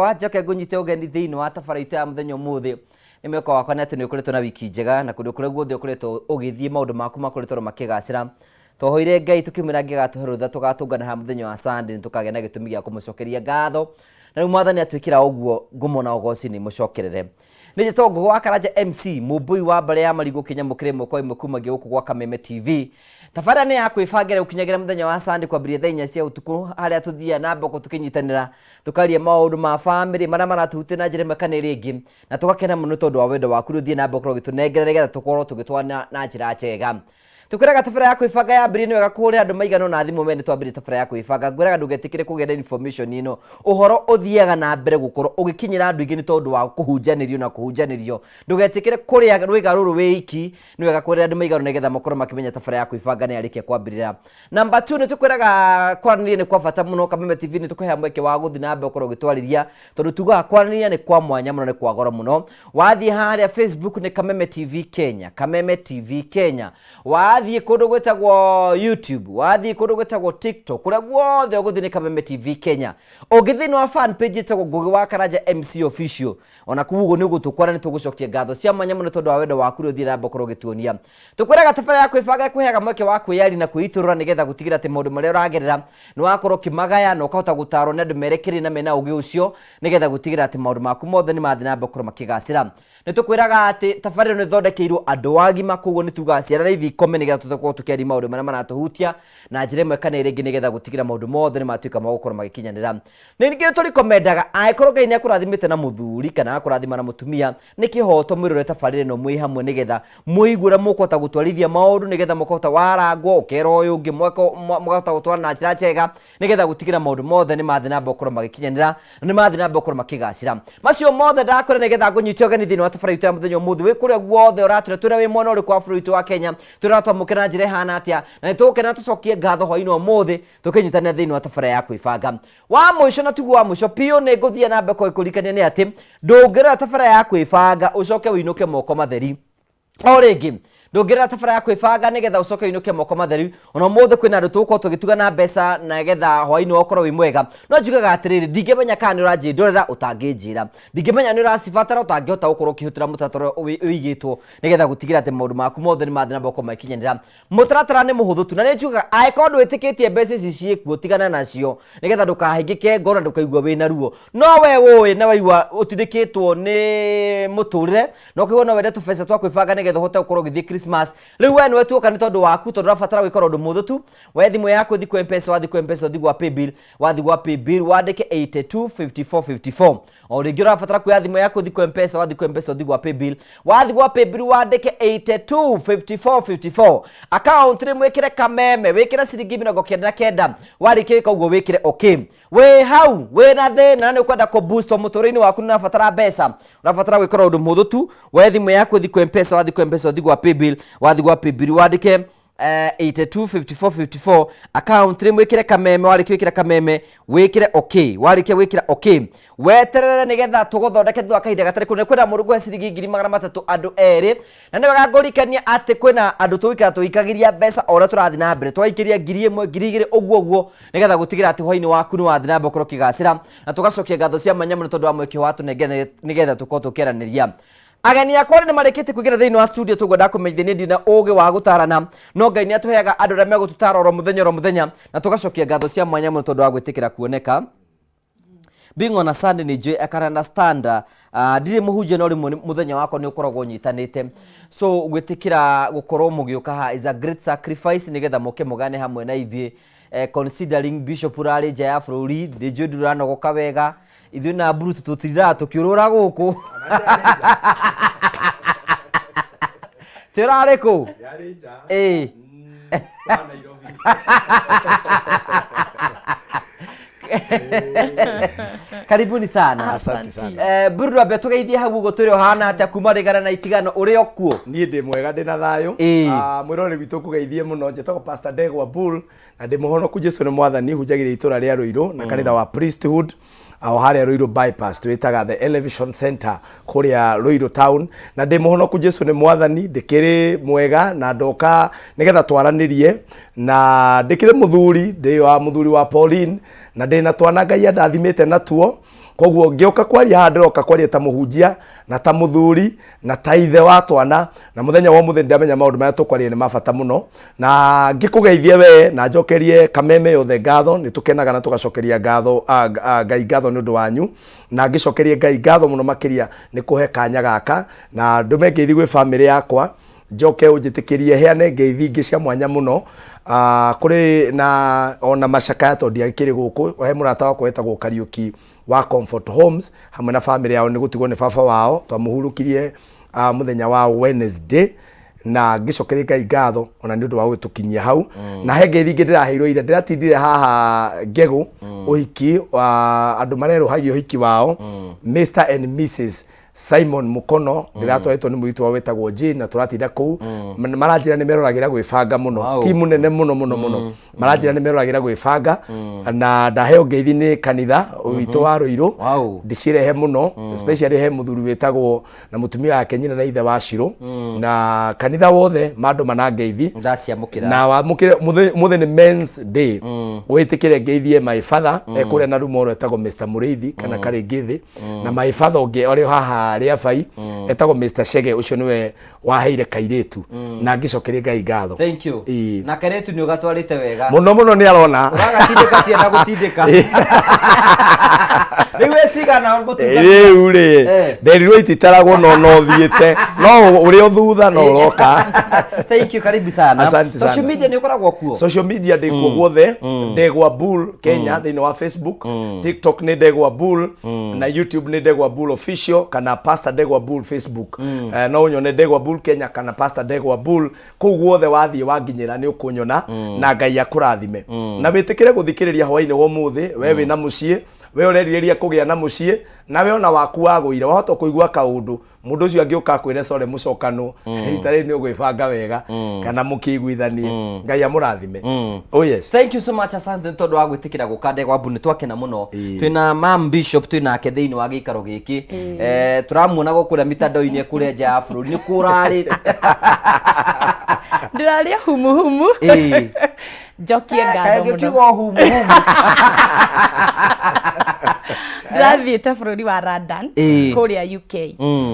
Wa njoke ngũnyite ũgeni thĩinĩ wa tabara itũ ya mũthenya ũmũthĩ. Nĩ mwĩhoko wakwa nĩ atĩ nĩ ũkoretwo na wiki njega na kũndũ kũrĩa guothe ũkoretwo ũgĩthiĩ maũndũ maku makoretwo makĩgacĩra. Twahoire Ngai tũkĩmwĩra angĩgatũhe rũtha tũgatũngana haha mũthenya wa Sunday nĩ tũkagĩa na gĩtũmi gĩa kũmũcokeria ngatho. Na rĩu Mwathani atwĩkĩra ũguo ngumo na ũgoci nĩ mũcokerere. Nĩ njĩtagwo Ngũgĩ wa Karanja MC, mũmbũi wa mbarĩ ya marigũ kĩnyamũ kĩrĩ ĩmwe kwa ĩmwe kumagia gũkũ gwa Kameme TV. Tabarĩra nĩ ya kwĩbangĩra gũkinyagĩra mũthenya wa Sunday kwambĩrĩria thaa inya cia ũtukũ harĩa tũthiaga na mboko tũkĩnyitanĩra tũkaria maũndũ ma famĩlĩ marĩa maratũhutia na njĩra ĩmwe kana ĩrĩa ĩngĩ na tũgakena mũno tondũ wa wendo waku rĩu thiĩ na mbere ũkorwo ũgĩtũnengera nĩgetha tũkorwo tũgĩtwarana na njĩra njega. Tũkwĩraga tabarĩra ya kwĩbanga yambĩrĩrie nĩ wega kũhũrĩra andũ maigana ũna thimũ mene twambĩrĩrie tabarĩra ya kwĩbanga. Ngwĩraga ndũgetĩkĩre kũgĩa na information ĩno. Ũhoro ũthiaga na mbere gũkorwo ũgĩkinyĩra andũ aingĩ nĩ tondũ wa kũhunjanĩrio na kũhunjanĩrio. Ndũgetĩkĩre kũrĩa rwĩga rũrũ wĩ iki, nĩ wega kwĩrĩra andũ maigana ũna nĩgetha makorwo makĩmenya tabarĩra ya kwĩbanga nĩ yarĩkia kwambĩrĩra. Number 2 nĩ tũkwĩraga kwaranĩria nĩ kwa bata mũno. Kameme TV nĩ tũkũheaga mweke wa gũthiĩ na mbere ũkorwo ũgĩtwarĩria tondũ tugaga kwaranĩria nĩ kwa mwanya mũno, nĩ kwa goro mũno. Wathiĩ harĩa Facebook nĩ Kameme TV Kenya, Kameme TV Kenya. Wathiĩ kũndũ gwĩtagwo YouTube, wathiĩ kũndũ gwĩtagwo TikTok, kũrĩa guothe ũgũthiĩ nĩ Kameme TV Kenya. Ũngĩthiĩ thĩinĩ wa fan page ĩtagwo Ngũgĩ wa Karanja MC Official, ona kũu ũguo nĩ ũgũtũkora, nĩ tũgũcokia ngatho cia mwanya mũno tondũ wa wendo waku ũrĩa ũthiĩ na mbere ũkorwo ũgĩtuonia. Tũkwĩraga tabarĩra ya kwĩbanga ĩkũheaga mweke wa kwĩyaria na kwĩitũrũra nĩgetha gũtigĩrĩra atĩ maũndũ marĩa ũragerera nĩ wakorwo ũkĩmagaya na ũkahota gũtarwo nĩ andũ merekereirie na mena ũgĩ ũcio nĩgetha gũtigĩrĩra atĩ maũndũ maku mothe nĩ mathiĩ na mbere gũkorwo makĩgacĩra. Nĩ tũkwĩraga atĩ tabarĩra ĩno ĩthondekeirwo andũ agima, koguo nĩ tugaga ciana nĩ ithiĩ ikome nĩgetha tũkorwo tũkĩaria maũndũ marĩa maratũhutia na njĩra ĩmwe kana ĩrĩa ĩngĩ nĩgetha gũtigĩrĩra maũndũ mothe nĩ matuĩka ma gũkorwo magĩkinyanĩra. Ningĩ nĩ tũrikomendaga angĩkorwo Ngai nĩ akũrathimĩte na mũthuri kana agakũrathima na mũtumia, nĩ kĩhoto mwĩrore tabarĩra ĩno mwĩ hamwe nĩgetha mũigue ũrĩa mũkũhota gũtwarithia maũndũ nĩgetha mũkahota warangwo ũkera ũyũ ũngĩ mũkahota gũtwarana na njĩra njega nĩgetha gũtigĩrĩra maũndũ mothe nĩ mathiĩ na mbere gũkorwo magĩkinyanĩra na nĩ mathiĩ na mbere gũkorwo makĩgacĩra. Macio mothe ndakwĩra nĩgetha ngũnyite ũgeni thĩinĩ wa tabarĩra itũ ya mũthenya ũmũthĩ wĩ kũrĩa guothe ũratũra twĩre wĩ mwena ũrĩkũ wa bũrũri witũ wa Kenya twĩre ũratwamũkĩra na njĩra ĩhana atĩa na nĩ tũgũkena tũcokie ngatho hwainĩ wa ũmũthĩ tũkĩnyitanĩra thĩinĩ wa tabarĩra ya kwĩbanga. Wa mũico na tiguo wa mũico biũ nĩ ngũthiĩ na mbere kũrikania nĩ atĩ ndũngĩrora tabarĩra ya kwĩbanga ũcoke ũinũke moko matheri. O rĩngĩ ndũngĩrora tabarĩra ya kwĩbanga nĩgetha ũcoke ũinũke moko matheri. Ona ũmũthĩ kwĩna andũ tũgũkorwo tũgĩtugana mbeca nĩgetha hwainĩ ũkorwo wĩ mwega. No njugaga atĩrĩrĩ, ndingĩmenya kana nĩ ũranjĩndorera ũtangĩnjĩra, ndingĩmenya nĩ ũracibatara ũtangĩhota gũkorwo ũkĩhũthĩra mũtaratara ũrĩa ũigĩtwo nĩgetha gũtigĩrĩra atĩ maũndũ maku mothe nĩ mathiĩ na mbere gũkorwo magĩkinyanĩra. Mũtaratara nĩ mũhũthũ tu na nĩ njugaga angĩkorwo ndwĩtĩkĩtie mbeca ici ciĩkuo tigana nacio nĩgetha ndũkahĩngĩke ngoro na ndũkaigua wĩna ruo. No we ũĩ na waigua ũtindĩkĩtwo nĩ mũtũrĩre na ũkaigua no wende tũbeca twa kwĩbanga nĩgetha ũhote gũkorwo ũgĩthiĩ Christmas, rĩu we nĩwe tuoka nĩ tondũ waku tondũ ũrabatara gwĩka ũndũ mũhũthũ tu. Woe thimũ yaku ũthiĩ kwĩ M-Pesa, wathiĩ kwĩ M-Pesa ũthiĩ gwa paybill, wathiĩ gwa paybill wandĩke 82 54 54. O rĩngĩ ũrabatara kuoya thimũ yaku ũthiĩ kwĩ M-Pesa, wathiĩ kwĩ M-Pesa ũthiĩ gwa paybill, wathiĩ gwa paybill wandĩke 82 54 54. Account nĩ mwĩkĩre Kameme, wĩkĩre ciringi 99, warĩkia gwĩka ũguo wĩkĩre okay. Wĩ hau wĩna thĩna na nĩ ũkwenda kũ boost mũtũrĩre-inĩ waku nĩ ũrabatara mbeca, ũrabatara gwĩka ũndũ mũhũthũ tu, woe thimũ yaku ũthiĩ kwĩ M-Pesa, wathiĩ kwĩ M-Pesa ũthiĩ gwa paybill, wathiĩ gwa paybill wandĩke 82 54 54 account rĩ mwĩkĩre Kameme, warĩkia gwĩkĩra Kameme wĩkĩre okay, warĩkia gwĩkĩra okay weterere nĩgetha tũgũthondeke thutha wa kahinda gatarĩ kũnene. Kwĩna mũndũ ngũhe ciringi 300,000 andũ erĩ, na nĩ wega ngũrikania atĩ kwĩna andũ tũgũikara tũgĩikagĩria mbeca o ũrĩa tũrathiĩ na mbere, tũgaikĩria 1000, 2000 ũguo ũguo nĩgetha gũtigĩrĩra atĩ hwainĩ waku nĩ wathiĩ na mbere gũkorwo ũkĩgacĩra, na tũgacokia ngatho cia mwanya mũno tondũ wa mweke watũnengera nĩgetha tũkorwo tũkĩaranĩria. Ageni akwa nĩ marĩkĩtie kũingĩra thĩinĩ wa studio tũguo ndakũmenyithia niĩ ndirĩ na ũgĩ wa gũtarana no Ngai nĩ atũheaga andũ arĩa megũtũtara oro mũthenya oro mũthenya na tũgacokia ngatho cia mwanya mũno tondũ wa gwĩtĩkĩra kuoneka. Being on a Sunday nĩ njũĩ I can understand ndirĩ mũhunjia no rĩmwe mũthenya wakwa nĩ ũkoragwo ũnyitanĩte, so gwĩtĩkĩra gũkorwo mũgĩũka haha is a great sacrifice nĩgetha mũke mũgane hamwe na ithuĩ considering Bishop ũrarĩ nja ya bũrũri nĩ njũĩ ndũranogoka wega ithuĩ na Bruce tũtindaga tũkĩũrũra gũkũ Ti ũrarĩ kũ? Yarĩ nja. Ĩĩ. Wa Nairobi. Karibuni sana. Asante sana. Bruno ambe tũgeithie hau ũguo twĩre ũhana atĩa kuma rĩgana na itigano ũrĩ o kuo. Niĩ ndĩ mwega ndĩ na thayũ. Ĩĩ. Ah, mwĩroreri witũ kũgeithie mũno njĩtagwo Pastor Ndegwa Bull na ndĩ mũhonoku Jesu nĩ mwathani hunjagĩria itũra rĩa Ruiru na kanitha wa Priesthood o harĩa Ruiru bypass twĩtaga the Elevation Center kũrĩa Ruiru town na ndĩ mũhonoku Jesu nĩ mwathani ndĩkĩrĩ mwega na ndoka nĩgetha twaranĩrie na ndĩkĩrĩ mũthuri ndĩ wa mũthuri wa Pauline na ndĩ na twana Ngai andathimĩte natuo. Koguo ngĩũka kwaria haha, ndĩroka kwaria ta mũhunjia na ta mũthuri na ta ithe wa twana, na mũthenya wa ũmũthĩ ndamenya maũndũ marĩa tũkwaria nĩ ma bata mũno, na ngĩkũgeithie we na njokerie kameme yothe ngatho. Nĩ tũkenaga na tũgacokeria ngatho Ngai ngatho nĩ ũndũ wanyu, na ngĩcokerie Ngai ngatho mũno makĩria nĩ kũhe kanya gaka, na ndũme ngeithi gwĩ bamĩrĩ yakwa. Njoke ũnjĩtĩkĩrie heane ngeithi ingĩ cia mwanya mũno kũrĩ na ona macakaya tondũ ndiakĩrĩ gũkũ. He mũrata wakwa wetagwo Kariũki wa Comfort Homes hamwe na bamĩrĩ yao nĩ gũtigwo nĩ baba wao twamũhurũkirie mũthenya wa Wednesday, na ngĩcokeria Ngai ngatho ona nĩ ũndũ wa gũgĩtũkinyia hau. Na he ngeithi ingĩ ndĩraheirwo ira, ndĩratindire haha ngegũ ũhiki wa andũ marerũhagia ũhiki wao, Mr and Mrs Simon Mukono. Ndĩratwarĩtwo nĩ mũirĩtu wao wĩtagwo Jane na tũratinda kũu. Maranjĩra nĩ meroragĩra gwĩbanga mũno. Timu nene mũno mũno mũno. Maranjĩra nĩ meroragĩra gwĩbanga, na ndaheo ngeithi nĩ kanitha witũ wa Rũirũ. Ndĩcirehe mũno, especially he mũthuri wĩtagwo na mũtumia wake, nyina na ithe wa Shiro, na kanitha wothe mandũma na ngeithi. Ndaciamũkĩra. Na wamũkĩre mũthĩ nĩ Men's Day, wĩtĩkĩre ngeithie my father kũrĩa na Rumoro etagwo Mr Mũrĩithi kana Karĩngĩthĩ, na my father ũngĩ ũrĩ haha Rĩabai etagwo Mr Chege, ũcio nĩwe waheire kairĩtu, na ngĩcokerie Ngai ngatho. Thank you. Ĩĩ. Na kairĩtu nĩ ũgatwarĩte wega. Mũno mũno, nĩ arona. Ũragatindĩka ciana gũtindĩka. Rĩu wĩ cigana mũtungata? Rĩu rĩ, nderirwo ititaragwo, no no thiĩte no ũrĩ o thutha no ũroka. Thank you, karibu sana. Asante Social sana. media nĩ ũkoragwo kuo? Social media ndĩ kuo guothe, Ndegwa Bull Kenya thĩinĩ wa Facebook, TikTok nĩ Ndegwa Bull, na YouTube nĩ Ndegwa Bull Official kana Pastor Ndegwa Bull Facebook. No ũnyone Ndegwa Bull Kenya kana Pastor Ndegwa Bull kũu guothe wathiĩ wanginyĩra nĩ ũkũnyona, na Ngai akũrathime na wĩtĩkĩre gũthikĩrĩria hwainĩ wa ũmũthĩ. We wĩna mũciĩ, we ũrerirĩria kũgĩa na mũciĩ, na we ona waku wagũire wahota kũigua kaũndũ mũndũ ũcio angĩũka akwĩre core mũcokano rita rĩrĩ nĩ ũgwĩbanga wega kana mũkĩiguithanie. Ngai amũrathime. Oh yes. Thank you so much, asante nĩ tondũ wa gwĩtĩkĩra gũka, Ndegwa Mbu, nĩ twakena mũno. Twĩna Mam Bishop, twĩ nake thĩinĩ wa gĩikaro gĩkĩ. Tũramuona gũkũrĩa mitandao-inĩ kũrĩa nja ya bũrũri nĩ kũrarĩ. Ndĩrarĩa humuhumu. Njokie ngatho Kaĩ mũno. ũngĩkiuga o humu humu. Ndĩrathiĩte bũrũri wa London, kũrĩa UK.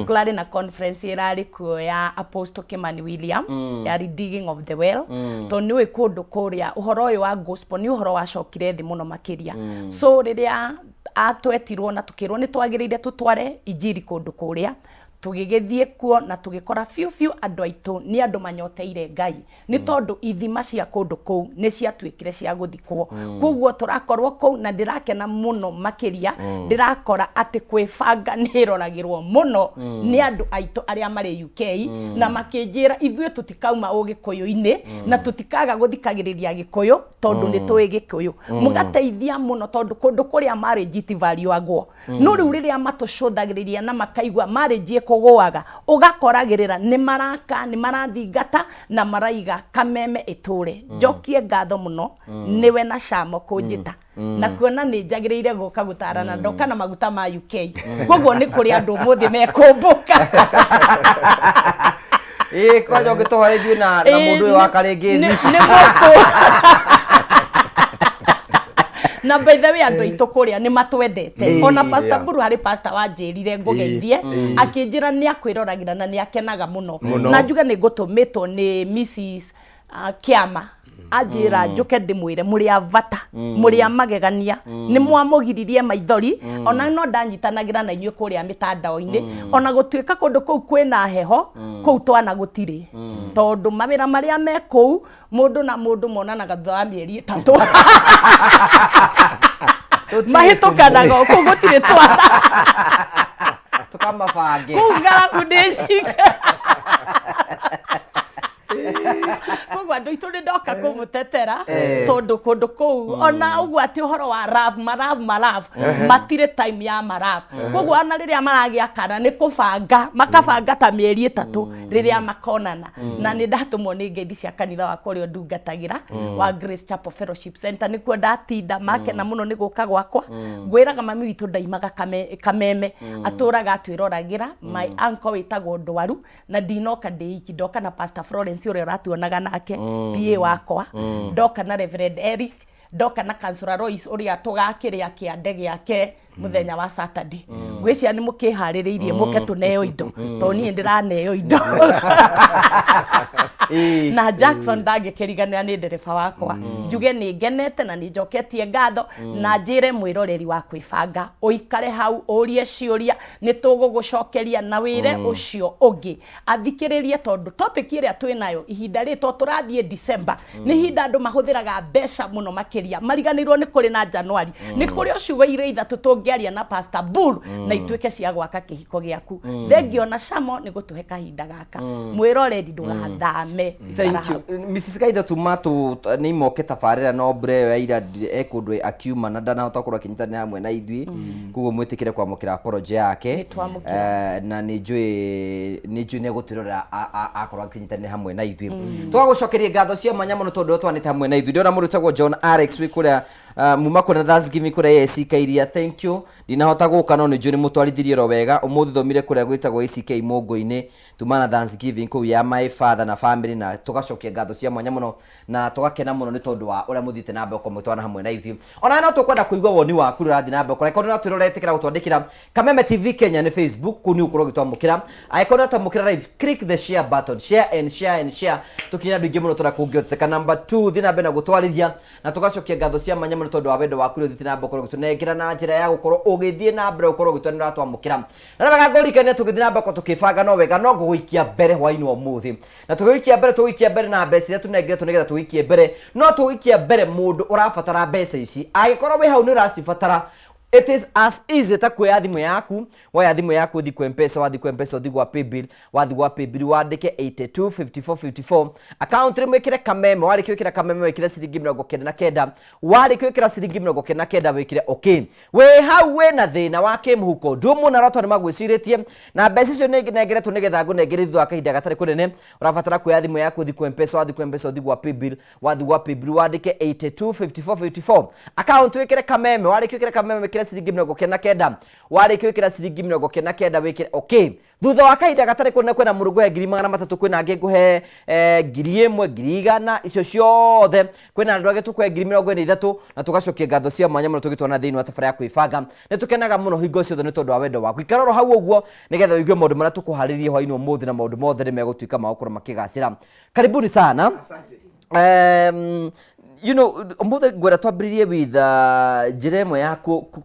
Kũrarĩ na conference ĩrarĩ kuo ya Apostle Kimani William ya Redigging of the Well, tondũ nĩ ũĩ kũndũ kũrĩa ũhoro ũyũ wa gospel nĩ ũhoro wacokire thĩ mũno makĩria. So rĩrĩa atwetirwo na tũkĩrwo nĩ twagĩrĩire tũtware injiri kũndũ kũrĩa, tũgĩgĩthiĩ kuo na tũgĩkora biũ biũ andũ aitũ nĩ andũ manyoteire Ngai, nĩ tondũ ithima cia kũndũ kũu nĩ ciatuĩkire cia gũthikwo. Koguo tũrakorwo kũu na ndĩrakena mũno makĩria, ndĩrakora atĩ kwĩbanga nĩ ĩroragĩrwo mũno nĩ andũ aitũ arĩa marĩ UK, na makĩnjĩra ithuĩ tũtikauma ũgĩkũyũ-inĩ na tũtikaga gũthikagĩrĩria Gĩkũyũ tondũ nĩ tũĩ Gĩkũyũ. Mũgateithia mũno tondũ kũndũ kũrĩa marriage itivaluagwo, no rĩu rĩrĩa matũcũthagĩrĩria na makaigua marriage ĩkũgũaga, ũgakoragĩrĩra nĩ maraka, nĩ marathingata na maraiga kameme ĩtũre. Njokie ngatho mũno nĩwe na Camo kũnjĩta na kuona nĩ njagĩrĩire gũka gũtarana, ndoka na maguta ma UK, koguo nĩ kũrĩ andũ ũmũthĩ mekũmbũka. Ĩĩ, kwanja ũngĩtũhore ithuĩ na mũndũ ũyũ wa Karĩngĩthi. Nĩ gũkũ na by the way, andũ aitũ kũrĩa nĩ matwendete. Ona Pastor Mburu, harĩ pastor wanjĩrire ngũgeithie, akĩnjĩra nĩ akwĩroragĩra na nĩ akenaga mũno. Mũno. Na njuge nĩ ngũtũmĩtwo nĩ Mrs Kĩama, anjĩra njũke ndĩmwĩre mũrĩ a bata, mũrĩ a magegania, nĩ mwamũgiririe maithori. Ona no ndanyitanagĩra na inyuĩ kũrĩa mĩtandao-inĩ, ona gũtuĩka kũndũ kũu kwĩna heho, kũu twana gũtirĩ, tondũ mawĩra marĩa me kũu, mũndũ na mũndũ monanaga thutha wa mĩeri 3. Tũtirĩ. Mahĩtũkanaga o kũu, gũtirĩ twana. Tũkamabange. Kũu ngaragu ndĩ cike. Koguo andũ aitũ, nĩ ndoka kũmũtetera tondũ kũndũ kũu ona ũguo atĩ ũhoro wa love, malove malove, matirĩ time ya malove. Koguo ona rĩrĩa maragĩa kana nĩ kũbanga, makabanga ta mĩeri 3 rĩrĩa makonana. Na nĩ ndatũmwo nĩ ngeithi cia kanitha wakwa ũrĩa ndungatagĩra wa Grace Chapel Fellowship Center, nĩkuo ndatinda. Makena mũno nĩ gũka gwakwa. Ngwĩraga mami witũ ndaimaga kameme, atũraga atwĩroragĩra. My uncle wĩtagwo Ndwaru, na ndinoka ndĩ iki, ndoka na Pastor Florence ũrĩa ũratuonaga nake, PA wakwa, ndoka na Reverend Eric, ndoka na Councillor Royce ũrĩa tũgakĩrĩa kĩande gĩake. Mũthenya wa Saturday ngwĩciria nĩ mũkĩharĩrĩirie mũke tũneo indo, tondũ niĩ ndĩraneo indo. Na Jackson ndangĩkĩriganĩra, nĩ ndereba wakwa. Njuge nĩ ngenete na nĩ njoketie ngatho, na njĩre mwĩroreri wa Kwĩbanga ũikare hau ũrie ciũria, nĩ tũgũgũcokeria, na wĩre ũcio ũngĩ athikĩrĩrie, tondũ topic ĩrĩa twĩ nayo ihinda rĩrĩ, tondũ tũrathiĩ December, nĩ ihinda andũ mahũthĩraga mbeca mũno makĩria, mariganĩirwo nĩ kũrĩ na January. Nĩ kũrĩ o ciugo igĩrĩ ithatũ tũngĩaria na Pastor Bull na ituĩke cia gwaka kĩhiko gĩaku. Thengio na Shamo nĩ gũtũhe kahinda gaka. Mwĩroreri, ndũgathame. Thank you. Mrs. Kaitha, tuma tu nĩ imoke tabarĩra, no mbura ĩyo ya ira e kũndũ akiuma na ndanahota gũkorwo akĩnyitanĩra hamwe na ithuĩ, koguo mwĩtĩkĩre kwamũkĩra apology yake. Nĩ twamũkĩra. Na nĩ njũĩ nĩ egũtwĩrorera akorwo akĩnyitanĩra hamwe na ithuĩ. Tũgagũcokeria ngatho cia mwanya mũno tondũ twanĩte hamwe na ithuĩ. Ndĩrona mũndũ ũtagwo John Alex wĩ kũrĩa muma kũrĩa Thanksgiving kũrĩa AIC Kairia, thank you. Ndinahota gũka no nĩ njũĩ nĩ mũtwarithirie oro wega. Ũmũthĩ thomire kũrĩa gwĩtagwo ACK Mũngũ-inĩ, tuma na Thanksgiving kũu ya my father na family, na tũgacokia ngatho cia mwanya mũno na tũgakena mũno nĩ tondũ wa ũrĩa mũthiĩte na mbere gũkorwo mũgĩtwarana hamwe na ithuĩ. Ona no tũkwenda kũigua woni waku ũrĩa ũrathiĩ na mbere. Angĩkorwo nĩ ũratwĩrora, ĩtĩkĩra gũtwandĩkĩra Kameme TV Kenya nĩ Facebook, kũu nĩ ũgũkorwo ũgĩtwamũkĩra. Angĩkorwo nĩ ũratwamũkĩra live, click the share button, share and share and share, tũkinyĩre andũ aingĩ mũno tũrĩa kũngĩhoteka. Number 2, thiĩ na mbere na gũtwarĩria, na tũgacokia ngatho cia mwanya mũno tondũ wa wendo waku ũrĩa ũthiĩte na mbere gũkorwo ũgĩtũnengera na njĩra ya gũkorwo ũgĩthiĩ na mbere gũkorwo ũgĩtwa nĩ ũratwamũkĩra. Na nĩ wega ngũririkanie tũgĩthiĩ na mbere tũkĩbanga, no wega no ngũgũikia mbere hwainĩ wa ũmũthĩ, na tũgĩgũikia mbere, tũgũikia mbere na mbeca iria tũnengeretwo nĩgetha tũgũikie mbere. No tũgũikia mbere mũndũ ũrabatara mbeca ici. Angĩkorwo wĩ hau nĩ ũracibatara, it is as easy ta kuoya thimũ yaku. Woya thimũ yaku, ũthiĩ kwa Mpesa. Wathiĩ kwa Mpesa, ũthiĩ gwa Paybill. Wathiĩ gwa Paybill, wandĩke 825454, account rĩmwe ĩkĩre Kameme. Warĩkia gwĩkĩra Kameme, wĩkĩre ciringi 99. Warĩkia gwĩkĩra ciringi 99, wĩkĩre okay. Wĩ hau wĩna thĩna wa kĩmũhuko, ndũmũ arotwa nĩ magwĩcirĩtie na mbeca icio nĩ nengeretwo nĩgetha ngũnengere thutha wa kahinda gatarĩ kũnene. Ũrabatara kuoya thimũ yaku, ũthiĩ kwa Mpesa. Wathiĩ kwa Mpesa, ũthiĩ gwa Paybill. Wathiĩ gwa Paybill, wandĩke 825454, account wĩkĩre Kameme. Warĩkia gwĩkĩra Kameme, wĩkĩre ciringi 99. Warĩkia gwĩkĩra ciringi 99, wĩkĩre okay. Thutha wa kahinda gatarĩ kũnene, kwĩna mũndũ ngũhe 300,000, kwĩna angĩ ngũhe 1,000, 100,000, icio ciothe. Kwĩna andũ angĩ tũkũhe 43,000, na tũgacokia ngatho cia mwanya mũno tũgĩtwana thĩinĩ wa tabarĩra ya Kwĩbanga. Nĩ tũkenaga mũno hingo ciothe nĩ tondũ wa wendo waku. Ikara oro hau ũguo nĩgetha ũigue maũndũ marĩa tũkũharĩrie hwainĩ ũmũthĩ, na maũndũ mothe nĩ megũtuĩka ma gũkorwo makĩgacĩra. Karibuni sana. Ũmũthĩ ngwenda twambĩrĩrie with njĩra ĩmwe ya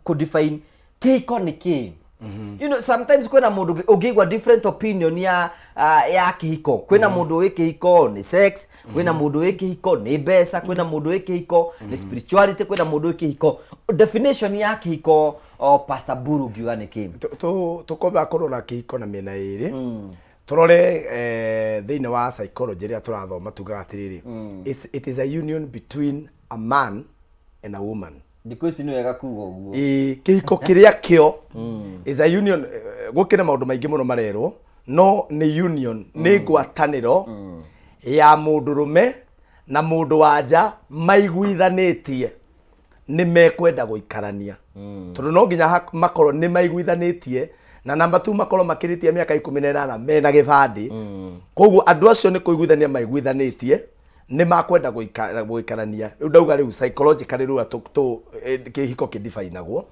kũ define kĩhiko nĩ kĩĩ. Sometimes kwĩna mũndũ ũngĩigua different opinion ya kĩhiko. Kwĩna mũndũ wĩ kĩhiko nĩ sex, kwĩna mũndũ wĩ kĩhiko nĩ mbeca, kwĩna mũndũ wĩ kĩhiko nĩ spirituality, kwĩna mũndũ wĩ kĩhiko. Definition ya kĩhiko, o Pastor Buru, ngiuga nĩ kĩĩ? Tũkwamba kũrora kĩhiko na mĩena ĩrĩ. Tũrore thĩinĩ wa psychology ĩrĩa tũrathoma, tugaga atĩrĩrĩ, it is a union between a man and a woman. Thikũ ici nĩ wega kuga ũguo. Ĩĩ, kĩhiko kĩrĩa kĩo is a union. Gũkĩrĩ maũndũ maingĩ mũno marerwo, no nĩ union, nĩ ngwatanĩro ya mũndũrũme na mũndũ wa nja maiguithanĩtie nĩ mekwenda gũikarania, tondũ no nginya makorwo nĩ maiguithanĩtie, na namba tu makorwo makĩrĩtie mĩaka 18 mena gĩbandĩ. Koguo andũ acio nĩ kũiguithania maiguithanĩtie nĩ makwenda gũikarania. Rĩu ndauga, rĩu psychologically rĩu kĩhiko kĩdifainagwo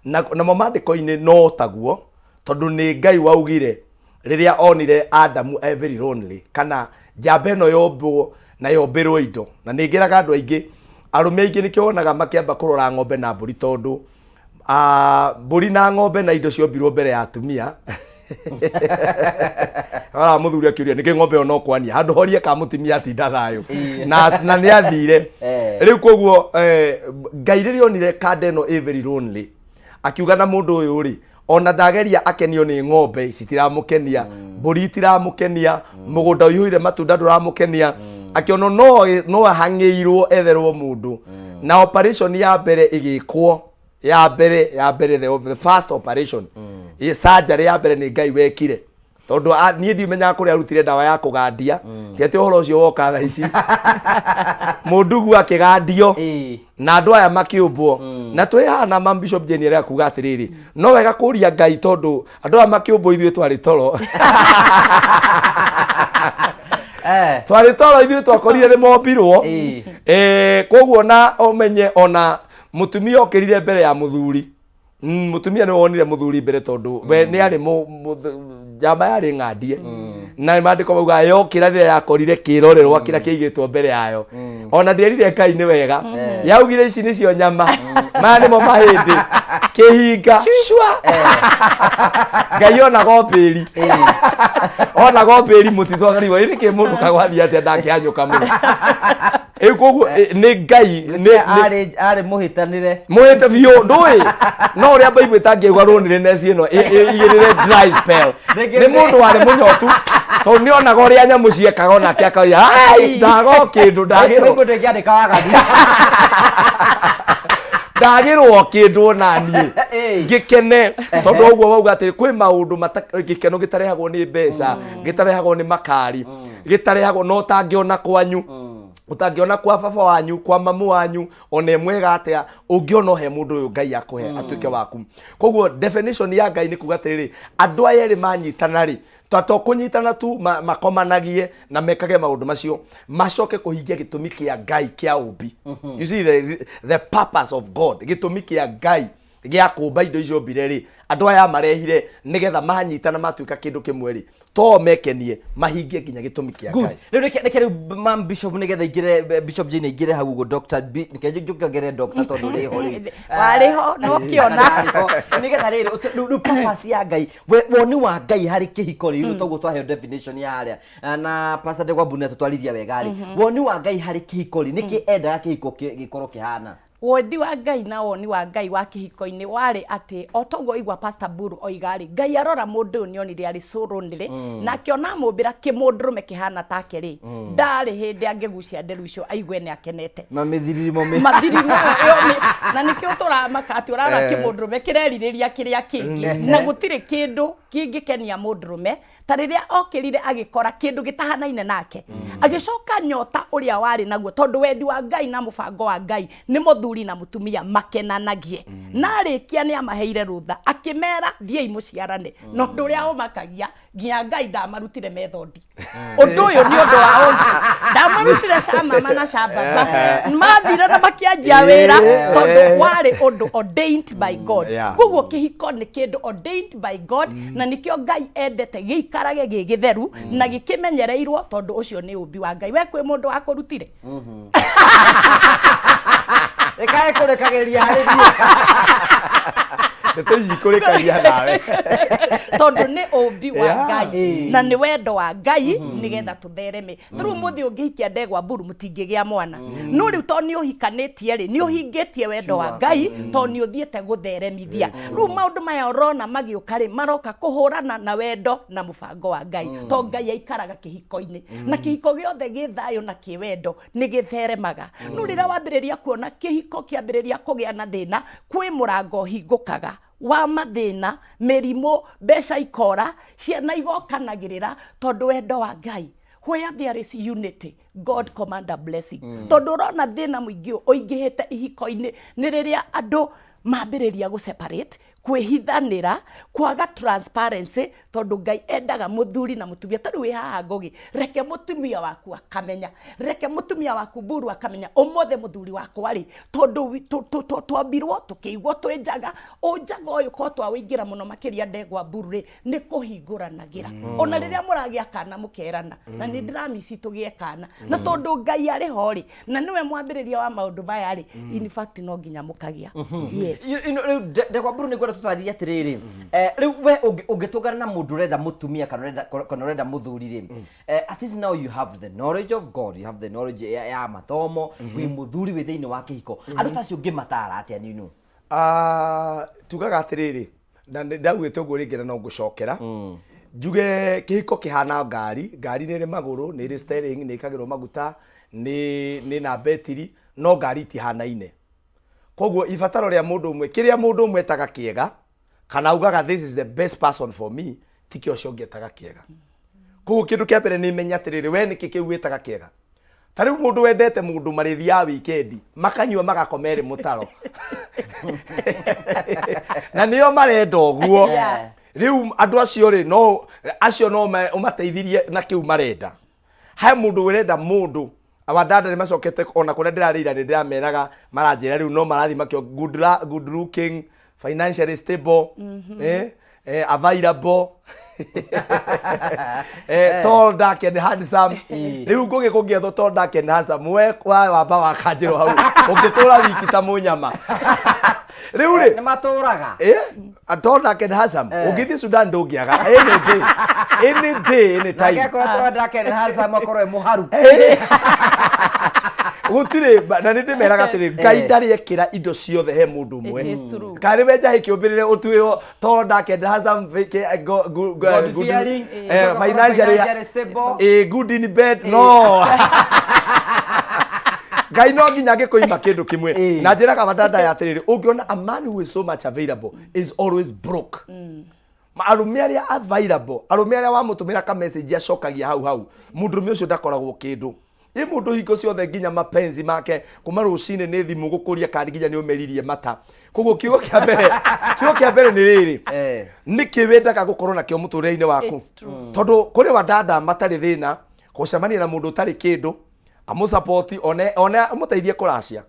na namo maandĩko-inĩ no taguo, tondũ nĩ Ngai waugire rĩrĩa onire Adamu e very lonely, kana njamba ĩno yombwo na yombĩrwo indo. Na nĩ ngĩraga andũ aingĩ, arũme aingĩ nĩkĩo wonaga makĩamba kũrora ng'ombe na mbũri, tondũ mbũri na ng'ombe na indo ciombirwo mbere ya atumia. Ora mũthuri akĩũria nĩkĩ ng'ombe ĩyo no kwania handũ horie ka mũtumia atinda thayũ na nĩ athire. Rĩu koguo Ngai rĩrĩa onire kanda ĩno ĩ very lonely, akiuga na mũndũ ũyũ rĩ, ona ndageria akenio nĩ ng'ombe ici itiramũkenia, mbũri itiramũkenia, mũgũnda ũihũire matunda ndũramũkenia, akĩona no ahang'ĩirwo etherwo mũndũ. Na operation ya mbere ĩgĩkwo, ya mbere, the first operation, surgery ya mbere nĩ Ngai wekire, tondũ niĩ ndimenyaga kũrĩa arutire ndawa ya kũgandia. Ti atĩ ũhoro ũcio woka thaa ici, mũndugu akĩgandio na andũ aya makĩũmbwo. Na twĩ haha na Mam Bishop Jane arĩa kuga atĩrĩrĩ, no wega kũria Ngai, tondũ andũ aya makĩũmbwo ithuĩ twarĩ toro. Twarĩ toro ithuĩ, twakorire nĩ mombirwo. Koguo na ũmenye ona mũtumia okĩrire mbere ya mũthuri. Mũtumia nĩ wonire mũthuri mbere tondũ we nĩ arĩ njamba yarĩ ng'andie na maandĩko mauga yokĩra rĩrĩa yakorire kĩrorerwa kĩrĩa kĩigĩtwo mbere yayo, ona ndĩerire Ngai nĩ wega, yaugire ici nĩcio nyama, maya nĩmo mahĩndĩ, kĩhinga cua. Ngai onaga ũpĩri, onaga ũpĩri mũtitũ akarigwo ĩrĩ kĩ mũndũ kagwathiĩ atĩa ndakĩhanyũka mũno. Ĩ koguo nĩ Ngai arĩ arĩ mũhĩtanĩre. Mũhĩte biũ ndũĩ no ũrĩa Bible ĩtangĩigua loneliness ĩno ĩigĩrĩre dry spell. Nĩ mũndũ warĩ mũnyotu tondũ nĩ onaga ũrĩa nyamũ ciekaga onake akauga ai ndaga o kĩndũ ndagĩrwo. Bible ndĩngĩandĩka waganu. Ndagĩrwo kĩndũ ona niĩ ngĩkene tondũ ũguo wauga atĩ kwĩ maũndũ gĩkeno gĩtarehagwo nĩ mbeca, gĩtarehagwo nĩ makari, gĩtarehagwo no ũtangĩona kwanyu, ũtangĩona kwa baba wanyu, kwa mamu wanyu, ona ĩmwega atĩa ũngĩona he mũndũ ũyũ Ngai akũhe atuĩke waku. Koguo definition ya Ngai nĩ kuga atĩrĩrĩ, andũ aya erĩ manyitana rĩ, ta to kũnyitana tu, makomanagie na mekage maũndũ macio, macoke kũhingia gĩtũmi kĩa Ngai kĩa ũmbi. You see the purpose of God, gĩtũmi kĩa Ngai gĩa kũmba indo icio ombire rĩ, andũ aya marehire nĩgetha manyitana matuĩka kĩndũ kĩmwe rĩ, to mekenie, mahingie nginya gĩtũmi kĩa Good. Ngai. Rĩu reke rĩu mam Bishop nĩgetha ingĩre, Bishop Jane aingĩre hau ũguo, Dr. B, reke njũkagĩre Dr. tondũ rĩ ho rĩu. Warĩ ho, no ũkĩona. Nĩgetha rĩrĩ rĩu purpose ya Ngai, woni wa Ngai harĩ kĩhiko rĩ, toguo twaheo definition ya harĩa. Na Pastor Ndegwa Mbune tũtwarithia wega rĩ, woni wa Ngai harĩ kĩhiko rĩ, nĩkĩ endaga kĩhiko gĩkorwo kĩhana? Wendi wa Ngai na woni wa Ngai wa kĩhiko-inĩ warĩ atĩ o toguo igua Pastor Buru oiga rĩ, Ngai arora mũndũ ũyũ nĩonire arĩ so lonely, na akĩona amũmbĩra kĩmũndũrũme kĩhana take rĩ, ndarĩ hĩndĩ angĩgucia nderu icio aigue nĩ akenete. Mamĩthiririmo mathirimo ĩyo na nĩkĩo tũramaka atĩ ũrarora kĩmũndũrũme kĩrerirĩria kĩrĩa kĩngĩ, na gũtirĩ kĩndũ kĩngĩkenia mũndũrũme ta rĩrĩa okĩrire agĩkora kĩndũ gĩtahanaine nake, agĩcoka nyota ũrĩa warĩ naguo, tondũ wendi wa Ngai na mũbango wa Ngai nĩ mũthuri na mũtumia makenanagie. Na arĩkia nĩ amaheire rũtha akĩmera thiĩi mũciarane, na ũndũ ũrĩa ũmakagia nginya Ngai ndamarutire methodi. Ũndũ ũyũ nĩ ũndũ wa ũngĩ ndamarutire ca mama na ca baba, mathire na makĩanjia wĩra tondũ warĩ ũndũ ordained by God. Koguo kĩhiko nĩ kĩndũ ordained by God, na nĩkĩo Ngai endete gĩikarage gĩ gĩtheru na gĩkĩmenyereirwo, tondũ ũcio nĩ ũmbi wa Ngai. We kwĩ mũndũ wakũrutire? Ĩkae kũrekagĩria harĩ niĩ. Ndeto ici ikũrĩkagia nawe. Tondũ nĩ ũmbi wa Ngai na nĩ wendo wa Ngai nĩgetha tũthereme. Rĩu mũthĩ ũngĩhikia Ndegwa Mburu mũtingĩgĩa mwana, no rĩu tondũ nĩ ũhikanĩtie rĩ, nĩ ũhingĩtie wendo wa Ngai tondũ nĩ ũthiĩte gũtheremithia. Rĩu maũndũ maya ũrona magĩũka rĩ, maroka kũhũrana na wendo na mũbango wa Ngai, tondũ Ngai aikaraga kĩhiko-inĩ, na kĩhiko gĩothe gĩ thayũ na kĩ wendo nĩ gĩtheremaga. No rĩrĩa wambĩrĩria kuona kĩhiko kĩambĩrĩria kũgĩa na thĩna, kwĩ mũrango ũhingũkaga wa mathĩna, mĩrimũ, mbeca ikora, ciana igokanagĩrĩra, tondũ wendo wa Ngai, where there is unity, God command a blessing. Tondũ ũrona thĩna mũingĩ ũingĩhĩte ihiko-inĩ nĩ rĩrĩa andũ mambĩrĩria gũ separate, kwĩhithanĩra, kwaga transparency, tondũ Ngai endaga mũthuri na mũtumia. Ta rĩu wĩ haha Ngũgĩ, reke mũtumia waku akamenya, reke mũtumia waku Mburu akamenya ũmũthĩ mũthuri wakwa rĩ, tondũ twambirwo tũkĩigwo twĩ njaga, ũnjaga ũyũ ko twaũingĩra mũno makĩria Ndegwa Mburu rĩ, nĩ kũhingũranagĩra. Ona rĩrĩa mũragĩa kana mũkerana, na nĩ ndĩramici tũgĩe kana, na tondũ Ngai arĩ ho rĩ, na nĩwe mwambĩrĩria wa maũndũ maya rĩ, in fact no nginya mũkagĩa. Yes. Rĩu Ndegwa Mburu nĩ ngwenda tũtarĩrie atĩrĩrĩ, rĩu we ũngĩtũngana na mũndũ ũrenda mũtumia kana ũrenda mũthuri rĩ, at least now you have the knowledge of God, you have the knowledge ya mathomo, wĩ mũthuri wĩ thĩinĩ wa kĩhiko, andũ ta acio ũngĩmatara atĩa nino? Ah, tugaga atĩrĩrĩ, na nĩ ndaugĩte ũguo rĩngĩ na no ngũcokera njuge, kĩhiko kĩhana ngari. Ngari nĩ ĩrĩ magũrũ, nĩ ĩrĩ steering, nĩ ĩkagĩrwo maguta, nĩ na betiri, no ngari itihanaine. Koguo ibataro rĩa mũndũ ũmwe, kĩrĩa mũndũ ũmwe etaga kĩega kana augaga this is the best person for me, tikĩo ũcio ũngĩ etaga kĩega. Koguo kĩndũ kĩa mbere nĩ menya atĩrĩrĩ, we nĩkĩ kĩu wĩtaga kĩega? Ta rĩu mũndũ wendete mũndũ marĩthiaga wikendi makanyua magakoma erĩ mũtaro na nĩo marenda ũguo. Rĩu andũ acio rĩ, no acio no ũmateithirie na kĩu marenda. He mũndũ ũrenda mũndũ awadada nĩ macokete ona kũrĩa ndĩrarĩira nĩ ndĩrameraga maranjĩra rĩu no marathiĩ makĩo good, good looking. Financially stable, available, tall, dark and handsome. Rĩu ngũgĩ kũngĩethwo tall, dark and handsome, we wamba wakanjĩrwo hau ũngĩtũra wiki ta mũnyama rĩu rĩ. Nĩ matũraga. Tall, dark and handsome. Ũngĩthiĩ Sudan ndũngĩaga any day, any day, any time. Nake akorwo tũrenda dark and handsome akorwo e mũharu. Gũtirĩ na nĩ ndĩmeraga atĩrĩ, Ngai ndarĩ ekĩra indo ciothe he mũndũ ũmwe. It is true. Karĩ we njahi kĩũmbĩrĩre ũtuĩrwo tall, dark and handsome, God good, fearing, ũcoke ũkorwo financially financially stable. Good in bed. No Ngai no nginya angĩkũima kĩndũ kĩmwe. Na njĩraga badada atĩrĩrĩ, ũngĩona a man who is so much available is always broke. Arũme arĩa available, arũme arĩa wamũtũmĩra ka message acokagia hau hau, mũndũrũme ũcio ndakoragwo kĩndũ. Ĩ mũndũ hingo ciothe nginya mapenzi make kuma rũcinĩ nĩ thimũ gũkũria kandi nginya nĩ ũmeririe mata. Koguo kiugo kĩa mbere nĩ rĩrĩ, nĩkĩ wendaga gũkorwo nakĩo mũtũrĩre-inĩ waku? It's true. Tondũ kũrĩ wadada matarĩ thĩna gũcemania na mũndũ ũtarĩ kĩndũ amũsapoti one amũteithie kũracia.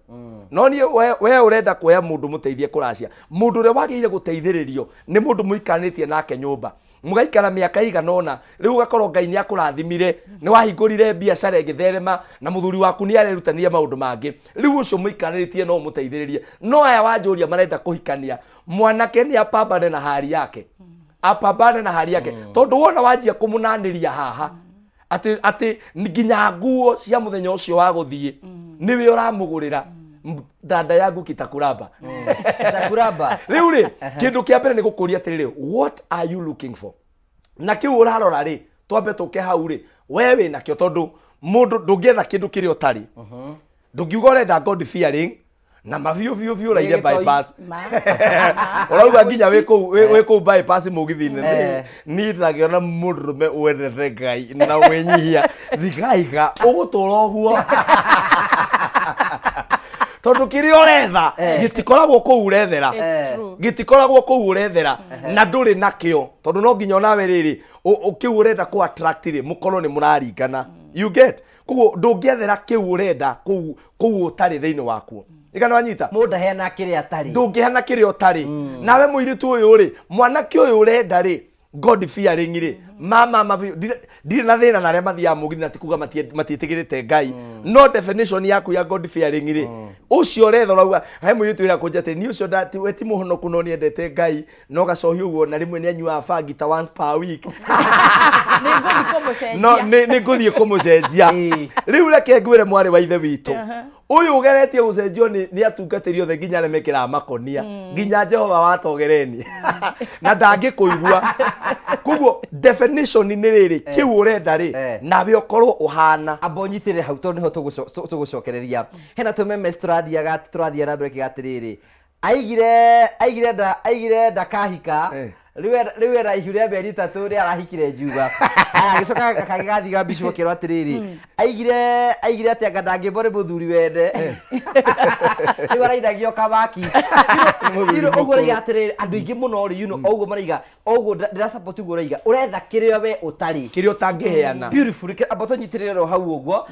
No niĩ we ũrenda kuoya mũndũ mũteithie kũracia. Mũndũ ũrĩa wagĩrĩire gũteithĩrĩrio nĩ mũndũ mũikaranĩtie nake nyũmba, mũgaikara mĩaka igana ũna, rĩu ũgakorwo Ngai nĩ akũrathimire, nĩ wahingũrire biacara ĩgĩtherema, na mũthuri waku nĩ arerutania maũndũ mangĩ. Rĩu ũcio mũikaranĩtie no ũmũteithĩrĩrie. No aya wanjũria marenda kũhikania, mwanake nĩ apambane na hali yake, apambane na hali yake, tondũ wona wanjia kũmũnanĩria haha atĩ nginya nguo cia mũthenya ũcio wa gũthiĩ nĩwe ũramũgũrĩra, dada yangu kitakuramba. Kitakuramba. Rĩu rĩ, kĩndũ kĩa mbere nĩ gũkũria atĩrĩrĩ, what are you looking for? Na kĩu ũrarora rĩ, twambe tũke hau rĩ, we wĩ nakĩo? Tondũ mũndũ ndũngĩetha kĩndũ kĩrĩa ũtarĩ. Ndũngiuga ũrenda God fearing na mabiũ biũ biũ ũraire Gĩtoi. bypass. Ma. Ũrauga nginya wĩ kũu bypass mũgithi-inĩ. Niĩ ndangĩona mũndũrũme wendete Ngai na wĩnyihia thigaiga ũgũtũra ũguo, tondũ kĩrĩa ũretha gĩtikoragwo kũu ũrethera. It's true. Gĩtikoragwo kũu ũrethera na ndũrĩ nakĩo, tondũ no nginya onawe rĩrĩ kĩu ũrenda kũ attract rĩ, mũkorwo nĩ mũraringana, you get? Koguo ndũngĩethera kĩu ũrenda kũu ũtarĩ thĩinĩ wakuo. Igana wanyita? Mũndũ aheana kĩrĩa atarĩ. Ndũngĩhana kĩrĩa ũtarĩ. Nawe mũirĩtu ũyũ rĩ, mwanake ũyũ ũrenda rĩ, God fearing rĩ, mama mabiũ ndirĩ na thĩna na arĩa mathiaga mũgithi, na ti kuga matiĩtĩkĩrĩte Ngai, no definition yaku ya God fearing rĩ, ũcio ũretha ũrauga he mũirĩtu wĩra kũnja atĩ niĩ ũcio we ti mũhonoku no nĩendete Ngai no gacohi ũguo, na rĩmwe nĩ anyuaga bangi ta once per week. Nĩ ngũthiĩ kũmũcenjia. No nĩ ngũthiĩ kũmũcenjia. Rĩu reke ngwĩre, mwarĩ wa ithe witũ, ũyũ ũgeretie gũcenjio nĩ atungatĩri othe nginya arĩa mekĩraga makonia, nginya Jehova watogereni na ndangĩkũigua. Koguo definition nĩ rĩrĩ, kĩu ũrenda rĩ, nawe ũkorwo ũhana. Amba ũnyitĩrĩre hau tondũ nĩho tũgũcokereria. Hena tũmemes tũrathiaga tũrathiĩ na mbere kiuga atĩrĩrĩ, aigire ndakahika. Rĩu ena ihu rĩa mĩeri 3 rĩ arahikire njuga. Aya, agĩcoka kangĩ gathiĩ ga mbicu gakĩrwo atĩrĩrĩ, aigire atĩ anga ndangĩmbwo nĩ mũthuri wene, rĩu arainagio kamaki. Mũthuri Ũguo mũkũrũ. ũraiga atĩrĩrĩ, andũ aingĩ mũno rĩ, ũguo maraiga ũguo ndĩra support ũguo ũraiga ũretha kĩrĩa we ũtarĩ. Kĩrĩa ũtangĩheana. Beautiful. Amba tũnyitĩrĩre ro hau ũguo.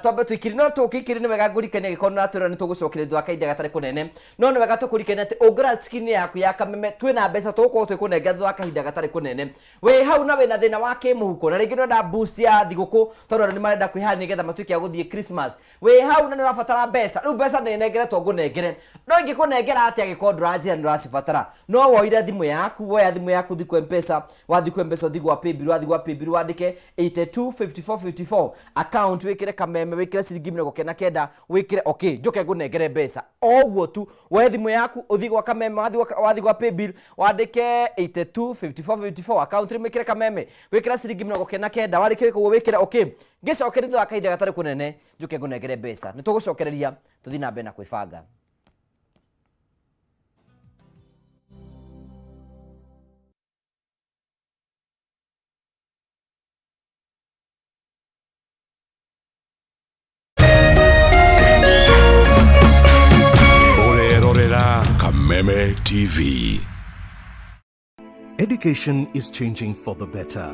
Twambe tũikiri no tũkĩikiri. Nĩ wega ngũrikania gĩkorwo nĩ ũratwĩra nĩ tũgũcokeria thutha wa kahinda gatarĩ kũnene, no nĩ wega tũkũrikania atĩ ũngĩrora screen yaku ya Kameme twĩna mbeca tũgũkorwo twĩkũnengera thutha wa kahinda gatarĩ kũnene. Wĩ hau na wĩna thĩna wa kĩmũhuko na rĩngĩ nĩũrenda boost ya thigũkũ, tondũ andũ nĩ marenda kwĩharĩria nĩgetha matuĩke a gũthiĩ Christmas. Wĩ hau na nĩ ũrabatara mbeca, rĩu mbeca nĩ nengeretwo ngũnengere, no ingĩkũnengera atĩa angĩkorwo ndũranjĩra nĩ ũracibatara? No woire thimũ yaku, woya thimũ yaku thiĩ kwa M-Pesa, wathiĩ kwa M-Pesa ũthiĩ gwa paybill, wathiĩ gwa paybill wandĩke 825454, account wĩkĩre Kameme, wĩkĩre ciringi 99, wĩkĩre okay, njoke ngũnengere mbeca o ũguo tu. Woe thimũ yaku ũthiĩ gwa Kameme, wathiĩ gwa paybill wandĩke 825454, account rĩmwe wĩkĩre Kameme, wĩkĩre ciringi 99, warĩkia gwĩka ũguo wĩkĩre okay, ngĩcokeria thutha wa kahinda gatarĩ kũnene njoke ngũnengere mbeca. Nĩ tũgũcokereria tũthiĩ na mbere na kwĩbanga. Ũrerorera Kameme TV. Education is changing for the better.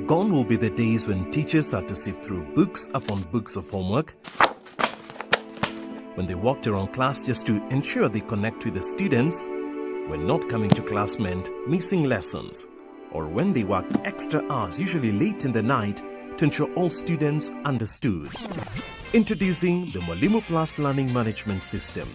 Gone will be the days when teachers had to sift through books upon books of homework, when they walked around class just to ensure they connect with the students, when not coming to class meant missing lessons, or when they worked extra hours, usually late in the night, to ensure all students understood. Introducing the Mwalimu Plus Learning Management System,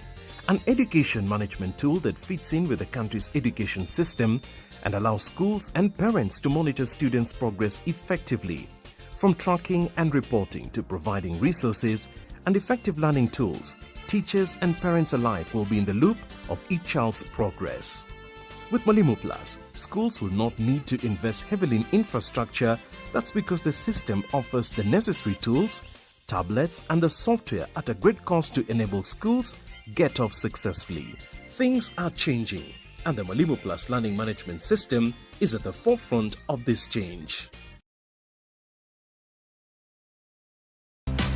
an education management tool that fits in with the country's education system and allows schools and parents to monitor students' progress effectively. From tracking and reporting to providing resources and effective learning tools, teachers and parents alike will be in the loop of each child's progress. With Mwalimu Plus, schools will not need to invest heavily in infrastructure. That's because the system offers the necessary tools, tablets, and the software at a great cost to enable schools get off successfully. Things are changing, and the Mwalimu Plus Learning Management System is at the forefront of this change.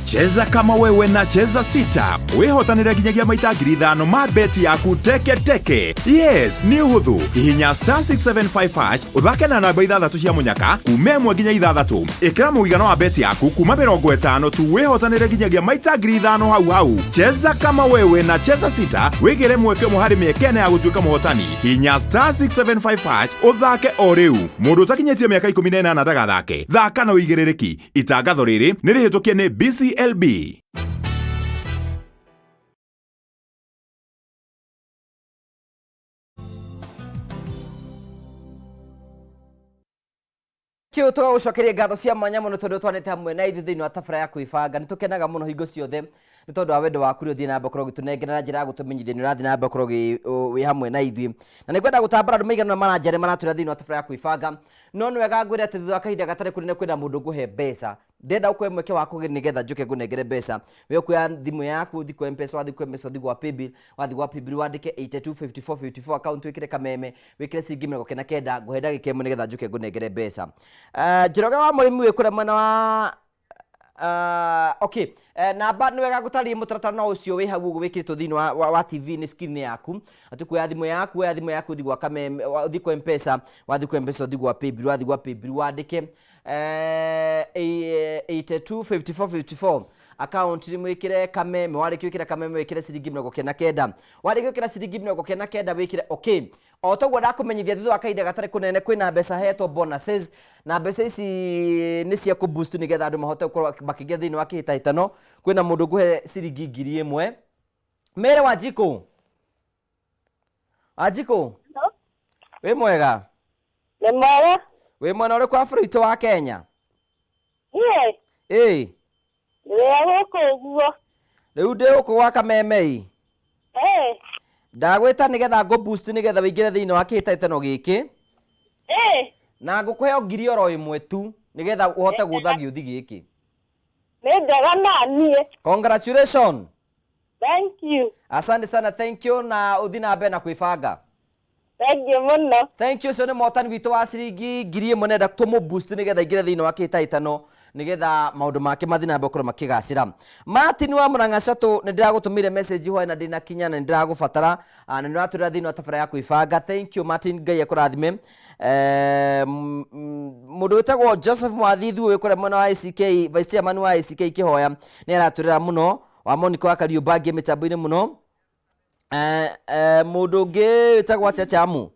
Cheza kama wewe na Cheza Sita wihotanire nginyagia maita 5,000 ma beti yaku teke teke. Yes, nĩ ũhũthũ. Hihinya star 675 hash ũthake na namba ithathatũ cia mũnyaka kuma 1 nginya 6. Ĩkĩra mũigana wa beti yaku kuma 50 tu wihotanire nginyagia maita 5,000 hau hau. Cheza kama wewe na Cheza Sita wĩgĩre mweke ũmwe harĩ mĩeke ĩna ya gũtuĩka mũhotani. Hihinya star 675 hash ũthake o rĩu. Mũndũ ũtakinyĩtie mĩaka 18 ndagathake. Thaka na ũigĩrĩrĩki. Itangatho rĩrĩ nĩ rĩhĩtũkie nĩ BCLB. Kiu tũgagũcokeria ngatho cia mwanya mũno tondũ twanĩte hamwe na ithuĩ thĩinĩ wa tabara ya kwĩbanga. Nĩ tũkenaga mũno hingo ciothe nĩ tondũ wa wendo waku ũrĩa ũthiĩ na mbere gũkorwo ũgĩtũnengera na njĩra ya gũtũmenyithia nĩ ũrathiĩ na mbere gũkorwo wĩ hamwe na ithuĩ. Na nĩ ngwenda gũtambũra andũ maigana ũna maranjara maratwĩra thĩinĩ wa tabara ya kwĩbanga, no nĩ wega ngwĩre atĩ thutha wa kahinda gatarĩ kũnene kwĩna mũndũ ngũhe mbeca. Ndĩrenda gũkũhe mweke wa kũgĩra nĩgetha njũke ngũnengere mbeca. We ũkuoya thimũ yaku ũthiĩ kwa M-Pesa, wathiĩ kwa M-Pesa ũthiĩ gwa Paybill, wathiĩ gwa Paybill wandĩke 825454 account wĩkĩre kameme, wĩkĩre ciringi 99, ngũhe ndagĩka ĩmwe nĩgetha njũke ngũnengere mbeca. Njoroge wa mũrĩmi wĩ kũrĩa mwena wa okay. Namba nĩ wega gũtarĩria mũtaratara no ũcio wĩ hau ũguo wĩkĩrĩtwo thĩinĩ wa TV nĩ screen yaku. Atĩ kuoya thimũ yaku, woya thimũ yaku ũthiĩ gwa kameme, ũthiĩ kwa M-Pesa, wathiĩ kwa M-Pesa ũthiĩ gwa Paybill, wathiĩ gwa Paybill wandĩke 825454 account nĩ mwĩkĩre kameme, warĩkia gwĩkĩra kameme wĩkĩre ciringi 99, warĩkia gwĩkĩra ciringi 99 wĩkĩre okay. O toguo ndakũmenyithia thutha wa kahinda gatarĩ kũnene kwĩna mbeca hetwo bonuses, na mbeca ici nĩ cia kũ boost nĩgetha andũ mahote gũkorwo makĩingĩra thĩinĩ wa kĩhĩtahĩtano. Kwĩna mũndũ ngũhe ciringi 1,000. Mary Wanjikũ. Wanjikũ. Wĩ mwega? Nĩ mwega. Wĩ mwena ũrĩkũ wa bũrũri witũ wa Kenya? Niĩ? Ĩĩ. Ndĩ gũkũ ũguo. Rĩu ndĩ gũkũ gwa Kameme-ĩ. Ĩĩ. Ndagwĩta nĩgetha ngũ boost nĩgetha wĩingĩre thĩinĩ wa kĩhĩtahĩtano gĩkĩ. Ĩĩ. Na ngũkũhe o ngiri oro ĩmwe tu nĩgetha ũhote gũtha gĩũthi gĩkĩ. Nĩ njega na niĩ. Congratulations. Thank you. Asante sana, thank you, na ũthiĩ na mbere na kwĩbanga. Thank you mũno. Thank you. Ũcio nĩ mũhotani witũ wa ciringi 1,000, nenda tũmũ boost nĩgetha aingĩre thĩinĩ wa kĩhĩtahĩtano nĩgetha maũndũ make mathiĩ na mbere gũkorwo makĩgacĩra. Martin wa Murang'a Catũ, nĩ ndĩragũtũmĩire message hwaĩ na ndĩnakinya na nĩ ndĩragũbatara, na nĩ ũratwĩra thĩinĩ wa tabara ya kwĩbanga. Thank you Martin, Ngai akũrathime. Mũndũ wĩtagwo Joseph Mwathithu wĩ kũrĩa mwena wa ACK, Vice Chairman wa ACK Kĩhoya, nĩ aratwĩrĩra mũno. Wa Monica wa Kariũmbangi mĩtambo-inĩ mũno. Mũndũ ũngĩ wĩtagwo atĩa Chamu?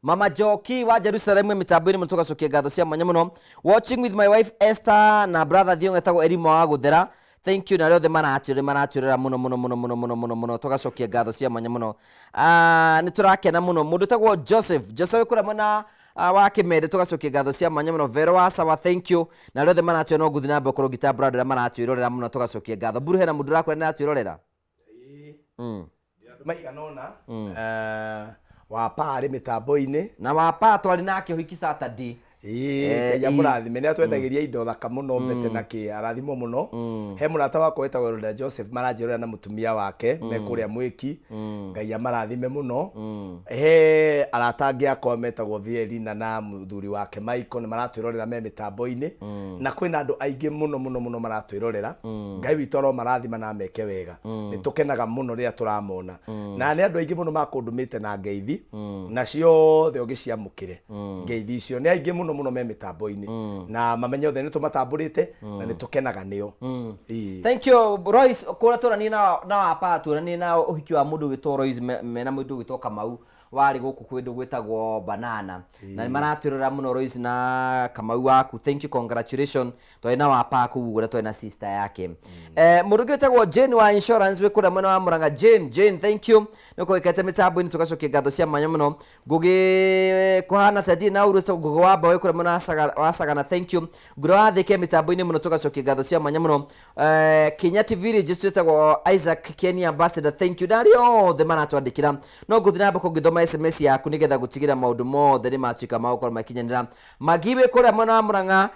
Mama Njoki wa Jerusalem mĩtambo-inĩ mũno, tũgacokia ngatho cia mwanya mũno. Watching with my wife Esther na brother Thiong'o etagwo Elimo wa Gũthera. Thank you, na arĩa othe maratwĩrĩra mũno mũno mũno mũno mũno mũno mũno, tũgacokia ngatho cia mwanya mũno. Nĩ tũrakena mũno. Mũndũ wĩtagwo Joseph, Joseph wĩ kũrĩa mwena wa Kĩmende, tũgacokia ngatho cia mwanya mũno. Vero wa Sawa, thank you. Na arĩa othe maratwĩrĩra, no ngũthiĩ na mbere gũkorwo ngĩtambũra andũ arĩa maratwĩrorera mũno, tũgacokia ngatho. Mburu, hena mũndũ ũrakwĩra nĩ aratwĩrorera? Andũ maigana ũna. Wapa arĩ mĩtambo-inĩ. Na wapa twarĩ nake ũhiki Saturday. Ĩĩ, Ngai amũrathime. Nĩ atwendagĩria indo thaka mũno, mbete na kĩ, arathimwo mũno. He mũrata wakwa wĩtagwo Elder Joseph maranjĩrorera na mũtumia wake me kũrĩa Mwĩki. Ngai amarathime mũno. He arata angĩ akwa metagwo Thielina na mũthuri wake Michael, nĩ maratwĩrorera me mĩtambo-inĩ. Na kwĩna andũ aingĩ mũno mũno mũno maratwĩrorera. Ngai witũ aromarathima na ameke wega. Nĩ tũkenaga mũno rĩrĩa tũramona. Na nĩ andũ aingĩ mũno makũndũmĩte na ngeithi, na ciothe ũgĩciamũkĩre. Ngeithi icio nĩ aingĩ mũno mũno me mĩtambo-inĩ. Na mamenye othe nĩ tũmatambũrĩte na nĩ tũkenaga nĩo. Ĩĩ. Thank you Royce, kũrĩa tũranie na wapa, tũranie na ũhiki wa mũndũ ũgĩtwo Royce mena mũndũ ũgĩtwo Kamau. Warĩ gũkũ kwĩndũ gwĩtagwo Banana na nĩ maratwĩrora mũno. Royce na Kamau waku, thank you, congratulations. Twarĩ na wapa kũu ũguo na twarĩ na sister yake. Mũndũ ũngĩ wĩtagwo Jane wa insurance wĩ kũrĩa mwena wa Murang'a. Jane, Jane, thank you nĩ ũkorwo wĩkĩrĩte mĩtambo-inĩ, tũgacokia ngatho cia mwanya mũno. Ngũgĩ kũhana ta ndirĩ na ũru, wĩtagwo Ngũgĩ wa Mbaũ wĩ kũrĩa mwena wa Sagana, thank you. Ngũrĩ wa Thĩka mĩtambo-inĩ mũno, tũgacokia ngatho cia mwanya mũno. Kinyati Village twĩtagwo Isaac Kenya Ambassador, thank you, na arĩa othe maratwandĩkĩra. No ngũthiĩ na mbere ngĩthoma SMS yaku nĩgetha gũtigĩra maũndũ mothe nĩ matuĩka ma gũkorwo makinyanĩra. Magi wĩ kũrĩa mwena wa Murang'a,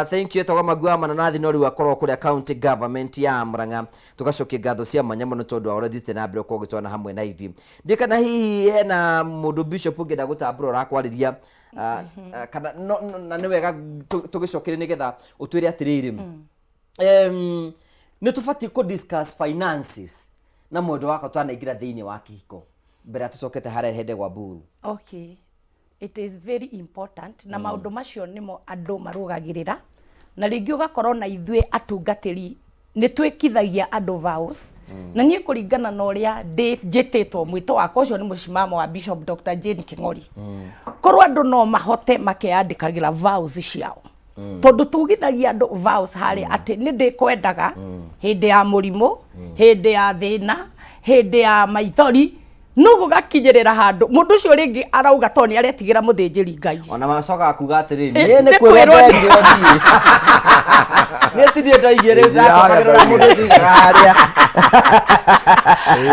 thank you. Etagwo Magi wa mananathi, no rĩu akorwo kũrĩa county government ya Murang'a. Tũgacokia ngatho cia mwanya mũno tondũ wa ũrĩa ũthiĩte na mbere gũkorwo ũgĩtwana hamwe na ithuĩ. Ndiĩ kana hihi hena mũndũ, bishop, ũngĩenda gũtambũra ũrakwarĩria, kana no, no, na nĩ wega tũgĩcokerie nĩgetha ũtwĩre atĩrĩrĩ, nĩ tũbatiĩ kũ discuss finances na mwendwa wakwa twanaingĩra thĩinĩ wa kĩhiko mbere ya tũcokete harĩa hende gwa mburu? Okay, it is very important, na maũndũ macio nĩmo andũ marũgagĩrĩra, na rĩngĩ ũgakorwo na ithuĩ atungatĩri nĩ twĩkithagia andũ vows. Na niĩ kũringana na ũrĩa njĩtĩtwo, mwĩto wakwa ũcio nĩ mũcimamo wa Bishop Dr. Jane King'ori, korwo andũ no mahote makeyandĩkagĩra vows ciao, tondũ tugithagia andũ vows harĩa atĩ nĩ ndĩkwendaga hĩndĩ ya mũrimũ, hĩndĩ ya thĩna, hĩndĩ ya maithori, no gũgakinyĩrĩra handũ mũndũ ũcio rĩngĩ arauga to nĩ aretigĩra mũthĩnjĩri Ngai. Ona macokaga kuga atĩrĩrĩ, niĩ nĩ nĩ kwĩrwo kwĩrwo. Nderirwo niĩ niĩ ti niĩ ndoigire. Rĩu ndacokagĩrwo na mũndũ ũcio igaga harĩa.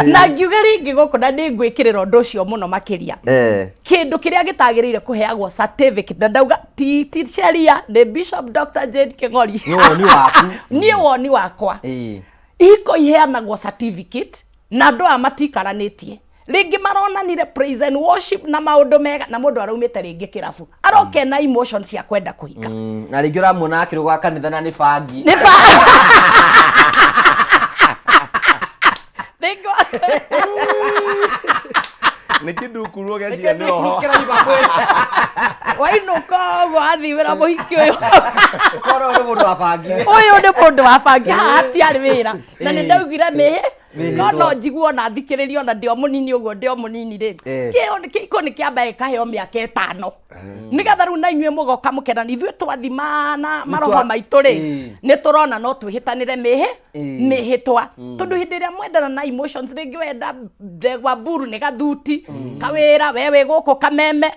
Na ngiuga rĩngĩ gũkũ, na nĩ ngwĩkĩrĩra ũndũ ũcio mũno makĩria, kĩndũ kĩrĩa gĩtagĩrĩire kũheagwo certificate, na ndauga ti sheria, nĩ Bishop Dr. Jane Kĩng'ori. Nĩ woni waku. Niĩ woni wakwa, ihiko iheanagwo certificate na andũ aya matikaranĩtie. Rĩngĩ maronanire praise and worship na maũndũ mega, na mũndũ araumĩte rĩngĩ kĩrabu, aroke na emotions cia kwenda kũhika. Na rĩngĩ ũramuona akĩrũga kanitha na nĩ bangi. Nĩ ba rĩngĩ Nĩ kĩndukuruo geciria nĩ oho. Wainũka ũguo athiĩ wĩra mũhiki ũyũ. Ũkona ũyũ nĩ mũndũ wa bangi. Ũyũ nĩ mũndũ wa bangi, haha hatiarĩ wĩra, na nĩ ndaugire mĩhĩ no njiguo ona thikĩrĩrie, ona ndĩ o mũnini ũguo, ndĩ o mũnini rĩ. Kĩhiko nĩ kĩamba gĩkaheo mĩaka 5 nĩgetha rĩu na inyuĩ mũgoka mũkena. Ithuĩ twathima na maroho maitũ rĩ, nĩ tũrona no twĩhĩtanĩre mĩhĩ mĩhĩtwa, tondũ hĩndĩ ĩrĩa mwendana na emotions, rĩngĩ wenda ndegwa mburu nĩ gathuti kawĩra, we wĩ gũkũ kameme,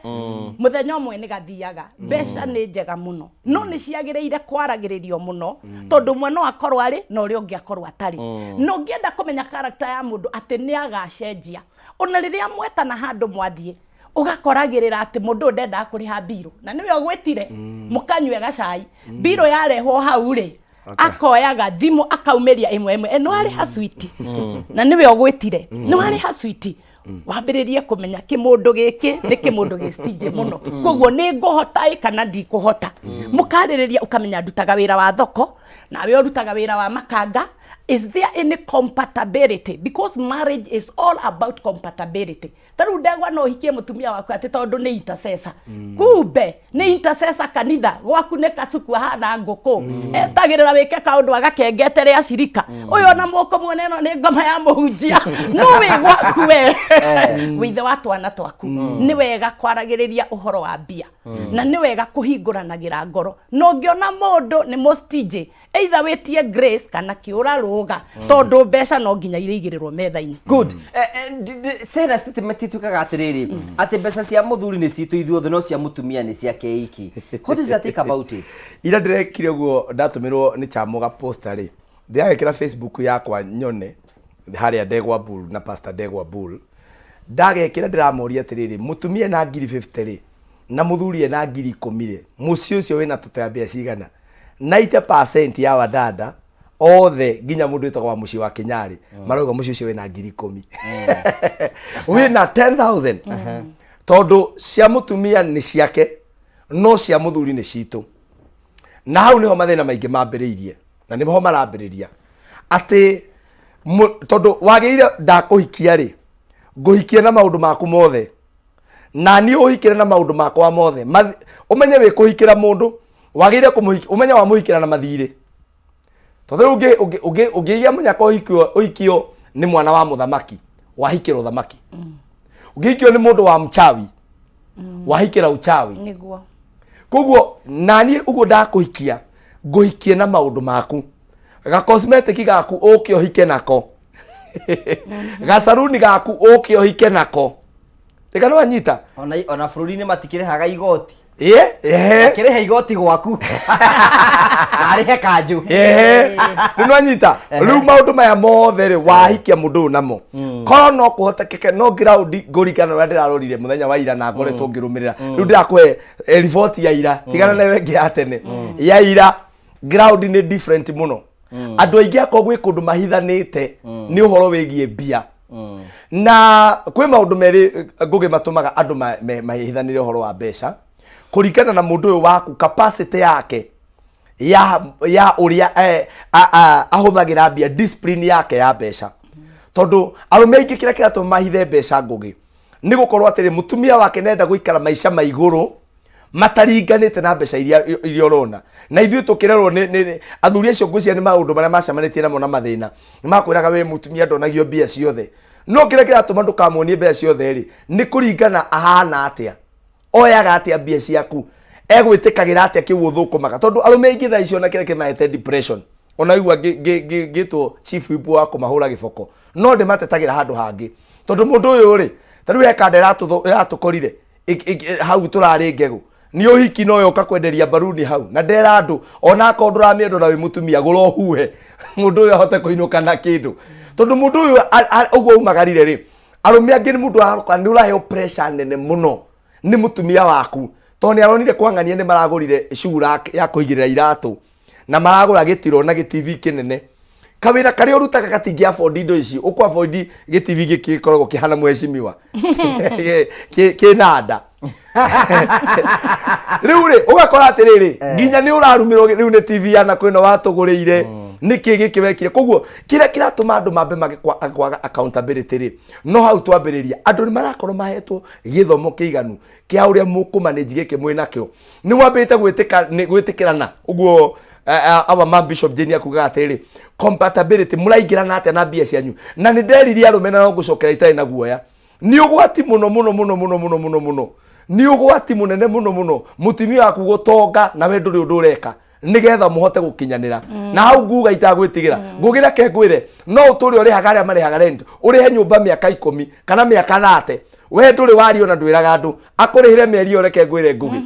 mũthenya ũmwe nĩ gathiaga. Mbeca nĩ njega mũno, no nĩ ciagĩrĩire kwaragĩrĩrio mũno, tondũ ũmwe no akorwo arĩ na ũrĩa ũngĩ akorwo atarĩ. Na ũngĩenda kũmenya character ya mũndũ atĩ nĩ agacenjia, ona rĩrĩa mwetana handũ mwathiĩ, ũgakoragĩrĩra atĩ mũndũ ũyũ ndendaga kũrĩha mbirũ, na nĩwe ũgwĩtire mũkanyue gacai. Mbirũ yarehwo hau rĩ, akoyaga thimũ akaumĩria ĩmwe ĩmwe, nĩ warĩha switi, na nĩwe ũgwĩtire, nĩ warĩha switi. Wambĩrĩrie kũmenya kĩmũndũ gĩkĩ nĩ kĩmũndũ gĩ stingy mũno, koguo nĩ ngũhota ĩ kana ndikũhota. Mũkarĩrĩria, ũkamenya ndutaga wĩra wa thoko, nawe ũrutaga wĩra wa makanga. Is there any compatibility? Because marriage is all about compatibility. Ta rĩu ndegwa, no ũhikie mũtumia waku atĩ tondũ nĩ intercessor, kumbe nĩ intercessor kanitha gwaku nĩ kacuku ahana ngũkũ, etagĩrĩra wĩke kaũndũ agakengete rĩa cirika ũyũ, ona mũkũmuona ĩno nĩ ngoma ya mũhunjia, no wĩ gwaku we wĩ ithe wa twana twaku. Nĩ wega kwaragĩrĩria ũhoro wa mbia, na nĩ wega kũhingũranagĩra ngoro, na ũngĩona mũndũ nĩ mũstingy, either wĩtie grace kana kĩũra rũga, tondũ mbeca no nginya irĩigĩrĩrwo metha-inĩ. Good. Sera statement ituĩkaga atĩrĩrĩ, atĩ mbeca cia mũthuri nĩ citũ ithuothe, no cia mũtumia nĩ ciake iki. What is your take about it? Ira ndĩrekire ũguo, ndatũmĩrwo nĩ Chamuga poster rĩ, ndĩragĩkĩra Facebook yakwa nyone harĩa Ndegwa Bull na Pastor Ndegwa Bull ndagekĩra. Ndĩramoria atĩrĩrĩ, mũtumia na ngiri 50 rĩ, na mũthuri ena ngiri 10 rĩ, mũciĩ ũcio wĩna toto ya mbia cigana? 90% ya wadada othe, nginya mũndũ wĩtagwo wa mũciĩ wa Kĩnyarĩ, marauga mũciĩ ũcio wĩna ngiri 10, wĩna 10,000, tondũ cia mũtumia nĩ ciake, no cia mũthuri nĩ citũ. Na hau nĩho mathĩna maingĩ mambĩrĩirie, na nĩho marambĩrĩria atĩ tondũ wagĩrĩire ndakũhikia rĩ, ngũhikie na maũndũ maku mothe, na niĩ ũhikĩre na maũndũ makwa mothe. Ũmenye wĩ kũhikĩra mũndũ, wagĩrĩire kũmũhiki, ũmenye wamũhikĩra na mathirĩ, tondũ rĩu ũngĩgĩa mũnyaka, ũhikio nĩ mwana wa mũthamaki, wahikĩra ũthamaki. Ũngĩhikio nĩ mũndũ wa mchawi, wahikĩra uchawi. Nĩguo. Koguo naniĩ ũguo ndakũhikia, ngũhikie na maũndũ maku, ga cosmetic gaku ũke ũhike nako, gacaruni gaku ũke ũhike nako. Rĩka nĩ wanyita. Ona bũrũri-inĩ matikĩrĩhaga igoti. Ĩĩ, ehe. Akĩrĩha igoti gwaku na arĩhe kanjũ. Ehe, nĩ nwanyita. Rĩu maũndũ maya mothe rĩ, wahikia mũndũ ũyũ namo, korwo no kũhotekeke no ngiraũndi ngũringana na ũrĩa ndĩrarorire mũthenya wa ira na ngoretwo ngĩrũmĩrĩra. Rĩu ndĩrakũhe riboti ya ira, tigana na ĩyo ĩngĩ ya tene, ya ira. Ground nĩ different mũno. Andũ aingĩ akorwo gwĩ kũndũ mahithanĩte nĩ ũhoro wĩgiĩ mbia, na kwĩ maũndũ merĩ ngũgĩ matũmaga andũ mahithanĩre ũhoro wa mbeca, kũringana na mũndũ ũyũ waku, capacity yake ya ũrĩa ahũthagĩra mbia, discipline yake ya mbeca. Tondũ arũme aingĩ kĩrĩa kĩratũma mahithe mbeca, ngũgĩ, nĩ gũkorwo atĩrĩ, mũtumia wake nenda gũikara maica ma igũrũ mataringanĩte na mbeca iria ũrona. Na ithuĩ tũkĩrerwo nĩ athuri acio, ngwĩciria nĩ maũndũ marĩa macemanĩtie namo na mathĩna, nĩ makwĩraga we mũtumia ndonagio mbia ciothe. No kĩrĩa kĩratũma ndũkamuonie mbeca ciothe rĩ, nĩ kũringana ahana atĩa, oyaga atĩa mbia ciaku, egwĩtĩkagĩra atĩa kĩu ũthũkũmaga. Tondũ arũme aingĩ thaa icio, ona kĩrĩa kĩmahete depression, ona igua ngĩtwo chief whip wa kũmahũra gĩboko, no ndĩmatetagĩra handũ hangĩ. Tondũ mũndũ ũyũ rĩ, ta rĩu he kanda ĩratũkorire hau tũrarĩ ngegũ nĩ ũhiki, no yoka kwenderia mbaruni hau na ndera andũ, ona akorwo ndũramĩenda na wĩ mũtumia, gũra ũhuhe mũndũ ũyũ ahote kũinũka na kĩndũ. Tondũ mũndũ ũyũ ũguo umagarire rĩ, arũme angĩ nĩ mũndũ aroka nĩ ũraheo pressure nene mũno nĩ mũtumia waku, tondũ nĩ aronire kwang'ania nĩ maragũrire cura ya kũigĩrĩra iratũ, na maragũra gĩtiro na gĩtv kĩnene. Kawĩra karĩa ũrutaga gatingĩ afford indo ici. Ũkũ afford gĩtv gĩkĩ gĩkoragwo kĩhana mheshimiwa kĩna nda. Rĩu rĩ, ũgakora atĩrĩrĩ, nginya nĩ ũrarumĩrwo rĩu nĩ TV yana kwĩno watũgũrĩire nĩkĩ gĩkĩ wekire. Koguo kĩrĩa kĩratũma andũ mambe mage kwaga accountability rĩ, no hau twambĩrĩria, andũ nĩ marakorwo mahetwo gĩthomo kĩiganu kĩa ũrĩa mũkũmanage gĩkĩ mwĩ nakĩo, nĩ mwambĩte gwĩtĩka nĩ gwĩtĩkĩrana. Ũguo our man Bishop Jane akugaga atĩrĩrĩ, compatibility, mũraingĩrana atĩa na mbia cianyu. Na nĩ nderirie arũme, na no ngũcokera itarĩ na guoya, nĩ ũgwati mũno mũno mũno mũno mũno mũno mũno, nĩ ũgwati mũnene mũno mũno mũtumia waku gũtonga na we ndũrĩ ũndũ ũreka nĩgetha mũhote gũkinyanĩra. Na hau nguga itagwĩtigĩra, ngũgĩra ke ngwĩre, no ũtũre ũrĩhaga arĩa marĩhaga rent, ũrĩhe nyũmba mĩaka 10 kana mĩaka 30, we ndũrĩ wario na ndwĩraga andũ akũrĩhĩre mĩeri ĩyo. Reke ngwĩre, ngũgĩ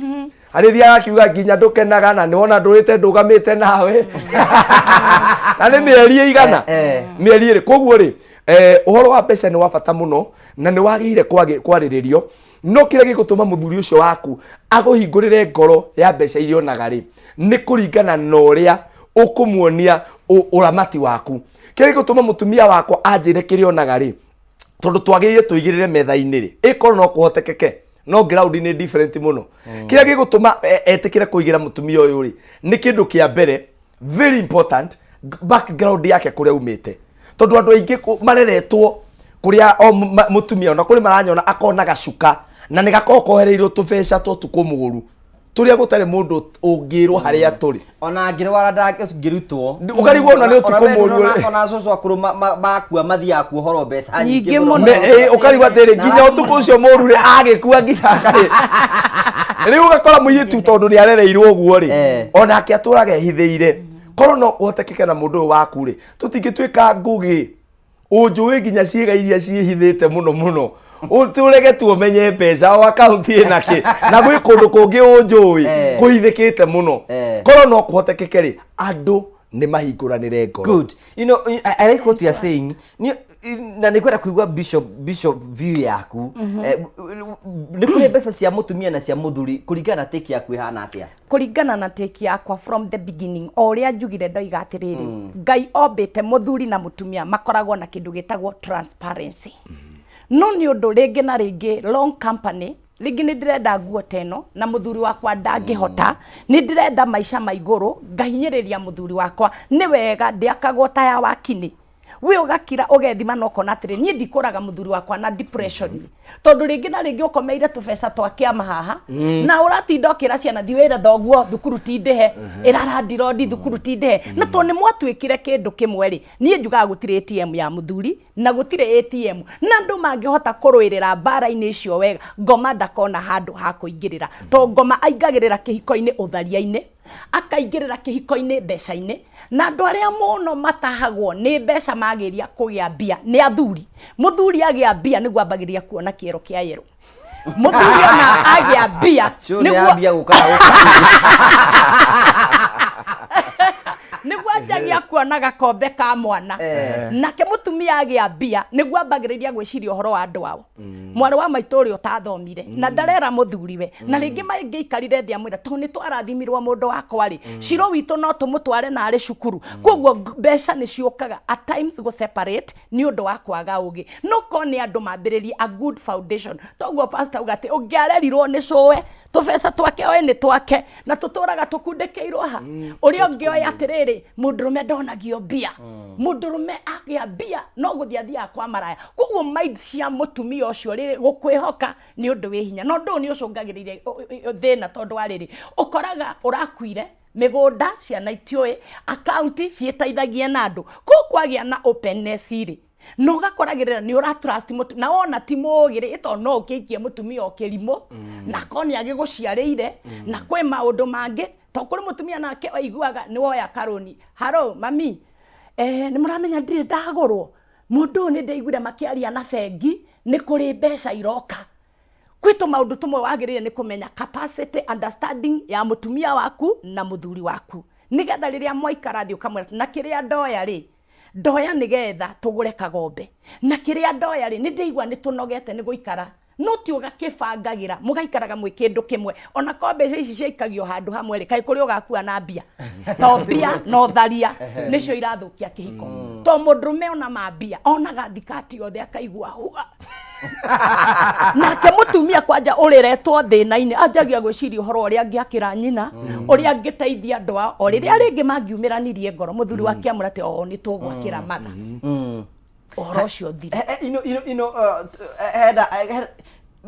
arĩthiaga akiuga nginya ndũkenaga na nĩwona ndũrĩte ndũgamĩte nawe na nĩ mĩeri ĩigana, mĩeri 2. Koguo rĩ, ũhoro wa mbeca nĩ wa bata mũno na nĩ wagĩrĩire kwarĩrĩrio. No kĩrĩa gĩgũtũma mũthuri ũcio waku agũhingũrĩre ngoro ya mbeca iria onaga rĩ, nĩ kũringana na ũrĩa ũkũmuonia ũramati waku. Kĩrĩa gĩgũtũma mũtumia wakwa anjĩre kĩrĩa onaga rĩ, tondũ twagĩrĩire tũigĩrĩre metha-inĩ rĩ, ĩkorwo no kũhotekeke, no ground nĩ different mũno. Kĩrĩa gĩgũtũma etĩkĩre kũigĩra mũtumia ũyũ rĩ, nĩ kĩndũ kĩa mbere very important, background yake, kũrĩa umĩte. Tondũ andũ aingĩ mareretwo kũrĩa o mũtumia ona kũrĩ maranyona akona gacuka na nĩ gakoragwo kohereirwo tũbeca twa ũtukũ mũũru tũrĩa gũtarĩ mũndũ ũngĩrwo harĩa tũrĩ. Ona ngĩrwara ndangĩrutwo. Ũkarigwo ona nĩ ũtukũ mũũru. Ona cũcũ akũrũ makua mathiaga kuohorwo mbeca nyingĩ nyingĩ mũno. mũno. Ũkarigwo atĩrĩ, nginya ũtukũ ũcio mũũru rĩ, agĩkua nginya akarĩ rĩu ũgakora mũirĩtu, tondũ nĩ arereirwo ũguo rĩ, onake atũraga ehithĩire. Korwo no kũhotekeke na mũndũ ũyũ waku rĩ, tũtingĩtuĩka ngũgĩ ũnjũĩ nginya ciĩga iria ciĩhithĩte mũno mũno, tũrege tu ũmenye mbeca o akaunti ĩna kĩ, na gwĩ kũndũ kũngĩ ũnjũĩ kũhithĩkĩte mũno. Korwo no kũhotekeke rĩ, andũ nĩ mahingũranĩre ngoro. Good. I like what you are saying. Na nĩ kwenda kũigua Bishop view yaku. Nĩ kũrĩ mbeca cia mũtumia na cia mũthuri, kũringana na take yaku ĩhana atĩa? Kũringana na take yakwa, from the beginning, o ũrĩa njugire, ndoiga atĩrĩrĩ, Ngai ombĩte mũthuri na mũtumia makoragwo na kĩndũ gĩtagwo transparency. No nĩ ũndũ rĩngĩ na rĩngĩ long company, rĩngĩ nĩ ndĩrenda nguo ta ĩno na mũthuri wakwa ndangĩhota, nĩ ndĩrenda maica ma igũrũ, ngahinyĩrĩria mũthuri wakwa. Nĩ wega ndĩakagwo ta ya wakini. We ũgakira, ũgethima na ũkona atĩrĩ, niĩ ndikũraga mũthuri wakwa na depression, tondũ rĩngĩ na rĩngĩ ũkomeire tũbeca twa kĩama haha na ũratinda ũkĩra ciana, thiĩ wĩre thoguo thukuru ti ndĩhe, ĩra randirondi thukuru ti ndĩhe, na tondũ nĩ mwatuĩkire kĩndũ kĩmwe rĩ, niĩ njugaga gũtirĩ ATM ya mũthuri na gũtirĩ ATM, na andũ mangĩhota kũrũĩrĩra mbara-inĩ icio wega, ngoma ndakona handũ ha kũingĩrĩra, tondũ ngoma aingagĩrĩra kĩhiko-inĩ ũtharia-inĩ, akaingĩrĩra kĩhiko-inĩ mbeca-inĩ, na andũ arĩa mũno matahagwo nĩ mbeca magĩria kũgĩa mbia nĩ athuri. Mũthuri agĩa mbia nĩguo ambagĩrĩria kuona kĩero kĩa yerũ. Mũthuri ona agĩa mbia Sure, nĩ nĩguo ambia gũka na gũka. Nĩguo anjagia kuona gakombe ka mwana. Nake mũtumia agĩa mbia nĩguo ambagĩrĩria gwĩciria ũhoro wa andũ ao, mwarĩ wa maitũ ũrĩa ũtathomire na ndarera mũthuriwe, na rĩngĩ mangĩikarire thĩ amwĩra, tondũ nĩ twarathimirwo mũndũ wakwa rĩ, ciro witũ no tũmũtware na arĩ cukuru. Koguo mbeca nĩ ciũkaga at times gũ separate nĩ ũndũ wa kwaga ũgĩ, no ko nĩ andũ mambĩrĩrie a good foundation. Toguo pastor auga atĩ ũngĩarerirwo nĩ cũwe, tũbeca twake oĩ nĩ twake na tũtũraga tũkundĩkĩirwo ha ũrĩa ũngĩ oĩ atĩrĩrĩ, mũndũrũme ndonagio mbia, mũndũrũme agĩa mbia no gũthiĩ athiaga kwa maraya. Koguo mind cia mũtumia ũcio rĩrĩ gũkwĩhoka nĩ ũndũ wĩ hinya, na ũndũ ũyũ nĩ ũcũngagĩrĩria thĩna, tondũ wa rĩrĩ, ũkoraga ũrakuire mĩgũnda, ciana itiũĩ, akaunti ciĩteithagia na andũ. Kũu kwagĩa na openness rĩ, na ũgakoragĩrĩra nĩ ũra trust mũtu na wona ti mũgĩ rĩ, ĩto no ũkĩikie mũtumia o kĩrimũ na akorwo nĩ agĩgũciarĩire na kwĩ maũndũ mangĩ, to kũrĩ mũtumia nake waiguaga nĩ woya karũni, haro mami, nĩ mũramenya ndirĩ ndagũrwo mũndũ ũyũ, nĩ ndaiguire makĩaria na bengi nĩ kũrĩ mbeca iroka. Kwĩ tũmaũndũ tũmwe wagĩrĩire nĩ kũmenya capacity, understanding ya mũtumia waku na mũthuri waku, nĩgetha rĩrĩa mwaikara thĩ ũkamwĩra, na kĩrĩa ndoya rĩ, ndoya nĩgetha tũgũre kagombe, na kĩrĩa ndoya rĩ, nĩ ndĩigua nĩ tũnogete nĩ gũikara, no ti ũgakĩbangagĩra mũgaikaraga mwĩ kĩndũ kĩmwe. Ona ko mbeca ici ciaikagio handũ hamwe rĩ, kaĩ kũrĩ ũgakua na mbia? To mbia na ũtharia nĩcio irathũkia kĩhiko, to mũndũrũme ona ma mbia onaga thikati yothe akaigua hua, nake mũtumia kwanja ũrĩretwo thĩna-inĩ anjagia gwĩciria ũhoro ũrĩa angĩakĩra nyina, ũrĩa angĩteithia andũ ao, o rĩrĩa rĩngĩ mangiumĩranirie ngoro, mũthuri wake amũra atĩ o nĩ tũgwakĩra matha, ũhoro ũcio ũthire. Ino ino ino henda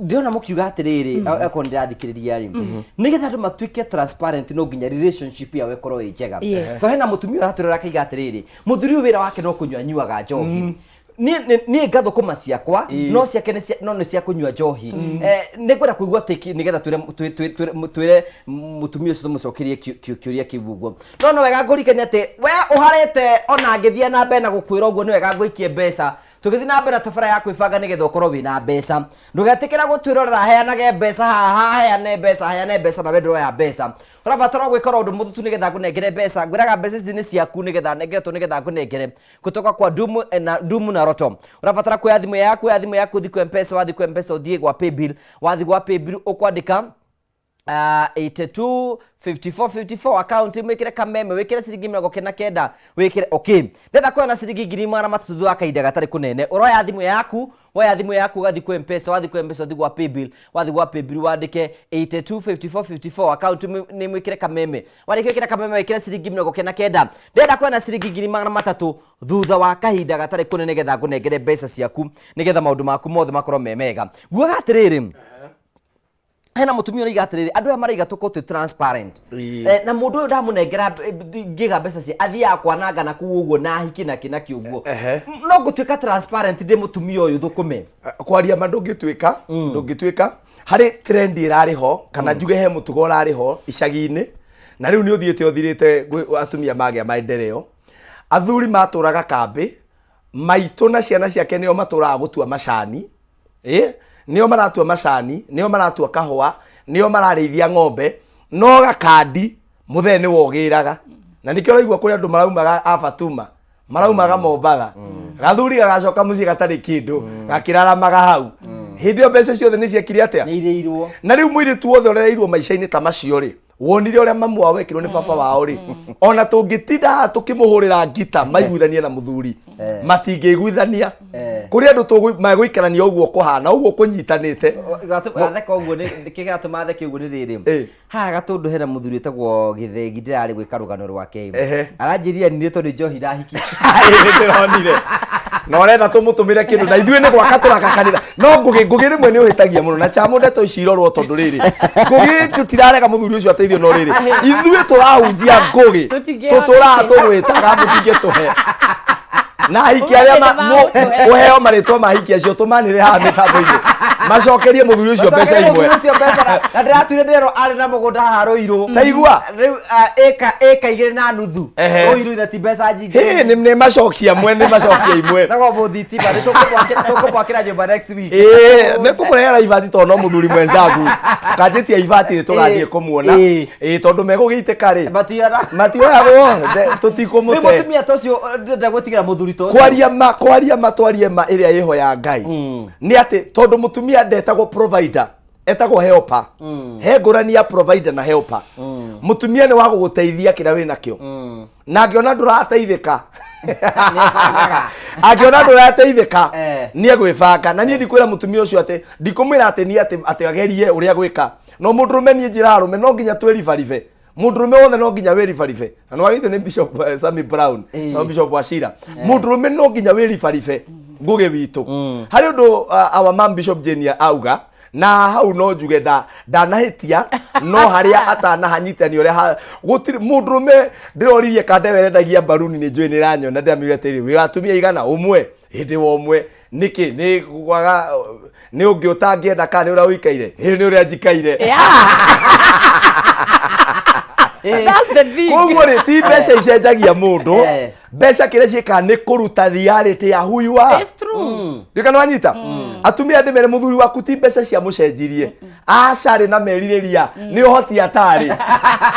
ndĩrona mũkiuga atĩrĩrĩ, akorwo nĩ ndĩrathikĩrĩria rĩ, nĩgetha andũ matuĩke transparent no nginya relationship yao ĩkorwo ĩ njega. To hena mũtumia ũratũrora akaiga atĩrĩrĩ, mũthuri ũyũ wĩra wake no kũnyua anyuaga njohi, niĩ ngathũkũma ciakwa no ciake no nĩ cia kũnyua njohi. Nĩ ngwenda kũigua atĩ nĩgetha twĩre mũtumia ũcio tũmũcokerie kĩũria kĩu ũguo. No wega ngũrikanie atĩ we ũharĩte, ona ngĩthiĩ na mbere na gũkwĩra ũguo, nĩ wega ngũikie mbeca tũgĩthiĩ na mbere na tabara ya kwĩbanga nĩgetha ũkorwo wĩna mbeca. Ndũgetĩkĩra gũtwĩrorera heanage mbeca haha, heane mbeca, heane mbeca, na we ndũroya mbeca. Ũrabatara o gwĩka ũndũ mũthũ tu nĩgetha ngũnengere mbeca. Ngwĩraga mbeca ici nĩ ciaku nĩgetha nengeretwo nĩgetha ngũnengere kutoka kwa Dumu, na Dumu na Roto. Ũrabatara kuoya thimũ yaku, oya thimũ yaku ũthiĩ kwa M-Pesa, wathiĩ kwa M-Pesa ũthiĩ gwa paybill, wathiĩ gwa paybill ũkwandĩka 82 54 54, account mwĩkĩre kameme, wĩkĩre ciringi 99, wĩkĩre okay. Ndenda kuoya na ciringi 300,000 thutha wa kahinda gatarĩ kũnene. Ũroya thimũ yaku, woya thimũ yaku ũgathiĩ kwa M-Pesa, wathiĩ kwa M-Pesa ũthiĩ gwa paybill, wathiĩ gwa paybill wandĩke 82 54 54, account nĩ mwĩkĩre kameme, warĩkia gwĩkĩra kameme wĩkĩre ciringi 99. Ndĩrenda kuoya na ciringi 300,000 thutha wa kahinda gatarĩ kũnene nĩgetha ngũnengere mbeca ciaku nĩgetha maũndũ maku mothe makorwo me mega. Ngugaga atĩrĩrĩ, hena mũtumia ũraiga atĩrĩrĩ, andũ aya maraiga tũkorwo twĩ transparent. Na mũndũ ũyũ ndamũnengera ngĩga mbeca cia athiaga kwananga na kũu ũguo na hiki na kĩ na kĩ ũguo. No ngũtuĩka transparent ndĩ mũtumia ũyũ thũkũme? Kwaria ma, ndũngĩtuĩka harĩ trend ĩrarĩ ho, kana njuge he mũtugo ũrarĩ ho icagi-inĩ, na rĩu nĩ ũthiĩte ũthirĩte atumia magĩa maendeleo. Athuri matũraga kambĩ, maitũ na ciana ciake nĩo matũraga gũtua macani, nĩo maratua macani, nĩo maratua kahũa, nĩo mararĩithia ng'ombe, no gakandi mũthee nĩwe ũgĩraga. Na nĩkĩo ũraigua kũrĩ andũ maraumaga a Fatuma, maraumaga Mombatha, gathuri gagacoka mũciĩ gatarĩ kĩndũ, gakĩraramaga hau. Hĩndĩ ĩyo mbeca ciothe nĩ ciekire atĩa? Nĩ irĩirwo. Na rĩu mũirĩtu wothe ũrereirwo maica-inĩ ta macio rĩ, Wonire ũrĩa mamu wao wekirwo nĩ baba wao rĩ, ona tũngĩtinda haha tũkĩmũhũrĩra ngita maiguithanie na mũthuri, matingĩiguithania. Kũrĩ andũ megũikarania ũguo kũhana ũguo kũnyitanĩte. Atheka ũguo nĩ kĩgatũma atheke ũguo nĩ rĩrĩ. Haha Gatũndũ hena mũthuri wĩtagwo Gĩthegi, ndĩrarĩ gwĩka rũgano rwake. Aranjĩrire niĩ tondũ njohi ndahiki. Ĩĩ, ndĩronire na ũrenda tũmũtũmĩre kĩndũ na ithuĩ nĩ gwaka tũraka kanitha. No Ngũgĩ, Ngũgĩ rĩmwe nĩ ũhĩtagia mũno na chamo ndeto ici irorwo, tondũ rĩrĩ, Ngũgĩ, tũtirarega mũthuri ũcio ateithio, no rĩrĩ, ithuĩ tũrahunjia Ngũgĩ. Tũtingĩona Tũtũraga kĩndũ. Tũgwĩtaga mũtingĩtũhe na ahiki arĩa Ũmũthĩ nĩmagũtũhe. Ũheo marĩtwa ma ahiki acio tũmanĩre haha mĩtambo-inĩ macokerie mũthuri ũcio mbeca Macokerie imwe. mũthuri ũcio mbeca na ndĩratuire ndĩrerwo arĩ na mũgũnda haha Rũirũ. Ta igua. Rĩu ĩka 2.5. Rũirũ ithe ti mbeca nyingĩ. Hĩ, nĩ macokia mwe, nĩ macokia imwe. Tagwo mũthitima nĩ tũkũmwakĩra nyũmba next week. Ĩĩ, nĩ kũmũrehera ibati tondũ no mũthuri mwenzangu kanjĩtia ibati nĩ tũgathiĩ kũmuona. Ĩĩ, tondũ megũgĩitĩka rĩ, Matiara. Matioyagwo Rĩu tũtikũmũte. Mũtumia ta ũcio ndĩrenda gwĩtigĩra mũthuri ta ũcio. Kwaria ma, kwaria ma, twarie ma ĩrĩa ĩho ya Ngai nĩ atĩ tondũ mũtumia ndetagwo provider, etagwo helper. He ngũrani ya provider na helper. Mũtumia nĩ wa gũgũteithia kĩrĩa wĩ nakĩo, na angĩona ndũrateithĩka, angĩona ndũrateithĩka, nĩ egwĩbanga. Na niĩ ndikwĩra mũtumia ũcio atĩ, ndikũmwĩra atĩ niĩ atĩ agerie ũrĩa gwĩka. No mũndũrũme, niĩ njĩra arũme no nginya twĩribaribe. Mũndũrũme wothe no nginya wĩribaribe, na nĩ wagĩrĩirwo nĩ Bishop Sammy Brown, no Bishop Wachira, mũndũrũme no nginya wĩribaribe. Ngũgĩ witũ harĩ ũndũ our mom Bishop Jane auga na hau no njuge ndanahĩtia, no harĩa atanahanyitania ũrĩa gũtirĩ mũndũrũme. Ndĩroririe kande werendagia mbaruni, nĩ njũĩ nĩ ĩranyona. Ndĩramĩũria atĩrĩ, wĩ atumia igana? Ũmwe hĩndĩ wa ũmwe nĩkĩ? Nĩ kwaga nĩ ũngĩ ũtangĩenda kana nĩ ũrĩa ũikaire? Ĩ, nĩ ũrĩa njikaire. That's the thing. Koguo rĩ, ti mbeca icenjagia mũndũ. Mbeca kĩrĩa ciĩkaga nĩ kũruta reality ya who you are. It's true. Ndika nĩwanyita atumia ndĩmere mũthuri waku ti mbeca ciamũcenjirie, aca, arĩ na merirĩria nĩ ũhoti atarĩ.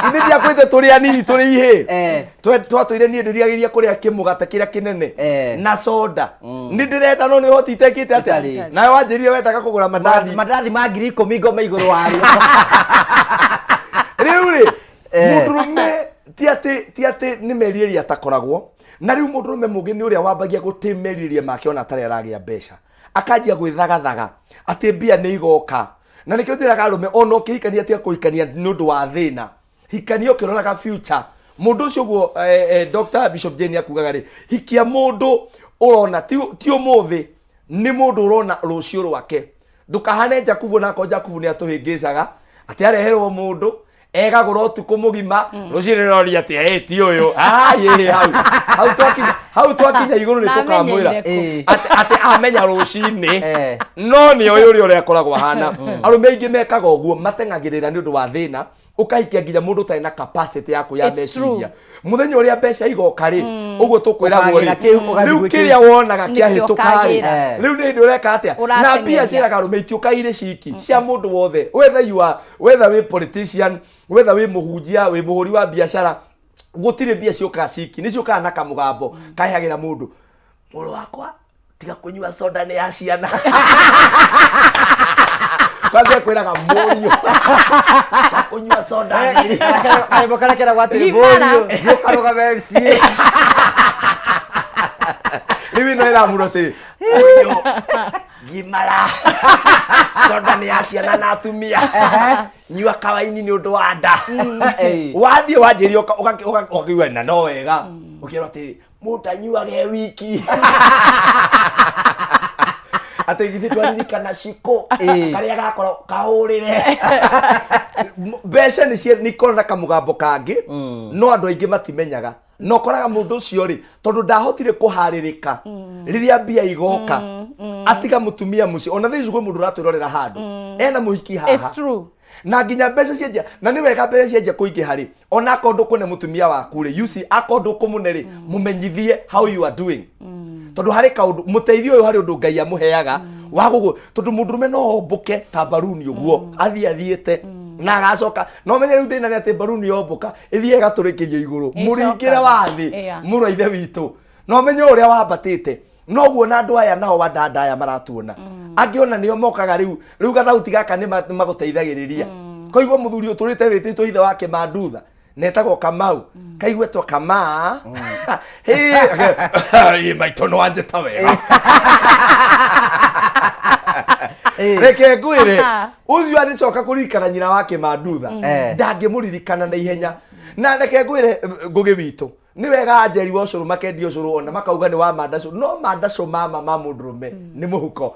Ithe ndiakwĩte tũrĩ anini, tũrĩ ihĩ. Twatũire niĩ ndĩriragĩria kũrĩa kĩmũgate kĩrĩa kĩnene na soda, nĩ ndĩrenda, no nĩ ũhoti itekĩte atĩa. Itarĩ. Nawe wanjĩrire wendaga kũgũra mandathi. Mandathi ma 10,000 ngome igũrũ warĩo. Rĩu rĩ, mũndũrũme ti atĩ nĩ merirĩria atakoragwo na. Rĩu mũndũrũme mũgĩ nĩ ũrĩa wambagia gũtĩ merirĩria make ona atarĩ aragĩa mbeca, akanjia gwĩthagathaga atĩ mbia nĩ igoka. Na nĩkĩo njĩraga arũme, ona ũkĩhikania, tiga kũhikania nĩ ũndũ wa thĩna, hikania ũkĩroraga future mũndũ ũcio. Ũguo Dr. Bishop Jane akugaga rĩ, hikia mũndũ ũrona ti ũmũthĩ, nĩ mũndũ ũrona rũciũ rwake. Ndũkahane Jakubu, nako Jakubu nĩ atũhĩngĩcaga atĩ areherwo mũndũ egagũra ũtukũ mũgima, rũciinĩ roria atĩ ĩ ti ũyũ. Ayĩ, hau twakinya igũrũ nĩ Na tũkamwĩra amenyeire kũ? Atĩ amenya rũcinĩ. No nĩ oĩ ũrĩa akoragwo ahana. Arũme aingĩ mekaga ũguo, mateng'agĩrĩra nĩ ũndũ wa thĩna, ũkahikia nginya mũndũ ũtarĩ na capacity yaku ya It's meciria. Mũthenya ũrĩa mbeca igoka rĩ, ũguo tũkwĩragwo rĩ, Ũkagĩra kĩu, ũgathiĩ rĩu gwĩ kĩu. kĩrĩa wonaga Nĩkĩo kĩahĩtũka rĩ, ũkagĩra. Rĩu nĩ hĩndĩ ũreka atĩa na mbia? Ũrateng'eria. Njĩraga arũme itiũkaga irĩ ciki cia mũndũ wothe, whether you are, whether wĩ politician, whether wĩ mũhunjia, wĩ mũhũri wa biacara, gũtirĩ mbia ciũkaga ciki, nĩ ciũkaga na kamũgambo kahehagĩra mũndũ. Mũrũ wakwa, tiga kũnyua soda, nĩ ya ciana. Kwanza kwĩraga mũriũ, tiga kũnyua soda nĩ Karĩmbo karĩa keragwo atĩrĩ, Gimara. mũriũ thiĩ ũkarũgame MCA. Rĩu ĩno ĩramũra atĩrĩ, mũriũ gimara, soda nĩ ya ciana na atumia, nyua kawaini nĩ ũndũ wa nda. Wathiĩ wanjĩria ũkaigua na no wega, ũkĩrwo atĩrĩ, mũndũ anyuaga e wiki, atĩ githĩ twaririkana cikũ karĩa gakorwo kahũrĩre mbeca nĩ ikoragwo na kamũgambo kangĩ, no andũ aingĩ matimenyaga. Na ũkoraga mũndũ ũcio rĩ, tondũ ndahotire kũharĩrĩka rĩrĩa mbia igoka, atiga mũtumia mũciĩ. Ona thaa ici kwĩ mũndũ ũratwĩrorera handũ ena mũhiki haha. It's true. Na nginya mbeca cianjia, na nĩ wega mbeca cianjia kũingĩha rĩ, ona akorwo ndũkũne mũtumia waku rĩ, you see, akorwo ndũkũmũne rĩ, mũmenyithie how you are doing, tondũ harĩ kaũndũ mũteithio ũyũ, harĩ ũndũ Ngai amũheaga wa gũgũ, tondũ mũndũrũme no ombũke ta mbaruni ũguo athiĩ athiĩte na agacoka. No menye rĩu thĩna nĩ atĩ mbaruni yombũka ĩthiĩ ĩgatũrĩkĩrio igũrũ, mũringĩre wa thĩ. Mũrũ wa ithe witũ, no menye ũrĩa wambatĩte noguo. Na andũ aya nao wadada aya maratuona, angĩ ona nĩo mokaga rĩu. Rĩu gathauti gaka nĩ magũteithagĩrĩria. Koigua muthuri uturite wititwo ithe wake Mandutha netagwo Kamau, kaiguetwo Kamaa. Hĩ, maitũ no anjĩta wega. Reke ngwĩre, ũcio agĩcoka kũririkana nyina wake Mandutha, ndangĩmũririkana na ihenya. Na reke ngwĩre, Ngũgĩ witũ, nĩ wega anjeri wa ũcũrũ makendia ũcũrũ ona makauga nĩ wa mandacũ, no mandacũ mama ma mũndũrũme nĩ mũhuko.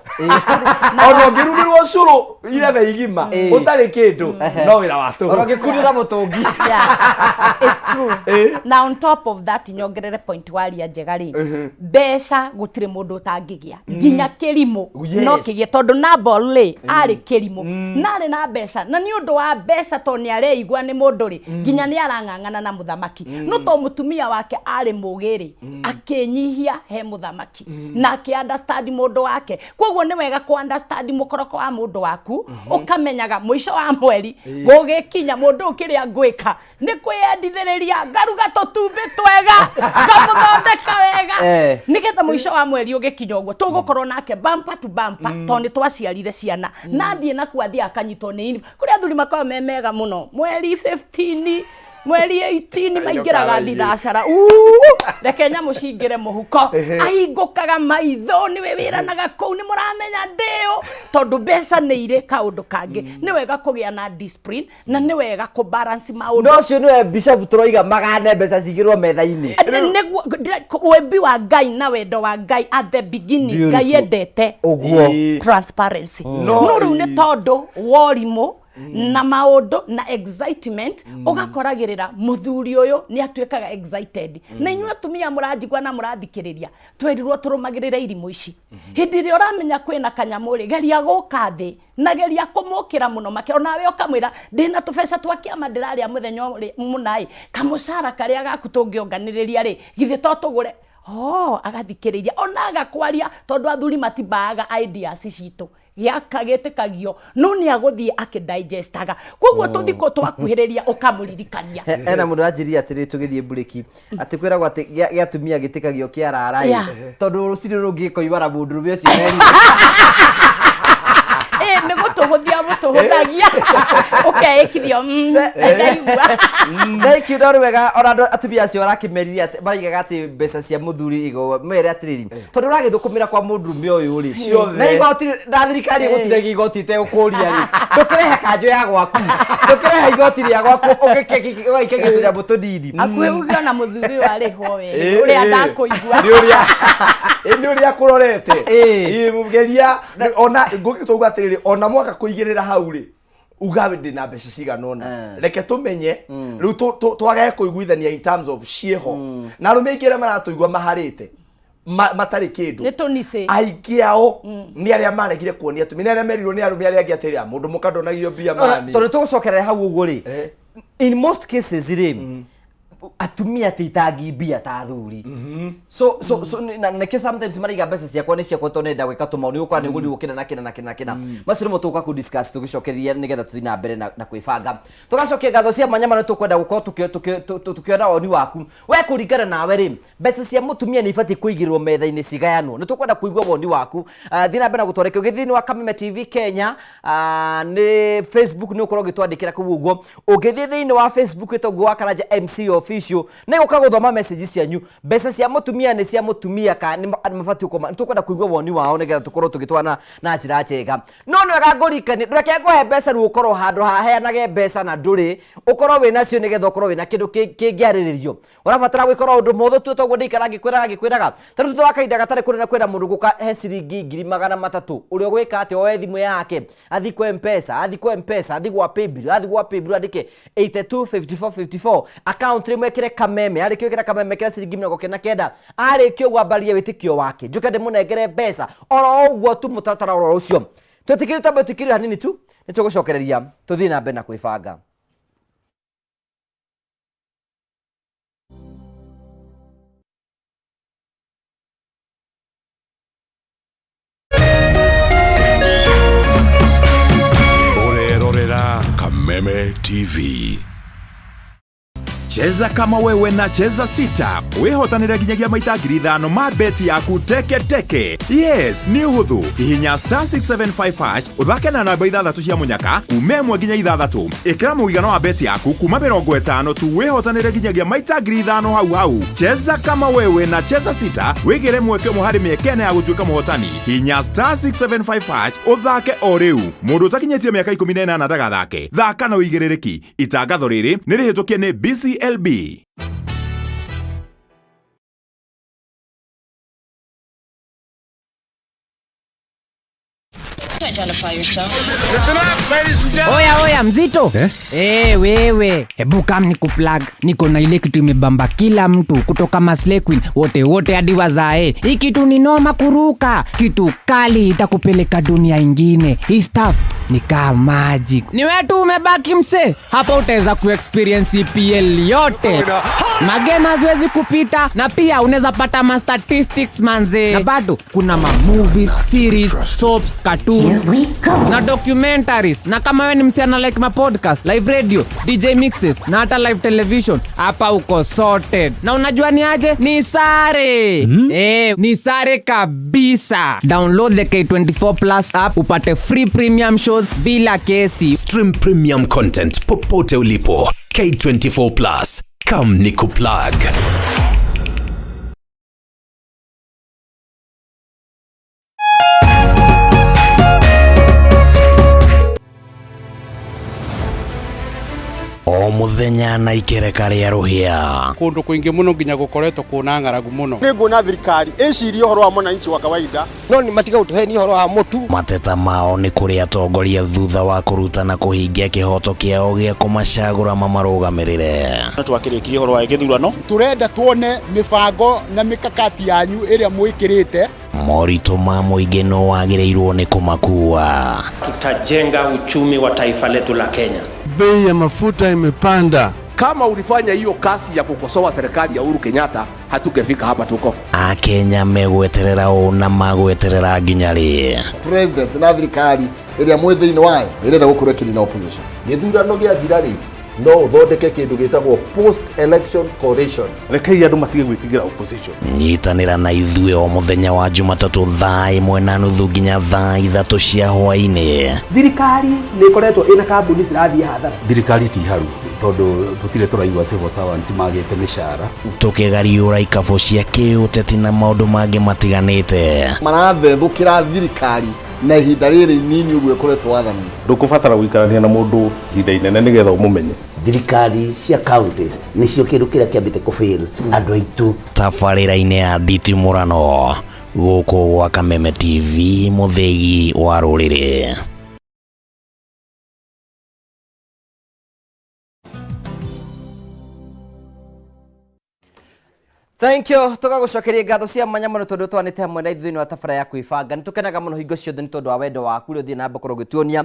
Ona ũngĩrugĩrwo ũcũrũ irebe igima ũtarĩ kĩndũ, no wĩra wa tũhũ. Ona ũngĩkunĩra mũtũngi. Yeah, it's true. Na on top of that, nyongerere point waria njega rĩ, mbeca gũtirĩ mũndũ ũtangĩgĩa, nginya kĩrimũ no kĩgĩe, tondũ Nabal rĩ arĩ kĩrimũ na arĩ na mbeca, na nĩ ũndũ wa mbeca, tondũ nĩ areigua nĩ mũndũ rĩ, nginya nĩ arang'ang'ana na mũthamaki. No to mũtumia wake arĩ mũgĩ rĩ, akĩnyihia he mũthamaki na akĩ understand mũndũ wake. Koguo nĩ wega kũ understand mũkoroko wa mũndũ waku, ũkamenyaga mũico wa mweri gũgĩkinya mũndũ ũyũ kĩrĩa ngwĩka nĩ kwĩyendithĩrĩria, ngaruga tũtumbĩ twega, ngamũthondeka wega, nĩgetha mũico wa mweri ũgĩkinya ũguo tũgũkorwo nake bumper to bumper, tondũ nĩ twaciarire ciana. Na athiĩ nakuo athiĩ akanyitwo nĩ ini kũrĩa athuri makoragwo me mega mũno, mweri 15, mweri 18 maingĩraga thinacara. Uu, reke nyamũ cingĩre mũhuko, ahingũkaga maitho, nĩwe wĩranaga kũu nĩ mũramenya ndĩũ, tondũ mbeca nĩ irĩ kaũndũ kangĩ. Nĩ wega kũgĩa na discipline na nĩ wega kũ balance maũndũ. No ũcio nĩwe bishop tũroiga magane mbeca cigĩrwo metha-inĩ. Nĩguo wĩmbi wa Ngai na wendo wa Ngai at the beginning, Ngai Beautiful. endete ũguo transparency. No, no rĩu nĩ tondũ worimũ na maũndũ na excitement, ũgakoragĩrĩra mũthuri ũyũ nĩ atuĩkaga excited. Na inyuĩ atumia mũranjigua na mũrathikĩrĩria, twerirwo tũrũmagĩrĩre irimũ ici. Hĩndĩ ĩrĩa ũramenya kwĩna kanyamũ rĩ, geria gũka thĩ na geria kũmũkĩra mũno makĩria, onawe ũkamwĩra ndĩna tũbeca twa kĩama ndĩrarĩa mũthenya ũrĩ mũna ĩ, kamũcara karĩa gaku tũngĩonganĩrĩria rĩ, githĩ to tũgũre? Oh, agathikĩrĩria ona agakwaria, tondũ athuri matimbaga ideas citũ gĩaka gĩtĩkagio, no nĩ agũthiĩ akĩdigestaga. Koguo tũthikũ twakuhĩrĩria ũkamũririkania. Hena mũndũ anjĩrire atĩrĩ tũgĩthiĩ mburĩki, atĩ kwĩragwo atĩ gĩa atumia gĩtĩkagio kĩarara ĩ, tondũ rũcinĩ rũngĩ gĩkoima na mũndũrũme ũcio erire. Ĩ nĩ gũtũhũthia mũtũhũthagia, ũkeĩkithio ndaigua. Thank you. No nĩ wega ona andũ atumia acio arakĩmerire atĩ maraigaga atĩ mbeca cia mũthuri igo mere atĩrĩrĩ, tondũ ũragĩthũkũmĩra kwa mũndũrũme ũyũ rĩ, Ciothe. Na igoti na thirikari ĩgũtinagia igoti ĩtegũkũria rĩ, ndũkĩrehe kanjũ ya gwaku, ndũkĩrehe igoti rĩa gwaku, ũgaikagia tũnyamũ tũnini. Akuhĩ uge ona mũthuri ũyũ arĩhwo wega ũrĩa ndakũigua. Nĩ ũrĩa nĩ ũrĩa kũrorete. Ĩ, geria ona ngũgĩ tauga atĩrĩrĩ, ona mwaka kũigĩrĩra hau rĩ, uga ndĩ na mbeca cigana ũna, reke tũmenye rĩu twage kũiguithania in terms of ciĩho. Na arũme aingĩ arĩa maratũigua maharĩte matarĩ kĩndũ, nĩ tũnicĩ. Aingĩ ao nĩ arĩa maregire kuonia atumia, nĩ arĩa merirwo nĩ arũme arĩa angĩ atĩrĩ, "Ah, mũndũ mũka ndonagio mbia mani." Tondũ tũgũcokerera hau ũguo rĩ, in most cases rĩ, atumia ti itangi mbia ta athuri. So na nĩkĩo sometimes maraiga mbeca ciakwa nĩ ciakwa, tondũ nenda gwĩka tũmaũndũ, nĩ ũgũkora nĩ ũgũrirwo kĩna na kĩna na kĩna na kĩna. Macio nĩmo tũgũka kũ discuss tũgĩcokereria, nĩgetha tũthiĩ na mbere na kwĩbanga. Tũgacokia ngatho cia mwanya mũno. Tũkwenda gũkorwo tũkĩona woni waku we, kũringana nawe rĩ, mbeca cia mũtumia nĩ ibatiĩ kũigĩrĩrwo metha-inĩ cigayanwo? Nĩ tũkwenda kũigua woni waku. Thiĩ na mbere na gũtwarĩka ũgĩthiĩ thĩinĩ wa Kameme TV Kenya, nĩ Facebook, nĩ ũkorwo ũgĩtwandĩkĩra kũu ũguo. Ũngĩthiĩ thĩinĩ wa Facebook ĩtagwo wa Karanja MC Official, nĩ gũka gũthoma message cianyu. Mbeca cia mũtumia nĩ cia mũtumia kana nĩ mabatiĩ gũkorwo nĩ tũkwenda kũigua woni wao, nĩgetha tũkorwo tũgĩtwarana na njĩra njega. No nĩ wega ngũririkanie, reke ngũhe mbeca rĩu, ũkorwo handũ haheanage mbeca na ndũrĩ, ũkorwo wĩ nacio, nĩgetha ũkorwo wĩna kĩndũ kĩngĩarĩrĩrio. Ũrabatara gwĩkora ũndũ mũhũthũ tu, toguo ndĩikara ngĩkwĩraga ta rĩu thutha wa kahinda gatarĩ kũnene kwĩna mũndũ gũka he ciringi 300,000. Ũrĩa ũgwĩka atĩ oe thimũ yake, athiĩ kwa Mpesa, athiĩ gwa Paybill, andĩke 825454, account rĩmwe ĩkĩre Kameme. Arĩkia gwĩkĩra Kameme, ĩkĩra ciringi 99. Arĩkia ũguo ambarie wĩtĩkio wake, njuke ndĩmũnengere mbeca oro ũguo tu, mũtaratara oro ũcio. Twĩtĩkĩrie twambe twĩkĩrĩre hanini tu, nĩ tũgũcokereria tũthiĩ na mbere na kwĩbanga. Ũrerorera Kameme TV. Cheza kama wewe na Cheza Sita wĩhotanĩre nginyagia maita 5,000 ma beti yaku teke teke. Yes, nĩ ũhũthũ. Hihinya star 675 hash ũthake na namba ithathatũ cia mũnyaka kuma 1 nginya 6. Ĩkĩra mũigana wa beti yaku kuma 50 tu wĩhotanĩre nginyagia maita 5,000 hau hau. Cheza kama wewe na Cheza Sita wĩgĩre mweke ũmwe harĩ mĩeke ĩna ya gũtuĩka mũhotani. Hihinya star 675 hash ũthake o rĩu. Mũndũ ũtakinyĩtie mĩaka 18 ndagathake. Thaka na ũigĩrĩrĩki. Itangatho rĩrĩ nĩ rĩhĩtũkie nĩ BCLB. Oya oya mzito eh? Eh, wewe hebu kam ni kuplug, niko na ile kitu imebamba kila mtu kutoka Maslay Queen wote wote hadi wazae. Hii kitu ni noma kuruka, kitu kali itakupeleka dunia ingine. Hii stuff ni kama magic. Ni wewe tu umebaki mse, hapa utaweza kuexperience EPL yote, magame haziwezi kupita, na pia unaweza pata ma statistics manze, na bado kuna ma movies, series, soaps, cartoons na documentaries. Na kama wewe ni msichana like ma podcast, live radio, DJ mixes na hata live television, hapa uko sorted. Na unajua ni aje? Ni sare. Eh, ni sare kabisa. Download the K24 Plus app upate free premium shows bila kesi. Stream premium content popote ulipo. K24 Plus. Come nikuplug. O muthenya na ikereka rĩa rũhĩa. Kundu kwingi muno nginya gukoretwo kuna ng'aragu muno. Nĩ nguona thirikari ĩcirie ũhoro wa mwananchi wa kawaida, no nĩ matiga gũtũhenia ũhoro wa mũtu. Mateta mao nĩ kũrĩ atongoria thutha wa kũruta na kũhingia kĩhoto kĩao gĩa kũmacagũra mamarũgamĩrĩre. Twakĩrĩkirie ũhoro wa gĩthurano. Tũrenda tuone mĩbango na mĩkakati yanyu ĩrĩa mwĩkĩrĩte. Moritũ ma mũingĩ no wagĩrĩirwo nĩ kũmakua. Tutajenga uchumi wa taifa letu la Kenya. Bei ya mafuta imepanda. Kama ulifanya hiyo kazi ya kukosoa serikali ya Uhuru Kenyatta, hatungefika hapa tuko. Akenya megweterera ũ na magweterera nginya rĩ? President na thirikari ĩrĩa mwĩ thĩinĩ wayo ĩrenda gũkorwo ĩkĩnina opposition. Gĩthurano gĩathira rĩ, no ũthondeke kĩndũ gĩtagwo post election coalition. Rekei andũ matige gwĩtigĩra opposition. Nyitanĩra na ithuĩ o mũthenya wa Jumatatũ thaa 1:30 nginya thaa 3 cia hwaĩ-inĩ. Thirikari nĩ ĩkoretwo ĩna kambuni cirathiĩ hathara. Thirikari ti haru tondũ tũtirĩ tũraigua civil servants magĩte mĩcara. Tũkĩgariũra ikabũ cia kĩũteti na maũndũ mangĩ matiganĩte. Marathethũkĩra thirikari na ihinda rĩrĩ inini ũguo ĩkoretwo wathani. Ndũkũbatara gũikarania na mũndũ ihinda inene nĩgetha ũmũmenye. Thirikari cia counties nĩcio kĩndũ kĩrĩa kĩambĩte kũfail andũ aitũ. Tabarĩra-inĩ ya nditimũrano gũkũ gwa Kameme TV, mũthĩgi wa rũrĩrĩ. Thank you. Tũgagũcokeria ngatho cia mwanya mũno tondũ twanĩte hamwe na ithuĩ wa tabara ya kwĩbanga. Nĩ tũkenaga mũno hingo ciothe nĩ tondũ wa wendo waku ũrĩa ũthiĩ na mbere gũkorwo ũgĩtuonia,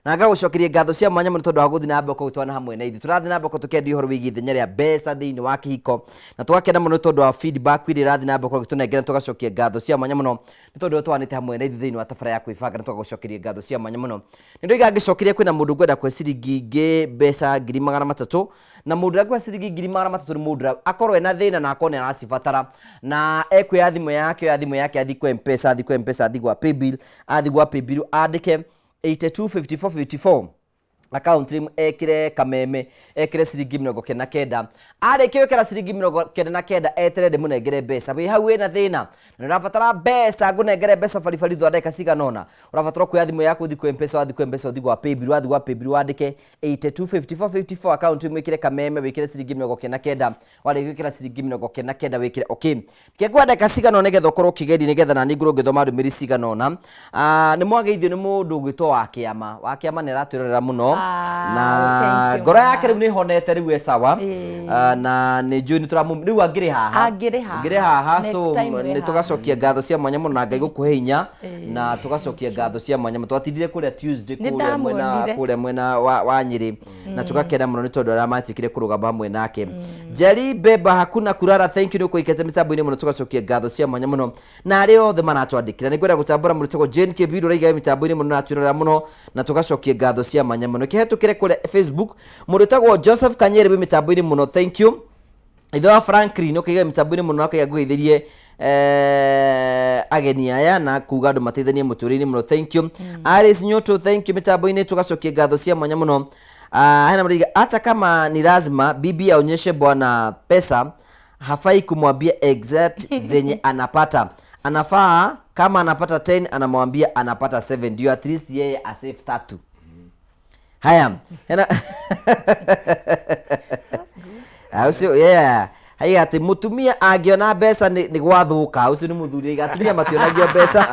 na ngagũcokeria ngatho cia mwanya mũno tondũ wa gũthiĩ na mbere gũkorwo ũgĩtwana hamwe na ithuĩ. Tũrathiĩ na mbere gũkorwo tũkĩendia ũhoro wĩgiĩ ithenya rĩa mbeca thĩinĩ wa kĩhiko, na tũgakena mũno tondũ wa feedback iria ĩrathiĩ na mbere gũkorwo ĩgĩtũnengera. Tũgacokia ngatho cia mwanya mũno nĩ tondũ twanĩte hamwe na ithuĩ thĩinĩ wa tabara ya kwĩbanga, na tũgagũcokeria ngatho cia mwanya mũno. Nĩ ndoiga ngĩcokeria kwĩna mũndũ ngwenda kũhe ciringi ingĩ mbeca 300,000, na mũndũ ũrĩa ngũhe ciringi 300,000 nĩ mũndũ ũrĩa akorwo ena thĩna na akorwo nĩ aracibatara, na ekuoya thimũ yake, oya thimũ yake athiĩ kwa M-Pesa, athiĩ kwa M-Pesa, athiĩ gwa Paybill, athiĩ gwa Paybill andĩke 825454 account name, ekĩre Kameme, ekĩre ciringi 99. Arĩkia gwĩkĩra ciringi 99, etere ndĩmũnengere mbeca. Wĩ hau wĩna thĩna na nĩ ũrabatara mbeca, ngũnengere mbeca baribari thutha wa ndagĩka cigana ũna. Ũrabatara kuoya thimũ yaku ũthiĩ kwa M-Pesa, wathiĩ kwa M-Pesa ũthiĩ gwa Paybill, wathiĩ gwa Paybill wandĩke 825454 account name, wĩkĩre Kameme, wĩkĩre ciringi 99. Warĩkia gwĩkĩra ciringi 99 wĩkĩre okay. Kĩngwa ndagĩka cigana ũna nĩgetha ũkorwo ũkĩgeria, nĩgetha nani ngorwo ngĩthoma ndũmĩrĩri cigana ũna. Nĩ mwageithio nĩ mũndũ ũgwĩtwo wa kĩama. Wa kĩama nĩ aratwĩrorera mũno, na thank you, ngoro yake rĩu nĩ honete, rĩu e sawa. Na nĩ njũĩ nĩ tũramũ rĩu angĩrĩ haha, Angĩrĩ haha. angĩrĩ haha. Next So time wĩ nĩ haha. tũgacokia ngatho cia mwanya mũno na Ngai gũkũhe hinya, na tũgacokia ngatho cia mwanya mũno. Twatindire kũrĩa Tuesday Nĩ kũrĩa mwena ndamuonire. kũrĩa mwena wa Nyĩrĩ, na tũgakena mũno nĩ tondũ arĩa matiĩkire kũrũgama hamwe nake. Njeri Beba hakuna kurara, thank you nĩ ũkũikĩte mĩtambo-inĩ mũno, tũgacokia ngatho cia mwanya mũno na arĩa othe maratwandĩkĩra. Nĩ ngwenda gũtambũra mũrutagwo Jane Kĩmbiru ũraiga mĩtambo-inĩ mũno na atwĩrorera mũno, na tũgacokia ngatho cia mwanya mũno. Kĩhetũkĩre kũrĩa Facebook, mũndũ wĩtagwo Joseph Kanyere wĩ mĩtambo-inĩ mũno, thank you. Ithe wa Franklin ũkaiga mĩtambo-inĩ mũno, akaiga ngũgeithĩrie ageni aya na kuga andũ mateithanie mũtũrĩre-inĩ mũno, thank you. Alice Nyoto, thank you mĩtambo-inĩ, tũgacokia ngatho cia mwanya mũno. Hena mũndũ ũraiga, hata kama ni lazima bibi aonyeshe bwana pesa, hafai kumwambia exact zenye anapata. Anafaa kama anapata 10 anamwambia anapata 7, ndio at least yeye asave 3. Haya, hena ũcio, yeah. Haiga atĩ mũtumia angĩona mbeca nĩ gwathũka. Ũcio nĩ mũthuri, aiga atumia mationagio mbeca.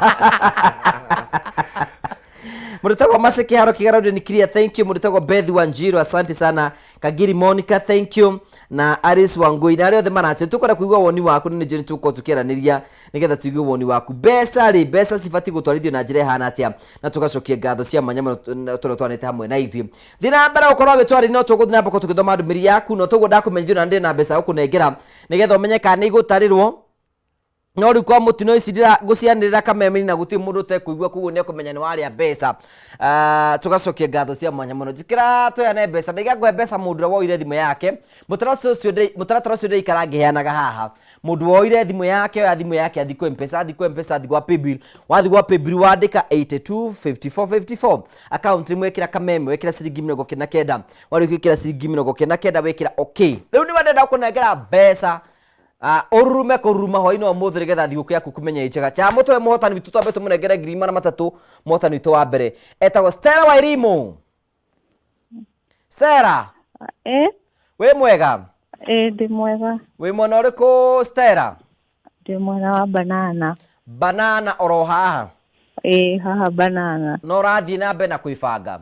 Mũndũ tagwo Mercy Kĩharo Kĩgara ni clear, thank you. Mũndũ tagwo Beth Wanjiru, asante sana. Kagiri Monica, thank you. Na Alice Wangui na arĩa othe maracio, tũkwenda kũigua woni waku, nĩ njũĩ nĩ tũgũkorwo tũkĩaranĩria nĩgetha tũigue woni waku. Mbeca rĩ, mbeca cibatiĩ gũtwarithio na njĩra ĩhana atĩa? Na tũgacokia ngatho cia mwanya mũno tũrĩa twanĩte hamwe na ithuĩ. Thiĩ na mbere gũkorwo ũgĩtwarĩria, no tũgũthiĩ na mbere tũgĩthoma ndũmĩrĩri yaku, no toguo ndakũmenyithia na ndĩ na mbeca gũkũnengera nĩgetha ũmenye kana nĩ igũtarĩrwo. No rĩu kwa mũtino ici ndĩra ngũcianĩrĩra kameme na gũtirĩ mũndũ ũtekũigua, koguo nĩ ekũmenya nĩ warĩa mbeca. Tũgacokia ngatho cia mwanya mũno. Njĩkĩra tũheane mbeca, ndaiga ngũhe mbeca mũndũ ũrĩa woire thimũ yake. Mũtaratara ũcio ndĩraikara ngĩheanaga haha. Mũndũ woire thimũ yake, oya thimũ yake athiĩ kwĩ M-Pesa, athiĩ kwĩ M-Pesa, athiĩ gwa paybill. Wathiĩ gwa paybill wandĩka 82 54 54. Account rĩmwe wekĩra kameme, wekĩra ciringi 99. Warĩkia gwĩkĩra ciringi 99 wekĩra okay. Rĩu nĩwe ndĩrenda gũkũnengera mbeca. Ũrurume kũruruma hwaĩ-inĩ wa ũmũthĩ nĩgetha thigũkũ yaku kũmenya ĩ njega. Cha mũtwe mũhotani witũ, twambe tũmũnengere 300,000. Mũhotani witũ wa mbere etagwo Stella Wairimu. Stella. Wĩ mwega? Ĩ, ndĩ mwega. Wĩ mwena ũrĩkũ, Stella? Ndĩ mwena wa Banana. Banana oro haha? Ĩ, haha Banana. No ũrathiĩ na mbere na kwĩbanga?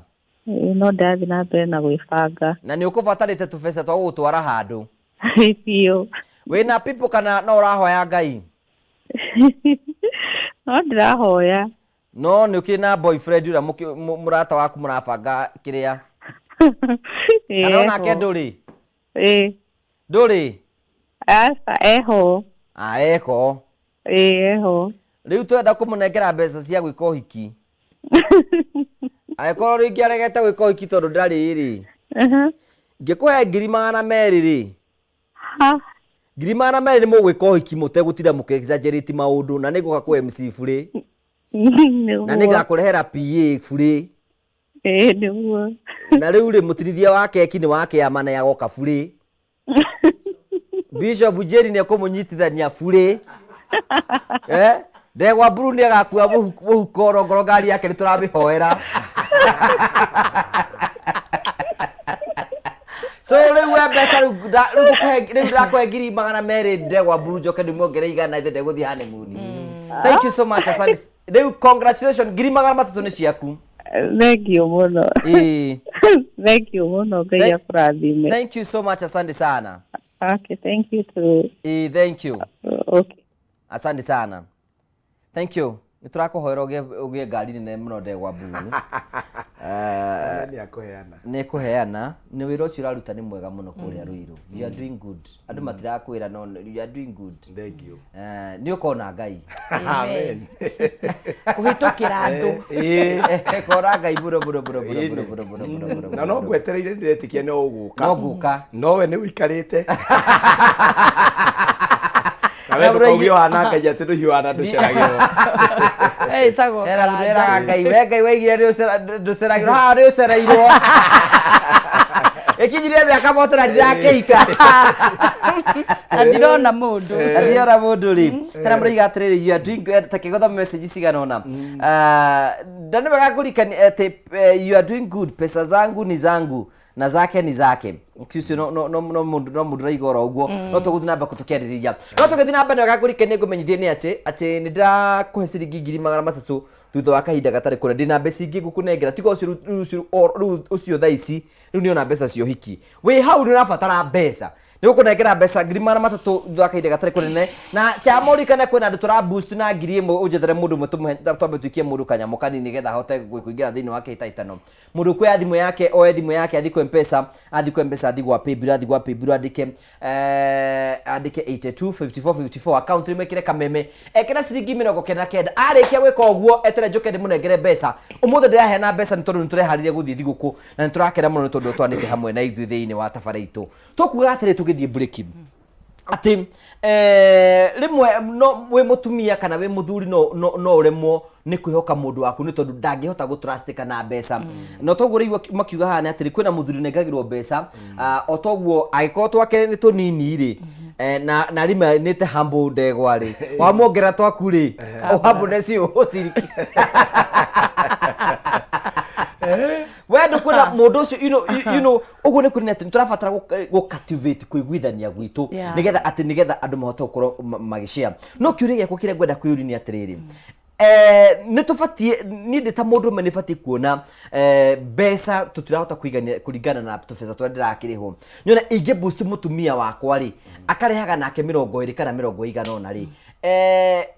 Ĩ, no ndĩrathiĩ na mbere na gwĩbanga. Na nĩ ũkũbatarĩte tũbeca twa gũgũtwara handũ? Biũ. Wĩna people kana no ũrahoya Ngai? No ndĩrahoya. No nĩ ũkĩrĩ na boyfriend ũrĩa mũrata waku mũrabanga kĩrĩa? Kana onake ndũrĩ? Ĩ. Ndũrĩ? Aca, eho. Ah, eho. Ĩ, eho. Rĩu twenda kũmũnengera mbeca cia gwĩka ũhiki. Angĩkorwo rĩngĩ aregete gwĩka ũhiki tondũ ndarĩ rĩ, ngĩkũhe 200,000 rĩ, 200,000 nĩ mũgwĩka ũhiki mũtegũtinda mũkĩ exaggerate maũndũ, na nĩngũka kũ MC burĩ, na nĩngakũrehera PA burĩ. Ĩ, nĩguo. Na rĩu rĩ, mũtirithia wa keki nĩ wa kĩama na agoka burĩ. Bishop Jerry nĩ ekũmũnyitithania burĩ. Ndegwa Mburu nĩ agakua mũhuko rongoro, ngari yake nĩ tũramĩhoera. So rĩu we mbeca rĩu rĩu ngũkũhe, rĩu ndakũhe 200,000 Ndegwa Mburu, njoke ndĩmuongere 100 ithe ndegũthiĩ honeymoon. Thank you so much, asante. Rĩu congratulations, 300,000 nĩ ciaku. Thank you mũno. Ĩĩ. Thank you mũno, Ngai akũrathime. Thank you so much, asante sana. Okay, thank you too. Ĩĩ, thank you. Okay. Asante sana. Thank you. Nĩ tũrakũhoera ũgĩe ngari nene mũno, Ndegwa Mburu. Nĩ akũheana. Nĩ kũheana. Nĩ wĩra ũcio ũraruta nĩ mwega mũno kũrĩa Ruiru. You are doing good. Andũ matirakwĩra no you are doing good. Thank you. Nĩ ũkona Ngai. Amen. Kũhĩtũkĩra andũ. Kona Ngai mũno mũno mũno mũno mũno mũno mũno mũno mũno. Na no ngwetereire, ndĩretĩkia no ũgũka. No ngũka. No we nĩ ũikarĩte. Na we ndũkauge ũhana Ngai atĩ ndũhiũhana ndũceragĩrwo. Ĩtagwo Era mũndũ karanja. eraga Ngai, we Ngai waigire ndũceragĩrwo, haha nĩ ũcereirwo. Ĩkinyirie mĩaka mote na ndirakĩhika. Na ndirona mũndũ. Na ndirona mũndũ rĩ. Kana mũraiga atĩrĩrĩ, you are doing good, ta kĩgotha message cigana ũna. Na nĩ wega ngũririkanie atĩ you are doing good, pesa zangu ni zangu na zake ni zake. Ũcio no no no no mũndũ no mũndũ ũraiga oro ũguo. No tũgũthiĩ na mbere tũkĩarĩrĩria. No tũgĩthiĩ na mbere, wega ngũririkanie ngũmenyithie nĩ atĩ nĩ ndĩrakũhe ciringi 300,000 thutha wa kahinda gatarĩ kũraya. Ndĩna mbeca ingĩ ngũkũnengera, tiga ũcio rĩu, rĩu ũcio thaa ici rĩu nĩ ona mbeca cia ũhiki. Wĩ hau nĩ ũrabatara mbeca, nĩ gũkũnengera mbeca 300,000 thutha wa kahinda gatarĩ kũnene. Na chama ũririkane kwĩna andũ tũra boost na 1000, ũnjethere mũndũ ũmwe tũmũhe, twambe tũikie mũndũ kanyamũ kanini nĩgetha ahote kũingĩra thĩinĩ wa kĩhĩtahĩtano. Mũndũ ũkuoya thimũ yake, oe thimũ yake athiĩ kwĩ M-Pesa, athiĩ kwĩ M-Pesa. mbeca athiĩ gwa paybill, athiĩ gwa paybill andĩke andĩke 82 54 54 account ĩmekĩre kameme ekĩre ciringi 99. Arĩkia gwĩka ũguo, etere njũke ndĩmũnengere mbeca. Ũmũthĩ ndĩraheana mbeca nĩ tondũ nĩ tũreharĩria gũthiĩ thigũkũ na nĩ tũrakena mũno nĩ tondũ twanĩte hamwe na ithuĩ thĩinĩ wa tabara itũ. Tũkugaga atĩrĩ tũgĩthiĩ break atĩ rĩmwe no wĩ mũtumia kana wĩ mũthuri no ũremwo nĩ kwĩhoka mũndũ waku nĩ tondũ ndangĩhota gũtrustika na mbeca. Na toguo rĩu makiuga haha nĩ atĩrĩ, kwĩna mũthuri ũnengagĩrwo mbeca, o toguo angĩkorwo twake nĩ tũnini rĩ, na rimanĩte humble ndegwa rĩ, wamwongerera twaku rĩ, humbleness ũyũ ũciriki we ndũkwenda mũndũ ũcio, you know, ũguo nĩ kuonania atĩ nĩ tũrabatara gũ cultivate kũiguithania gwitũ nĩgetha atĩ nĩgetha andũ mahote gũkorwo magĩshare. No kĩũria gĩakwa kĩrĩa ngwenda kwĩyũria nĩ atĩrĩrĩ, nĩ tũbatiĩ, niĩ ndĩ ta mũndũrũme nĩ batiĩ kuona mbeca tũtirahota kũigania kũringana na tũbeca tũrĩa ndĩrakĩrĩhwo, nyone ingĩ boost mũtumia wakwa rĩ, akarehaga nake 20 kana mĩrongo ĩigana ũna rĩ,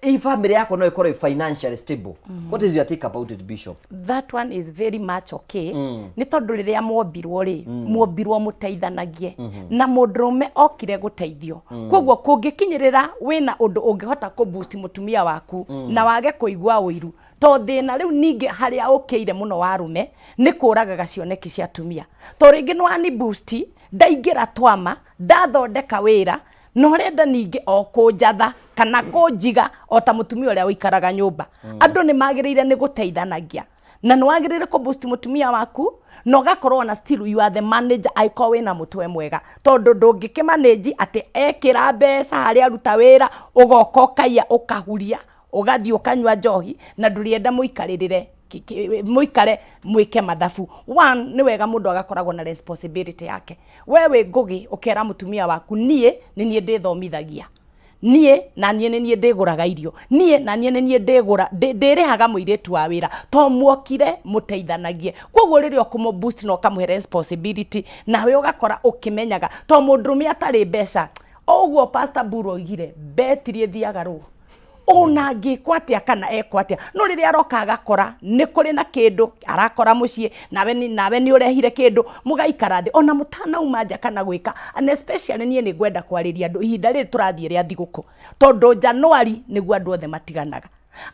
hii family yakwa no ĩkorwo ĩ financially stable. What is your take about it, Bishop? That one is very much okay, nĩ tondũ rĩrĩa mwombirwo rĩ, mwombirwo mũteithanagie, na mũndũrũme okire gũteithio. Koguo kũngĩkinyĩrĩra wĩna ũndũ ũngĩhota kũ boost mũtumia waku na wage kũigua ũiru, to thĩna rĩu ningĩ harĩa ũkĩire mũno wa arũme nĩ kũragaga cioneki cia atumia, to rĩngĩ nĩ wani boost ndaingĩra twama ndathondeka wĩra, na ũrenda ningĩ o kũnjatha kana kũnjiga o ta mũtumia ũrĩa ũikaraga nyũmba. Andũ nĩ magĩrĩire nĩ gũteithanagia, na nĩ wagĩrĩire kũ boost mũtumia waku na ũgakorwo na still you are the manager, angĩkorwo wĩna mũtwe mwega, tondũ ndũngĩkĩmanĩnji atĩ ekĩra mbeca harĩa aruta wĩra, ũgoka ũkaiya, ũkahuria, ũgathiĩ ũkanyua njohi na ndũrĩenda mũikarĩrĩre mũikare mwĩke mathabu. One, nĩ wega mũndũ agakoragwo na responsibility yake. We wĩ ngũgĩ, ũkera mũtumia waku, niĩ nĩ niĩ ndĩthomithagia, niĩ na niĩ nĩ niĩ ndĩgũraga irio, niĩ na niĩ nĩ niĩ ndĩgũra ndĩrĩhaga mũirĩtu wa wĩra, to muokire mũteithanagie. Koguo rĩrĩa ũkũmũ boost na ũkamũhe responsibility, nawe ũgakora ũkĩmenyaga to mũndũrũme atarĩ mbeca. O ũguo Pastor Buru oigire, betiri ĩthiaga rũ ona angĩkwo atĩa kana ekwo atĩa, no rĩrĩa aroka agakora nĩ kũrĩ na kĩndũ arakora mũciĩ, nawe nĩ ũrehire kĩndũ, mũgaikara thĩ ona mũtanauma nja kana gwĩka. And especially niĩ nĩ ngwenda kwarĩria andũ ihinda rĩrĩ tũrathiĩ rĩa thigũkũ, tondũ Januari nĩguo andũ othe matiganaga.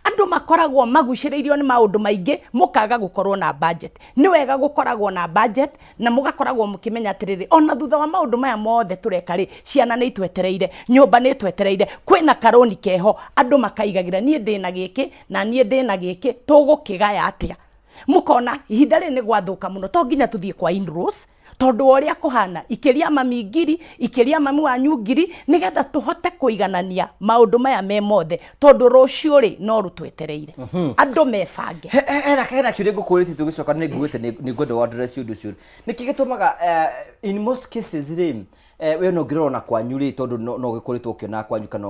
Andũ makoragwo magucĩrĩirio nĩ maũndũ maingĩ, mũkaga gũkorwo na budget. Nĩ wega gũkoragwo na budget na mũgakoragwo mũkĩmenya atĩrĩrĩ, ona thutha wa maũndũ maya mothe tũreka rĩ, ciana nĩ itwetereire, nyũmba nĩ ĩtwetereire, kwĩna karũni keho. Andũ makaigagĩra, niĩ ndĩna gĩkĩ na niĩ ndĩna gĩkĩ, tũgũkĩgaya atĩa? Mũkona ihinda rĩrĩ nĩ gwathũka mũno, to nginya tũthiĩ kwa in-laws, tondũ wa ũrĩa kũhana, ikĩria mami ngiri, ikĩria mami wanyu ngiri, nĩgetha tũhote kũiganania maũndũ maya me mothe, tondũ rũciũ rĩ no rũtwetereire. Andũ mebange. Hena kĩũria ngũkũrĩtie tũgĩcoka, nĩ nguĩte nĩ ngwenda wa-address ũndũ ũcio. Nĩkĩ gĩtũmaga in most cases rĩ, we no ngĩrora na kwanyu rĩ, tondũ no gĩkoretwo ũkĩona kwanyu kana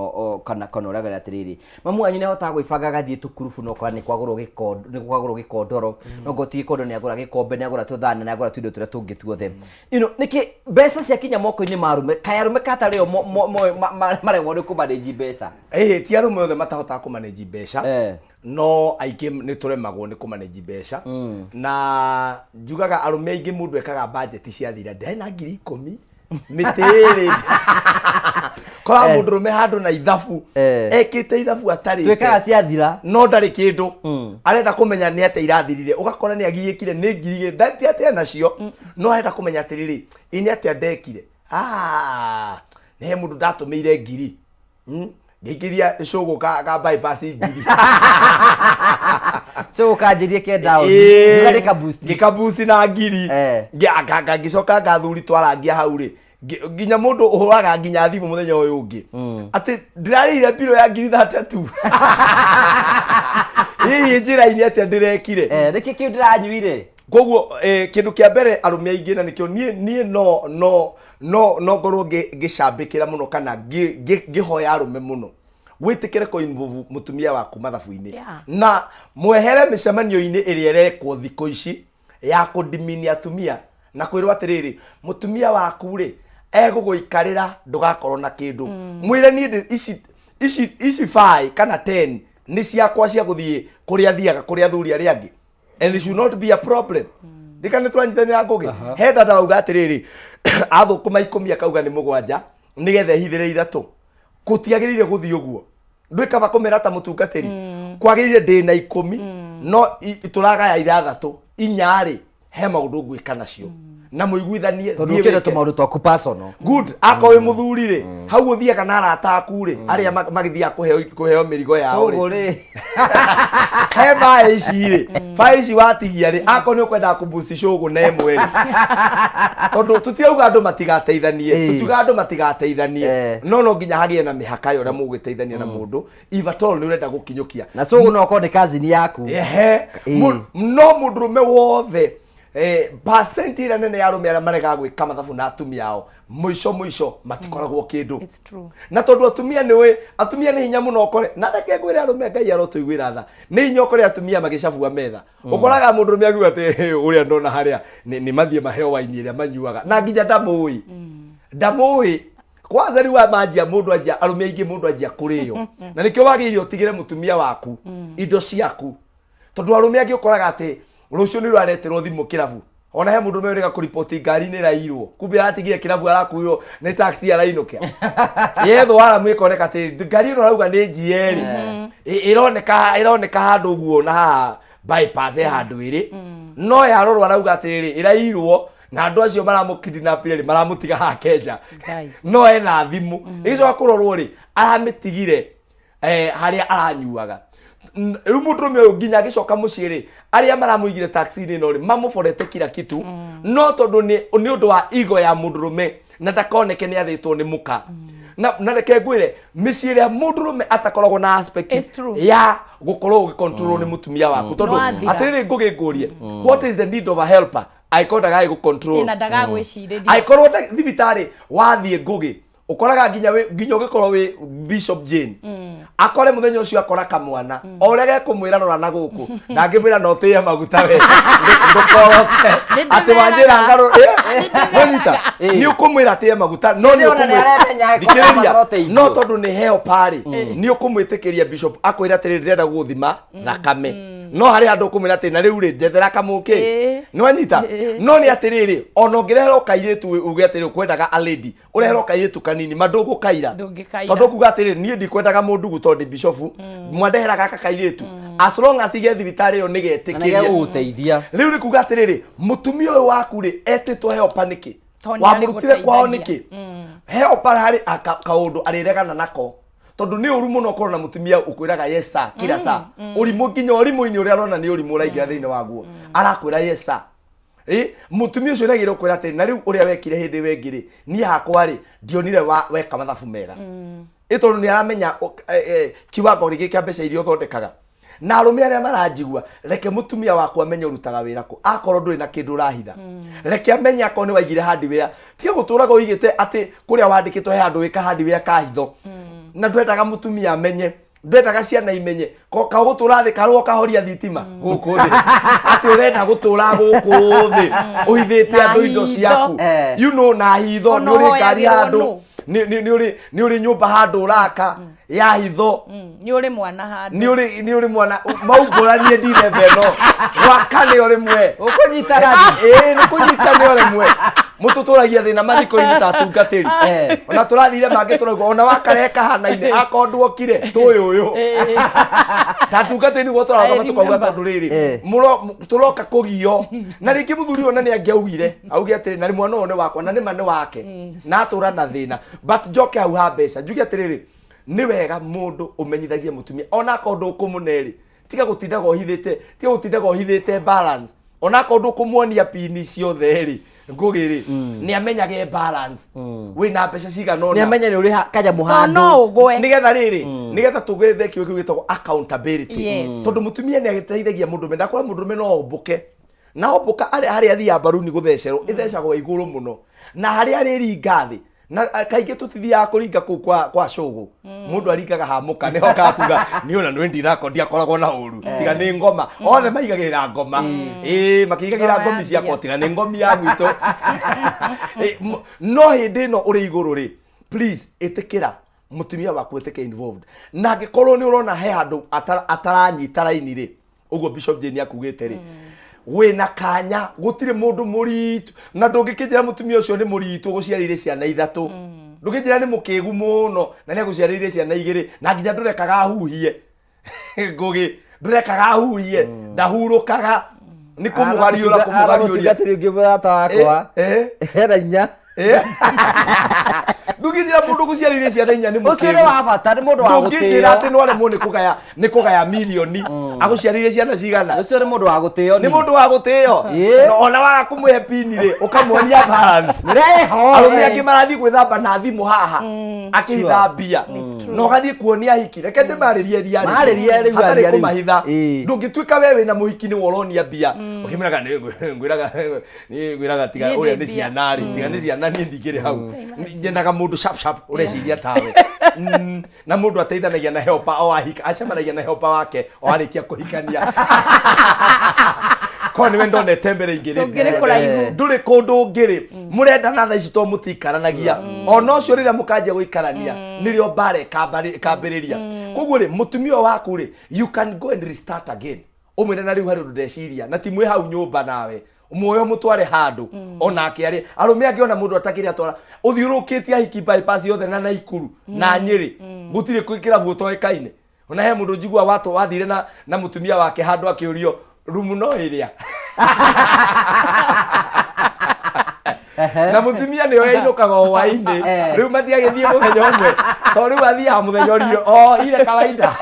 ũragera atĩrĩrĩ, mamu wanyu nĩ ahotaga gwĩbanga agathiĩ tũkurubu na ũkora nĩ kwagũrwo gĩkondo, nĩ kwagũrwo gĩkondoro, no ngorwo ti gĩkondo nĩ agũra gĩkombe, nĩ agũra tũthani, nĩ agũra tũindo tũrĩa tũngĩ tuothe. Nĩkĩ mbeca ciakinya moko-inĩ ma arũme, kaĩ arũme katarĩ o maremwo nĩ kũmanĩnji mbeca? Ĩĩ, ti arũme othe matahotaga kũmanĩnji mbeca, no aingĩ nĩ tũremagwo nĩ kũmanĩnji mbeca. Na njugaga arũme aingĩ, mũndũ ekaga budget ciathira, ndarĩ na 10,000 mĩtĩ ĩrĩ kora mũndũrũme handũ na ithabu, ekĩte ithabu atarĩ Twĩkaga ciathira. No ndarĩ kĩndũ arenda kũmenya nĩ atĩa irathirire. Ũgakora nĩ agiĩkire nĩ 2,000, ndati atĩa nacio, no arenda kũmenya atĩrĩrĩ, ĩ nĩ atĩa ndekire? Ah, nĩ he mũndũ ndatũmĩire ngiri. Ngĩingĩria cũgũ ka bypass ngiri. So ũkanjĩrie kenda. Ĩĩ. Nĩ kaboost. Ngĩkabuci na ngiri. Ngĩcoka ngathuri twarangia hau rĩ, nginya mũndũ ũhũraga nginya thimũ mũthenya ũyũ ũngĩ atĩ ndĩrarĩhire mbirũ ya 32,000 hihi njĩra-inĩ atĩa ndĩrekire? Nĩkĩ kĩu ndĩranyuire? Koguo kĩndũ kĩa mbere, arũme aingĩ, na nĩkĩo niĩ no ngorwo ngĩcambĩkĩra mũno kana ngĩhoya arũme mũno, wĩtĩkĩre kũ involve mũtumia waku mathabu-inĩ na mwehere mĩcemanio-inĩ ĩrĩa ĩrekwo thikũ ici ya kũdimini atumia na kwĩrwo atĩrĩrĩ, mũtumia waku rĩ egũgũikarĩra ndũgakorwo na kĩndũ. Mwĩre niĩ ici 5 kana 10 nĩ ciakwa cia gũthiĩ kũrĩa thiaga kũrĩa athuri arĩa angĩ, and it should not be a problem. Ndika nĩ tũranyitanĩra ngũgĩ. He dada wauga atĩrĩrĩ, athũkũma 10 akauga nĩ 7 nĩgetha ehithĩre 3. Gũtiagĩrĩire gũthiĩ ũguo. Ndwĩ kaba kũmera ta mũtungatĩri. Kwagĩrĩire ndĩ na 10 no tũragaya 6 4 rĩ he maũndũ ngwĩka nacio na mũiguithanie. Tondũ Thiĩ ũkĩenda wĩke. Tũmaũndũ twaku personal. Good. Akorwo wĩ mũthuri rĩ, hau ũthiaga na arata aku rĩ, arĩa magĩthiaga kũheo mĩrigo yao Cũgũ rĩ, rĩ. He bae ici rĩ, bae ici watigia rĩ, akorwo nĩ ũkwendaga kũbuci cũgũ na ĩmwe rĩ, tondũ tũtirauga andũ matigateithanie. Tũtiuga andũ matigateithanie, no nginya hagĩe na mĩhaka ya ũrĩa mũgũgĩteithania na mũndũ, if at all nĩ ũrenda gũkinyũkia. Na cũgũ no okorwo nĩ cousin yaku. Ehe. No mũndũrũme wothe, percent ĩrĩa nene ya arũme arĩa maregaga gwĩka mathabu na atumia ao, mũico mũico matikoragwo kĩndũ. It's true. Na tondũ atumia nĩ ũĩ atumia nĩ hinya mũno ũkore, na reke ngwĩre arũme, Ngai arotũiguĩra tha, nĩ hinya ũkore atumia magĩcabua metha. Ũkoraga mũndũrũme akiuga atĩ, "Hĩ, ũrĩa ndona harĩa nĩ mathiĩ maheo waini ĩrĩa manyuaga," na nginya ndamũĩ, ndamũĩ. Kwanza rĩu manjia mũndũ anjia, arũme aingĩ mũndũ anjia kũrĩo, na nĩkĩo wagĩrĩire ũtigĩre mũtumia waku indo ciaku, tondũ arũme angĩ ũkoraga atĩ rũciũ nĩ rũrareterwo thimũ kĩrabu. Ona he mũndũ ũrega kũriboti ngari nĩ ĩrairwo, kumbe aratigire kĩrabu, arakuirwo nĩ taxi, arainũkia yethwo aramu, ĩkoneka atĩ ngari ĩno arauga nĩ njie rĩ, ĩroneka handũ ũguo na haha bypass he handũ ĩrĩ, no yarorwo arauga atĩrĩrĩ, ĩrairwo na andũ acio maramũkidnapire rĩ, maramũtiga haha Kenja. Ngai. No ena thimũ ĩgĩcoka kũrorwo rĩ, aramĩtigire harĩa aranyuaga. Rĩu mũndũrũme ũyũ nginya agĩcoka mũciĩ rĩ, arĩa maramũigire taxi-inĩ ĩno rĩ, mamũborete kila kitu, no tondũ nĩ ũndũ wa igo ya mũndũrũme na ndakoneke nĩ athĩtwo nĩ mũka. Na reke ngwĩre, mĩciĩ ĩrĩa mũndũrũme atakoragwo na aspect It's true. ya gũkorwo ũgĩcontrol nĩ mũtumia waku, tondũ Nĩwathira. atĩrĩrĩ, ngũgĩ ngũrie, what is the need of a helper angĩkorwo ndagagĩ gũcontrol? Ĩna ndagagwĩcirĩria. Angĩkorwo thibitarĩ wathiĩ, ngũgĩ, ũkoraga nginya ũgĩkorwo wĩ Bishop Jane, akore mũthenya ũcio akora kamwana o ũrĩa gekũmwĩra rora na gũkũ, ndangĩmwĩra no tĩye maguta we ndũkoroke atĩ wanjĩra ngaro nĩnyita nĩ ũkũmwĩra tĩye maguta, no nĩ Ĩndĩ ona nĩaremenya angĩkorwo thikĩrĩria abatara no ũteithio. Tondũ nĩ helper rĩ, nĩ ũkũmwĩtĩkĩria bishop akwĩra atĩrĩrĩ, ndĩrenda gũgũthima thakame, no harĩ handũ ũkũmwĩra atĩ na rĩu rĩ, njethera kamũkĩ. Nĩ wanyita? No nĩ atĩrĩrĩ, ona ũngĩrehera kairĩtu uge atĩrĩ ũkwendaga a lady, ũrehera kairĩtu kanini ma ndũgũkaira. Ndũngĩkaira. Tondũ kuga atĩrĩrĩ, niĩ ndikwendaga mũndugu tondũ ndĩ bishofu, mwandehera gaka kairĩtu, as long as ge thibitarĩ ĩyo Na nĩgetĩkĩria nĩgegũgũteithia. Rĩu nĩ kuga atĩrĩrĩ, mũtumia ũyũ waku rĩ, etĩtwo helper nĩkĩ? Tondũ nĩ Wamũrutire kwao arĩgũteithagia. nĩkĩ? Helper harĩ kaũndũ arĩregana nako, tondũ nĩ ũru mũno ũkorwo na mũtumia ũkwĩraga yes sir kila saa. Ũrimũ nginya ũrimũ-inĩ ũrĩa arona nĩ ũrimũ ũraingĩra thĩinĩ waguo, arakwĩra yes sir. Mũtumia ũcio nĩagĩrĩirwo kwĩra atĩrĩ, na rĩu ũrĩa wekire hĩndĩ ĩyo ĩngĩ rĩ, niĩ hakwa rĩ, ndionire weka mathabu mega. Tondũ nĩ aramenya kiwango rĩngĩ kĩa mbeca iria ũthondekaga. Na arũme arĩa maranjigua, reke mũtumia waku amenye ũrutaga wĩra kũ. Akorwo ndũrĩ na kĩndũ ũrahitha, reke amenye. Akorwo nĩ waigire hardware, tiga gũtũraga ũigĩte atĩ kũrĩa wandĩkĩtwo he handũ wĩka hardware ka hitho na ndwendaga mũtumia amenye, ndwendaga ciana imenye. Ka gũtũra thĩ karũo kahoria thitima gũkũ thĩ, atĩ ũrenda gũtũra gũkũ thĩ ũhithĩte Na andũ indo hitho. ciaku. Na hitho. Ona Nĩ ũrĩ ngari ũhoyagĩrwo handũ, nũ? Nĩ ũrĩ nyũmba handũ ũraka ya hitho. Nĩ ũrĩ mwana handũ. Nĩ ũrĩ mwana maumbũranie ndithemba ĩno gwaka nĩ o rĩmwe. Ũkũnyita Ĩĩ, nĩ kũnyita nĩ o rĩmwe. Mũtũtũragia thĩna mathiko-inĩ ta atungatĩri. Ona tũrathire mangĩ tũrauga ona wakarehe kahanaine akorwo nduokire tũyũ ũyũ ta atungatĩri nĩguo tũrarũgama I tũkauga remember. tondũ rĩrĩ tũroka kũgio na rĩngĩ mũthuri ũyũ ona nĩ angĩaugire auge atĩrĩ, na mwana ũyũ nĩ wakwa, na nĩma nĩ wake na atũra na thĩna. But njoke hau ha mbeca njuge atĩrĩrĩ, nĩ wega mũndũ ũmenyithagie mũtumia ona akorwo ndũkũmũne rĩ, tiga gũtindaga ũhithĩte, tiga gũtindaga ũhithĩte balance. Ona akorwo ndũkũmuonia pini ciothe rĩ, ngũgĩ rĩ, nĩ amenyage balance wĩna mbeca cigana ũna. Nĩ amenye nĩ ũrĩ kanyamũ Tondũ handũ. no ũgwe. Nĩgetha rĩrĩ, nĩgetha tũgethe kĩo kĩu gĩtagwo accountability. Tondũ mũtumia nĩ agĩteithagia mũndũrũme, ndakora mũndũrũme no ombũke na ombũka arĩa harĩa athiaga mbaruni gũthecerwo ĩthecagwo igũrũ mũno na harĩa arĩringa thĩ. Na kaingĩ tũtithiaga kũringa kũu kwa cũgũ, mũndũ aringaga ha mũka, nĩho kakuga niĩ ona nĩ ndinako ndiakoragwo na ũru tiga nĩ ngoma othe maigagĩrĩra ngoma, ĩĩ, makĩigagĩrĩra Ngoma ngomi ya ciakwa mbia. tiga nĩ ngomi ya gwitũ. No hĩndĩ ĩno ũrĩ igũrũ rĩ, please ĩtĩkĩra mũtumia waku ĩtĩke involved, na angĩkorwo nĩ ũrona he handũ ataranyita raini rĩ, ũguo Bishop Jane akugĩte rĩ, Wĩna kanya, gũtirĩ mũndũ mũritũ, na ndũngĩkĩnjĩra mũtumia ũcio nĩ mũritũ ũgũciarĩire ciana ithatũ. Ndũngĩnjĩra nĩ mũkĩgu mũno na nĩ agũciarĩire ciana igĩrĩ, na nginya ndũrekaga ahuhie. Ngũgĩ, ndũrekaga ahuhie, ndahurũkaga, nĩ kũmũgariũra kũmũgariũria. Mũtungatĩri ũngĩ mũrata wakwa hena inya. Ndũngĩnjĩra mũndũ ũgũciarĩire ciana inya nĩ Ũcio nĩ wa bata, nĩ mũndũ wa Ndũngĩnjĩra gũtĩo. atĩ no aremwo nĩ kũgaya, nĩ kũgaya mirioni, agũciarĩire ciana cigana. Ũcio nĩ mũndũ wa gũtĩo. Nĩ mũndũ wa gũtĩo. Ĩĩ. Ona waga kũmũhe pini rĩ, ũkamuonia balance. Nĩreho. Arũme angĩ marathiĩ gwĩthamba na thimũ haha, akĩhitha mbia. Na ũgathiĩ kuonia ahiki. Reke ndĩmarĩrie ria rĩ. Marĩrie rĩu, Hatarĩ aria rĩu. kũmahitha. Ndũngĩtuĩka we wĩna mũhiki nĩwe ũronia mbia. Ũkĩmwĩraga nĩ ngwĩraga niĩ ngwĩraga tiga Niĩ ũrĩa ndĩ nĩ mbia. ciana rĩ, tiga nĩ ciana niĩ ndingĩrĩ hau. Nyendaga mũndũ sharp sharp ũreciria tawe. Na mũndũ ateithanagia na helper o ahika, acemanagia na helper wake o arĩkia kũhikania. Korwo nĩwe ndonete mbere ingĩrĩ Tũngĩrĩ kũraihu. Ndũrĩ kũndũ ũngĩrĩ. Mũrendana thaa ici to mũtiikaranagia. Ona ũcio rĩrĩa mũkanjia gũikarania nĩrĩo mbara ĩkambĩrĩria. Koguo rĩ, mũtumia ũyũ waku rĩ, you can go and restart again. Ũmwĩre na rĩu harĩ ũndũ ndeciria, na ti mwĩ hau nyũmba nawe. Muoyo mũtware handũ onake arĩ arũme angĩ ona mũndũ atakĩrĩ atwara ũthiũrũkĩtie ahiki bypass yothe na Naikuru na Nyĩrĩ, gũtirĩ kĩrabu ũtoĩkaine. Ona he mũndũ njigua watwo wathire na mũtumia wake handũ akĩũrio rumu no ĩrĩa na mũtumia nĩo yainũkaga o hwaĩ-inĩ, rĩu matiagĩthiĩ mũthenya ũmwe to rĩu athiaga mũthenya ũrĩa o ile kawaida.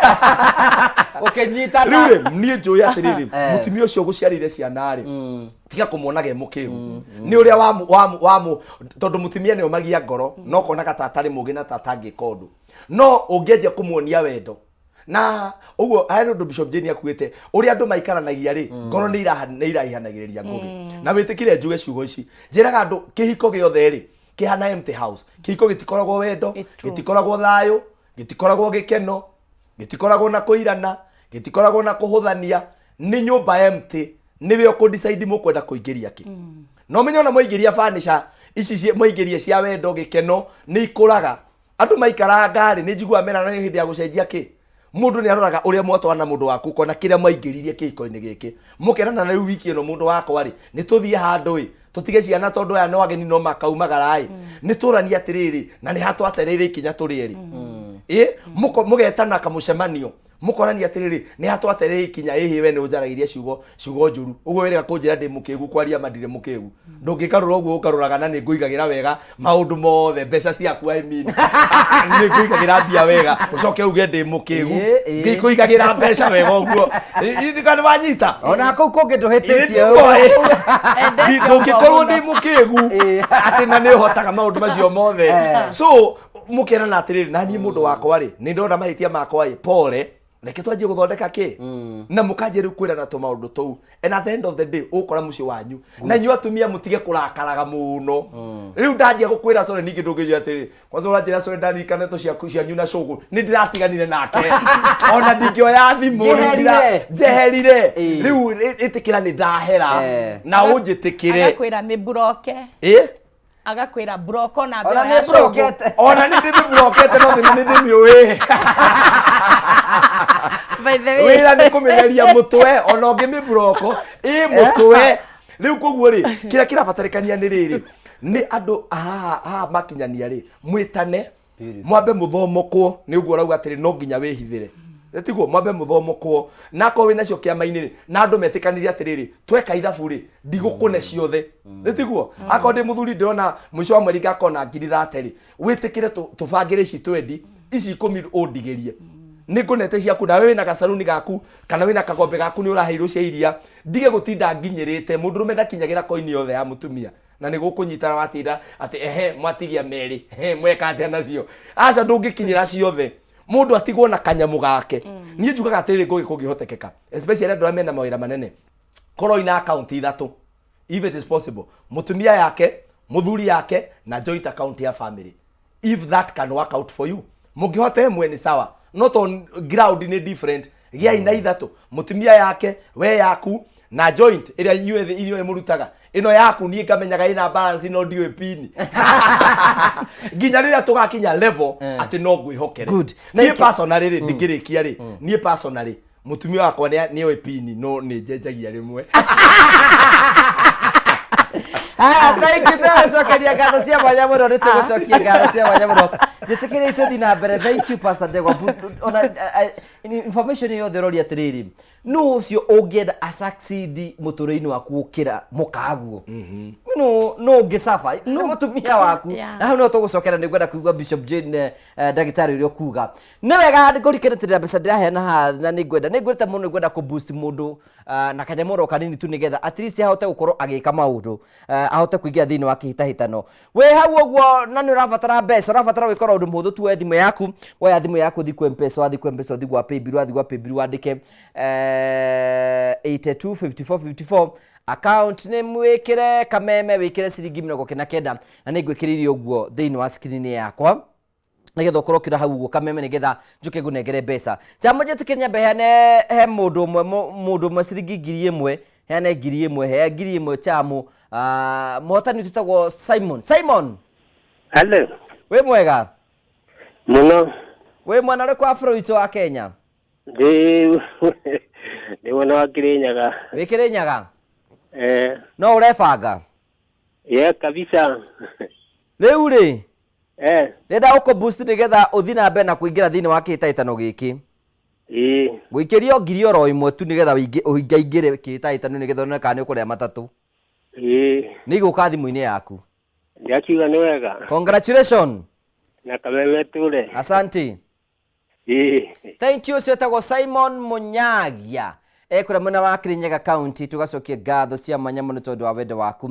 Ũkĩnyitana. Rĩu rĩ, niĩ njũĩ atĩrĩrĩ, mũtumia ũcio ũgũciarĩire ciana rĩ, tiga kũmuonaga e mũkĩgu nĩ ũrĩa wamu wamu wamu, tondũ mũtumia nĩ omagia ngoro no konaga ta atarĩ mũgĩ na ta atangĩka ũndũ, no ũngĩanjia kũmuonia wendo na ũguo harĩ ũndũ Bishop Jane akuĩte ũrĩa andũ maikaranagia rĩ, ngoro nĩ iraihanagĩrĩria ngũgĩ. Na wĩtĩkĩre njuge ciugo ici, njĩraga andũ kĩhiko gĩothe rĩ kĩhana empty house. Kĩhiko gĩtikoragwo wendo, It's true. gĩtikoragwo thayũ, gĩtikoragwo gĩkeno, gĩtikoragwo na kũirana, gĩtikoragwo na kũhũthania, nĩ nyũmba empty. Nĩwe ũkũ decide mũkwenda kũingĩria kĩ. No menye ona mwaingĩria furniture ici mwaingĩria cia wendo gĩkeno nĩ ikũraga. Andũ maikaranga rĩ, nĩ njiguaga merana nĩ hĩndĩ ya gũcenjia kĩ. Mũndũ nĩ aroraga ũrĩa mwatwana mũndũ waku, ũkona kĩrĩa mwaingĩririe kĩhiko-inĩ gĩkĩ, mũkerana na rĩu wiki ĩno mũndũ wakwa rĩ, nĩ tũthiĩ handũ ĩ, tũtige ciana tondũ aya no ageni no makaumagara ĩ, nĩ tũranie atĩrĩrĩ, na nĩ hatwatereire ikinya tũrĩ erĩ ĩ, mũgetana kamũcemanio, mũkorania atĩrĩrĩ, nĩ hatwatereire ikinya ĩhĩ, we nĩ ũnjaragĩria ciugo njũru ũguo wĩrĩga kũnjĩra ndĩ mũkĩgu, kwaria ma ndirĩ mũkĩgu. Ndũngĩkarũra ũguo ũkarũraga na nĩ ngũigagĩra wega maũndũ mothe, mbeca ciaku, I mean, nĩ ngũigagĩra mbia wega, ũcoke uge ndĩ mũkĩgu? Ĩ, ĩ. Ngĩkũigagĩra mbeca wega ũguo. Kana wanyita? Ona kũu kũngĩ ndũhĩtĩtie. Ndũngĩkorwo ndĩ mũkĩgu atĩ na nĩ ũhotaga maũndũ macio mothe. So mũkerana atĩrĩrĩ, na niĩ mũndũ wakwa rĩ, nĩ ndona mahĩtia makwa ĩ, pole, reke twanjie gũthondeka kĩ, na mũkanjie rĩu kwĩrana tũmaũndũ tũu, and at the end of the day ũgũkora mũciĩ wanyu. Na inyuĩ atumia mũtige kũrakaraga mũno. Rĩu ndanjia gũkwĩra sorry, ningĩ ndũngĩnjĩra atĩrĩrĩ, kwanza ũranjĩra sorry, ndarikane tũ ciaku cianyu na cũgũ nĩ ndĩratiganire nake, ona ndingĩoya thimũ rĩu. Njeherire. Njeherire. Rĩu ĩtĩkĩra nĩ ndahera na ũnjĩtĩkĩre. Agakwĩra mĩburoke. Ĩ? Agakwĩra broko na Ona mbere ya nĩ cũngũ. brokete. Ona nĩ ndĩmĩburokete, no thĩna nĩ ndĩmĩũĩ. By the way. Wĩra nĩ kũmĩgeria mũtwe, ona ũngĩmĩburoko ĩ mũtwe rĩu. Koguo rĩ, kĩrĩa kĩrabatarĩkania nĩ rĩrĩ, nĩ andũ haha haha makinyania rĩ, mwĩtane, mwambe mũthomokwo. Nĩ ũguo ũrauga atĩrĩ, no nginya wĩhithĩre, tiguo? Mwambe mũthomokwo, na akorwo wĩnacio kĩama-inĩ rĩ, na andũ metĩkanĩrie atĩrĩrĩ, tweka ithabu rĩ, ndigũkũne ciothe, nĩ tiguo? Akorwo ndĩ mũthuri, ndĩrona mũico wa mweri ngakorwo na ngiri 30 rĩ, wĩtĩkĩre tũbangĩre ici 20, ici 10 ũndigĩrie, nĩ ngũnete ciaku. Nawe wĩna gacaruni gaku kana wĩna kagombe gaku nĩ ũraheirwo cia iria, ndige gũtinda nginyĩrĩte. Mũndũrũme ndakinyagĩra koini yothe ya mũtumia, na nĩ gũkũnyitana watinda atĩ ehe mwatigia merĩ, ehe mweka atĩa nacio. Aca, ndũngĩkinyĩra ciothe, mũndũ atigwo na kanyamũ gake. Niĩ njugaga atĩrĩrĩ, ngũgĩ kũngĩhotekeka, especially andũ arĩa mena mawĩra manene, korwo ina account ithatũ, if it is possible, mũtumia yake, mũthuri yake, na joint account ya family, if that can work out for you. Mũngĩhota ĩmwe nĩ sawa, no to ground nĩ different, gĩai na ithatũ, mũtumia yake, we yaku, na joint ĩrĩa inyuĩ inyuĩ mũrutaga. Ĩno yaku niĩ ngamenyaga ĩna balance, no ndiũĩ pini nginya rĩrĩa tũgakinya level atĩ no ngwĩhokere. Good. Niĩ Thank you. personally rĩ, ndingĩrĩkia rĩ, niĩ personally, Mũtumia wakwa nĩoĩ pini no nĩ njenjagia rĩmwe. Ah, thank you tũgũcokeria ngatho cia mwanya mũno nĩ tũgũcokia ngatho cia mwanya mũno njĩtĩkĩrĩte tũthiĩ na mbere. Thank you, Pastor Ndegwa. Ona information yothe ũroria atĩrĩrĩ, nũ ũcio ũngĩenda a succeed mũtũrĩre-inĩ waku gũkĩra mũkaguo no no ũngĩcaba nĩ mũtumia waku? Na hau no tũgũcokera, nĩ ngwenda kũigua Bishop Jane, ndagĩtarĩ ũrĩa ũkuga nĩ wega ngũrikĩrĩtĩrĩra mbeca ndĩraheana haha, na nĩ ngwenda nĩ ngwĩrĩte mũno, nĩ ngwenda kũ boost mũndũ na kanyamũ oro kanini tu nĩgetha at least ahote gũkorwo agĩka maũndũ, ahote kũingĩra thĩinĩ wa kĩhĩtahĩtano wĩ hau ũguo. Na nĩ ũrabatara mbeca, ũrabatara gwĩka ũndũ mũhũthũ tu, woe thimũ yaku, woya thimũ yaku, ũthiĩ kwĩ Mpesa, wathiĩ kwĩ Mpesa, ũthiĩ gwa paybill, wathiĩ gwa paybill wandĩke 82 54 54, account nĩ wĩkĩre Kameme, wĩkĩre ciringi 99, na nĩ ngwĩkĩrĩire ũguo thĩinĩ wa screen yakwa nĩgetha ũkorwo ũkĩra hau ũguo Kameme, nĩgetha njũke ngũnengere mbeca. Njambo njĩtĩkĩre nyambe heane he mũndũ ũmwe, mũndũ ũmwe ciringi 1000, heane 1000, hea 1000 chamu. Ah, mũhotani tũtagwo Simon. Simon. Hello. Wĩ mwega? Mũno. Wĩ mwena ũrĩkũ wa bũrũri witũ wa Kenya? Ndĩ mwena wa Kĩrĩnyaga. Wĩ Kĩrĩnyaga? Eh. No ũrebanga? Ye kabisa. Rĩu rĩ, Eh. ndĩrenda gũkũ boost nĩgetha ũthiĩ na mbere na kũingĩra thĩinĩ wa kĩhĩtahĩtano gĩkĩ. Ĩĩ. Gũikĩrio 10,000 tu nĩgetha ũingaingĩre kĩhĩtahĩtano, nĩgetha one kana nĩ ũkũrĩa matatũ. Ĩĩ. Nĩ igũka thimũ-inĩ yaku. Ndĩrakiuga nĩ wega. Congratulations. Na Kameme tũre. Asante. Ĩĩ. Thank you. Ũcio etagwo Simon Munyagia, ekũrĩa mwena wa Kirinyaga County. Tũgacokia ngatho cia mwanya mũno tondũ wa wendo waku.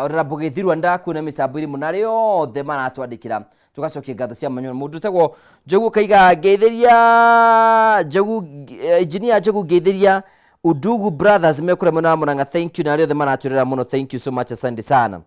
Honorable Gĩthirua, ndakuona mĩcambo-inĩ mũno, arĩa othe maratwandĩkĩra, tũgacokia ngatho cia mwanya mũno. Mũndũ ũtagwo Njogu kaiga ngeithĩria Njogu, engineer Njogu, ngeithĩria Udugu Brothers mekũrĩa mwena wa Murang'a. Thank you, na arĩa othe maratwĩrora mũno, thank you so much, asante sana.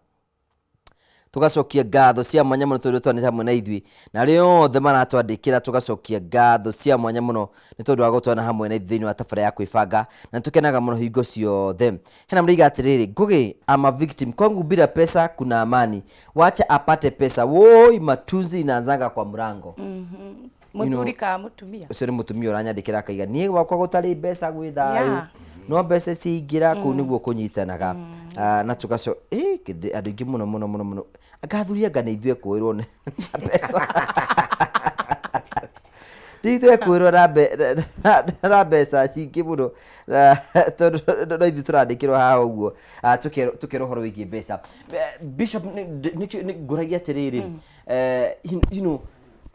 Tugacokia ngatho cia mwanya mũno tondũ twanĩte hamwe na ithuĩ, na arĩa othe maratwandĩkĩra, tũgacokia ngatho cia mwanya mũno nĩ tondũ wa gũtwana hamwe na ithuĩ thĩinĩ wa tabarĩra ya kwĩbanga, na nĩtũkenaga mũno hingo ciothe. Hena mũraiga atĩrĩrĩ, "Ngũgĩ, I'm a victim, kwangu bila pesa kuna amani, wacha apate pesa, woi, matunzi inaanzanga kwa mlango." Mũthuri kana mũtumia? Ũcio nĩ mũtumia ũranyandĩkĩra, akaiga niĩ gwakwa gũtarĩ mbeca gwĩ thayũ, no mbeca ciaingĩra kũu nĩguo kũnyitanaga. Ah, na tũgaco andũ aingĩ mũno mũno mũno mũno, anga athuri, anga nĩ ithuĩ kwĩrwo nĩ na mbeca, nĩ ithuĩ kwĩrwo na mbeca nyingĩ mũno. Na tondũ no ithuĩ tũrandĩkĩrwo haha ũguo, ah, tũkerwo ũhoro wĩgiĩ mbeca. Bishop, ngũragia atĩrĩrĩ,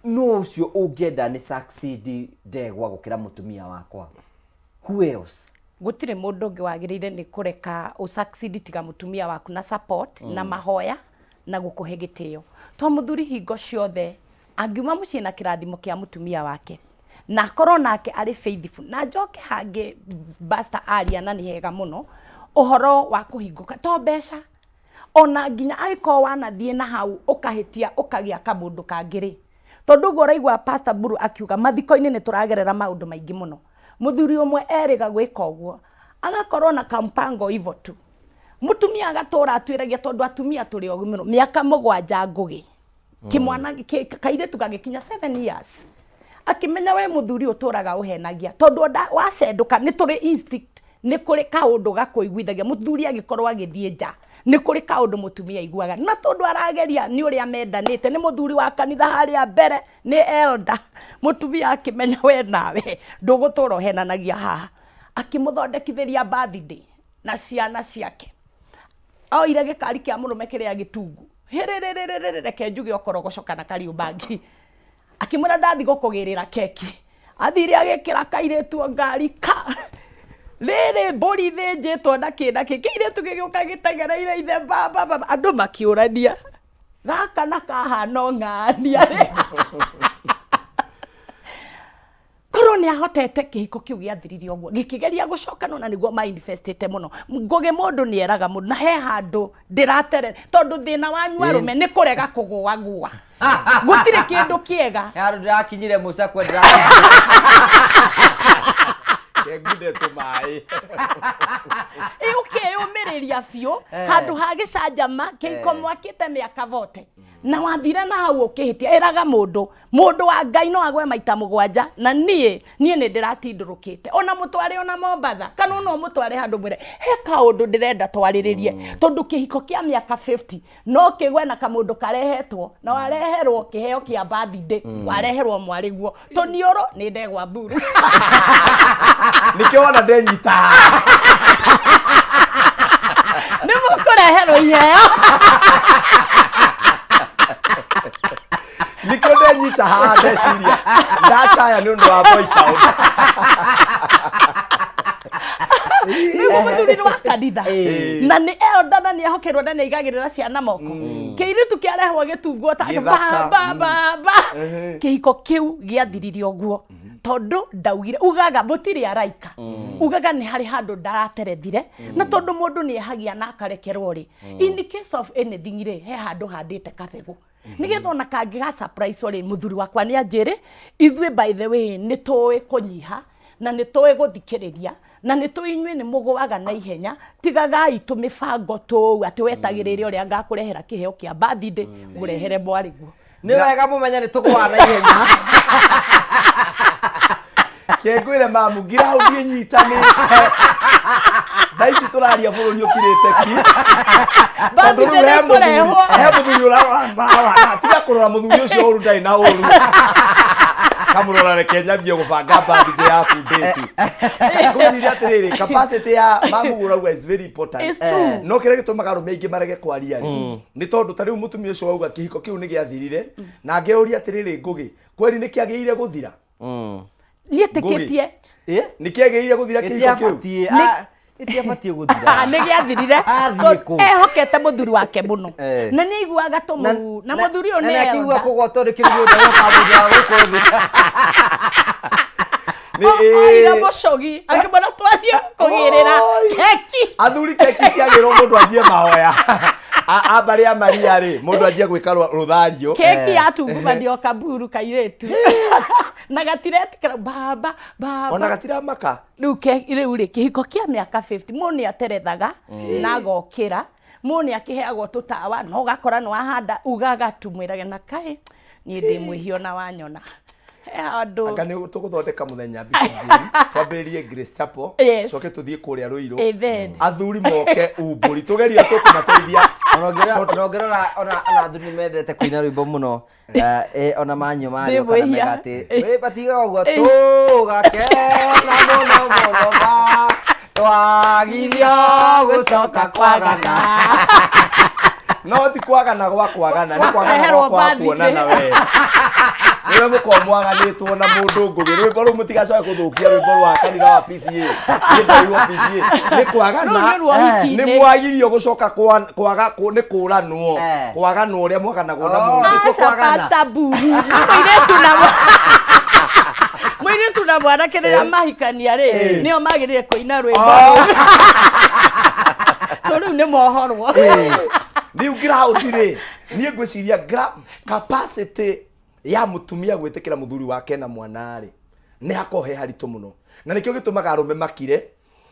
no ũcio ũngĩenda nĩ succeed ndegwa gũkĩra mũtumia wakwa? Who else? Gũtirĩ mũndũ ũngĩ wagĩrĩire nĩ kũreka ũ succeed tiga mũtumia waku, na support na mahoya na gũkũhe gĩtĩo. To mũthuri hingo ciothe angiuma mũciĩ na kĩrathimo kĩa mũtumia wake na akorwo nake arĩ faithful. Na njoke hangĩ pastor aria, na nĩ hega mũno ũhoro wa kũhingũka, to mbeca, ona nginya angĩkorwo wanathiĩ na hau ũkahĩtia ũkagĩa kamũndũ kangĩ rĩ, tondũ ũguo ũraigua Pastor Mburu akiuga mathiko-inĩ nĩ tũragerera maũndũ maingĩ mũno. Mũthuri ũmwe erĩga gwĩka ũguo, agakorwo na kampango ivo tu, mũtumia agatũra atwĩragia, tondũ atumia tũrĩ ogĩ mũno, mĩaka 7 ngũgĩ kĩmwana kairĩtu gagĩkinya 7 years akĩmenya we mũthuri ũtũraga ũhenagia, tondũ onda wacendũka nĩ tũrĩ instinct, nĩ kũrĩ kaũndũ gakũiguithagia mũthuri agĩkorwo agĩthiĩ nja, nĩ kũrĩ kaũndũ mũtumia aiguaga, na tondũ arageria nĩ ũrĩa mendanĩte, nĩ mũthuri wa kanitha harĩa mbere, nĩ elder, mũtumia akĩmenya we nawe ndũgũtũra ũhenanagia haha, akĩmũthondekithĩria birthday na ciana ciake, oire gĩkari kĩa mũrũme kĩrĩa gĩtungu hĩrĩrĩrĩrĩrĩ, reke njuge ũkorogoco kana kariũmbangi, akĩmwĩra ndathi gũkũgĩrĩra keki. Athire agĩkĩra kairĩtu ngari ka rĩrĩ mbũri thĩnjĩtwo na kĩ na kĩ, kĩirĩtu gĩgĩũka gĩtengereire ithe baba baba, andũ makĩũrania gaka na kahana ng'ania. Korwo nĩ ahotete, kĩhiko kĩu gĩathirire ũguo, gĩkĩgeria gũcokanwo na nĩguo ma investĩte mũno. Ngũgĩ, mũndũ nĩ eraga mũndũ na he handũ ndĩratere, tondũ thĩna wanyu arũme nĩ kũrega kũgũagũa, gũtirĩ kĩndũ kĩega. Handũ ndĩrakinyire mũcakwe. Ngunde tũmaĩ. Ĩ ũkeyũmĩrĩria biũ Eh. handũ ha gĩcanjama kĩhiko Eh. mwakĩte mĩaka vote. Na wathire na hau ũkĩhĩtia, ĩraga mũndũ, mũndũ wa Ngai no agwe maita mũgwanja, na niĩ niĩ nĩ ndĩratindũrũkĩte. Ona mũtware ona Mombatha, kana ona ũmũtware handũ mwĩre he kaũndũ ndĩrenda twarĩrĩrie, tondũ kĩhiko kĩa mĩaka 50 no kĩgwe na kamũndũ karehetwo na wareherwo kĩheo kĩa birthday, wareherwo mwarĩguo tũniũrũ nĩ ndegwa mburu. Nĩkĩo wona ndenyita. Nĩ mũkũreherwo iheo. Nĩkĩo ndenyita haha ndeciria ndacaya nĩ ũndũ wa voice out. Nĩguo mũthuri nĩ wa kanitha na nĩ elder na nĩ ehokerwo na nĩ aigagĩrĩra ciana moko. Kĩirĩtu kĩarehwo gĩtungwo ta Gĩthaka. ba ba ba. Kĩhiko kĩu gĩathirire ũguo tondũ ndaugire, ugaga mũtirĩ araika, ugaga nĩ harĩ handũ ndaraterethire, na tondũ mũndũ nĩ ehagia na akarekerwo rĩ, in case of anything rĩ, he handũ handĩte kabegũ nĩgetha ona kangĩga surprise rĩ, mũthuri wakwa nĩ anjĩre ithuĩ by the way nĩ tũĩ kũnyiha na nĩ tũĩ gũthikĩrĩria na nĩ tũĩ inyuĩ nĩ mũgũaga na ihenya, tigagai tũmĩbango tũu atĩ wetagĩrĩre ũrĩa ngakũrehera kĩheo kĩa birthday ngũrehere mwarĩguo. Nĩ wega mũmenye nĩ tũgũaga na ihenya. Kengwĩre mamu ngira hau thiĩ nyitanĩte. Thaa ici tũraria bũrũri ũkirĩte ki. Tondũ rĩu he mũthuri, he mũthuri ũrarora, tiga kũrora mũthuri ũcio ũru, ndarĩ na ũru. Kamũrora reke nyambie gũbanga birthday yaku ndĩtu. Ngwĩciria atĩrĩrĩ, capacity ya mamu ũrauga is very important. It's true. No kĩrĩa gĩtũmaga arũme aingĩ marege kwaria rĩ, nĩ tondũ ta rĩu mũtumia ũcio wauga kĩhiko kĩu nĩ gĩathirire, na ngeũria atĩrĩrĩ, Ngũgĩ, kweri nĩ kĩagĩrĩire gũthira? Niĩtĩkĩtie Nĩ kĩagĩrĩire gũthira kĩhiko kĩu? Gĩtiabatiĩ gũthira. Nĩ gĩathirire. Athiĩ kũ? Ehokete mũthuri wake mũno na nĩ aiguaga tũmũ na mũthuri ũyũ na nĩ nĩ akĩigua elder. kũgwa tondũ kĩrĩ mũndũ agoka mũndũ wa gũkũ thĩ. Oire mũcogi akĩmwĩra twathiĩ kũgĩrĩra keki. Athuri keki ciagĩrwo mũndũ anjie mahoya. A mbarĩ ya Maria rĩ, mũndũ anjie gwĩka rũthario. Keki yatungumanio kaburu kairĩtu na gatiretikĩra baba baba. Ona gatiramaka. Rĩu rĩu rĩ, kĩhiko kĩa mĩaka 50 mũndũ nĩ aterethaga na agokĩra, mũndũ nĩ akĩheagwo tũtawa na ũgakora nĩ wahanda, ugaga tu mwĩrage na kaĩ niĩ ndĩ mwĩhia ona wanyona he handũ. Anga nĩ tũgũthondeka mũthenya Bishop Jane, twambĩrĩrie Grace Chapel, coke tũthiĩ kũrĩa Rũirũ. Amen. Athuri moke umbũri tũgerie tũkũmateithia. Ona ũngĩrora ona athuri nĩ mendete kũina rwĩmbo mũno. Ona manyua marĩo kana Ndĩ mwĩhia. mega atĩ batigaga ũguo tũgakena mũno mũno ma twagirio gũcoka kwagana. No ti kwagana gwa kwagana, nĩ kwagana Kũreherwo gwa kwaga birthday. kuonana we. Nĩwe mũkorwo mwaganĩtwo na mũndũ Ngũgĩ. Rwĩmbo rũu mũtigacoke gũthũkia rwĩmbo rwa kanitha wa PCA. Niĩ ndaigua PCA. Nĩ kwagana, Rũu nĩ rwa ũhiki-inĩ. nĩ mwagirio gũcoka kwaga nĩ kũranwo. Kwaganwo ũrĩa mwaganagwo na mũndũ. Aca, Pastor Buru. Mũirĩtu na mũirĩtu na mwanake rĩrĩa mahikania rĩ, nĩo magĩrĩire kũina rwĩmbo rũu. To rĩu nĩ mohorwo. Rĩu ground rĩ, niĩ ngwĩciria capacity ya mũtumia gwĩtĩkĩra mũthuri wake na mwana rĩ, nĩ hakoragwo he haritũ mũno, na nĩkĩo gĩtũmaga arũme makire.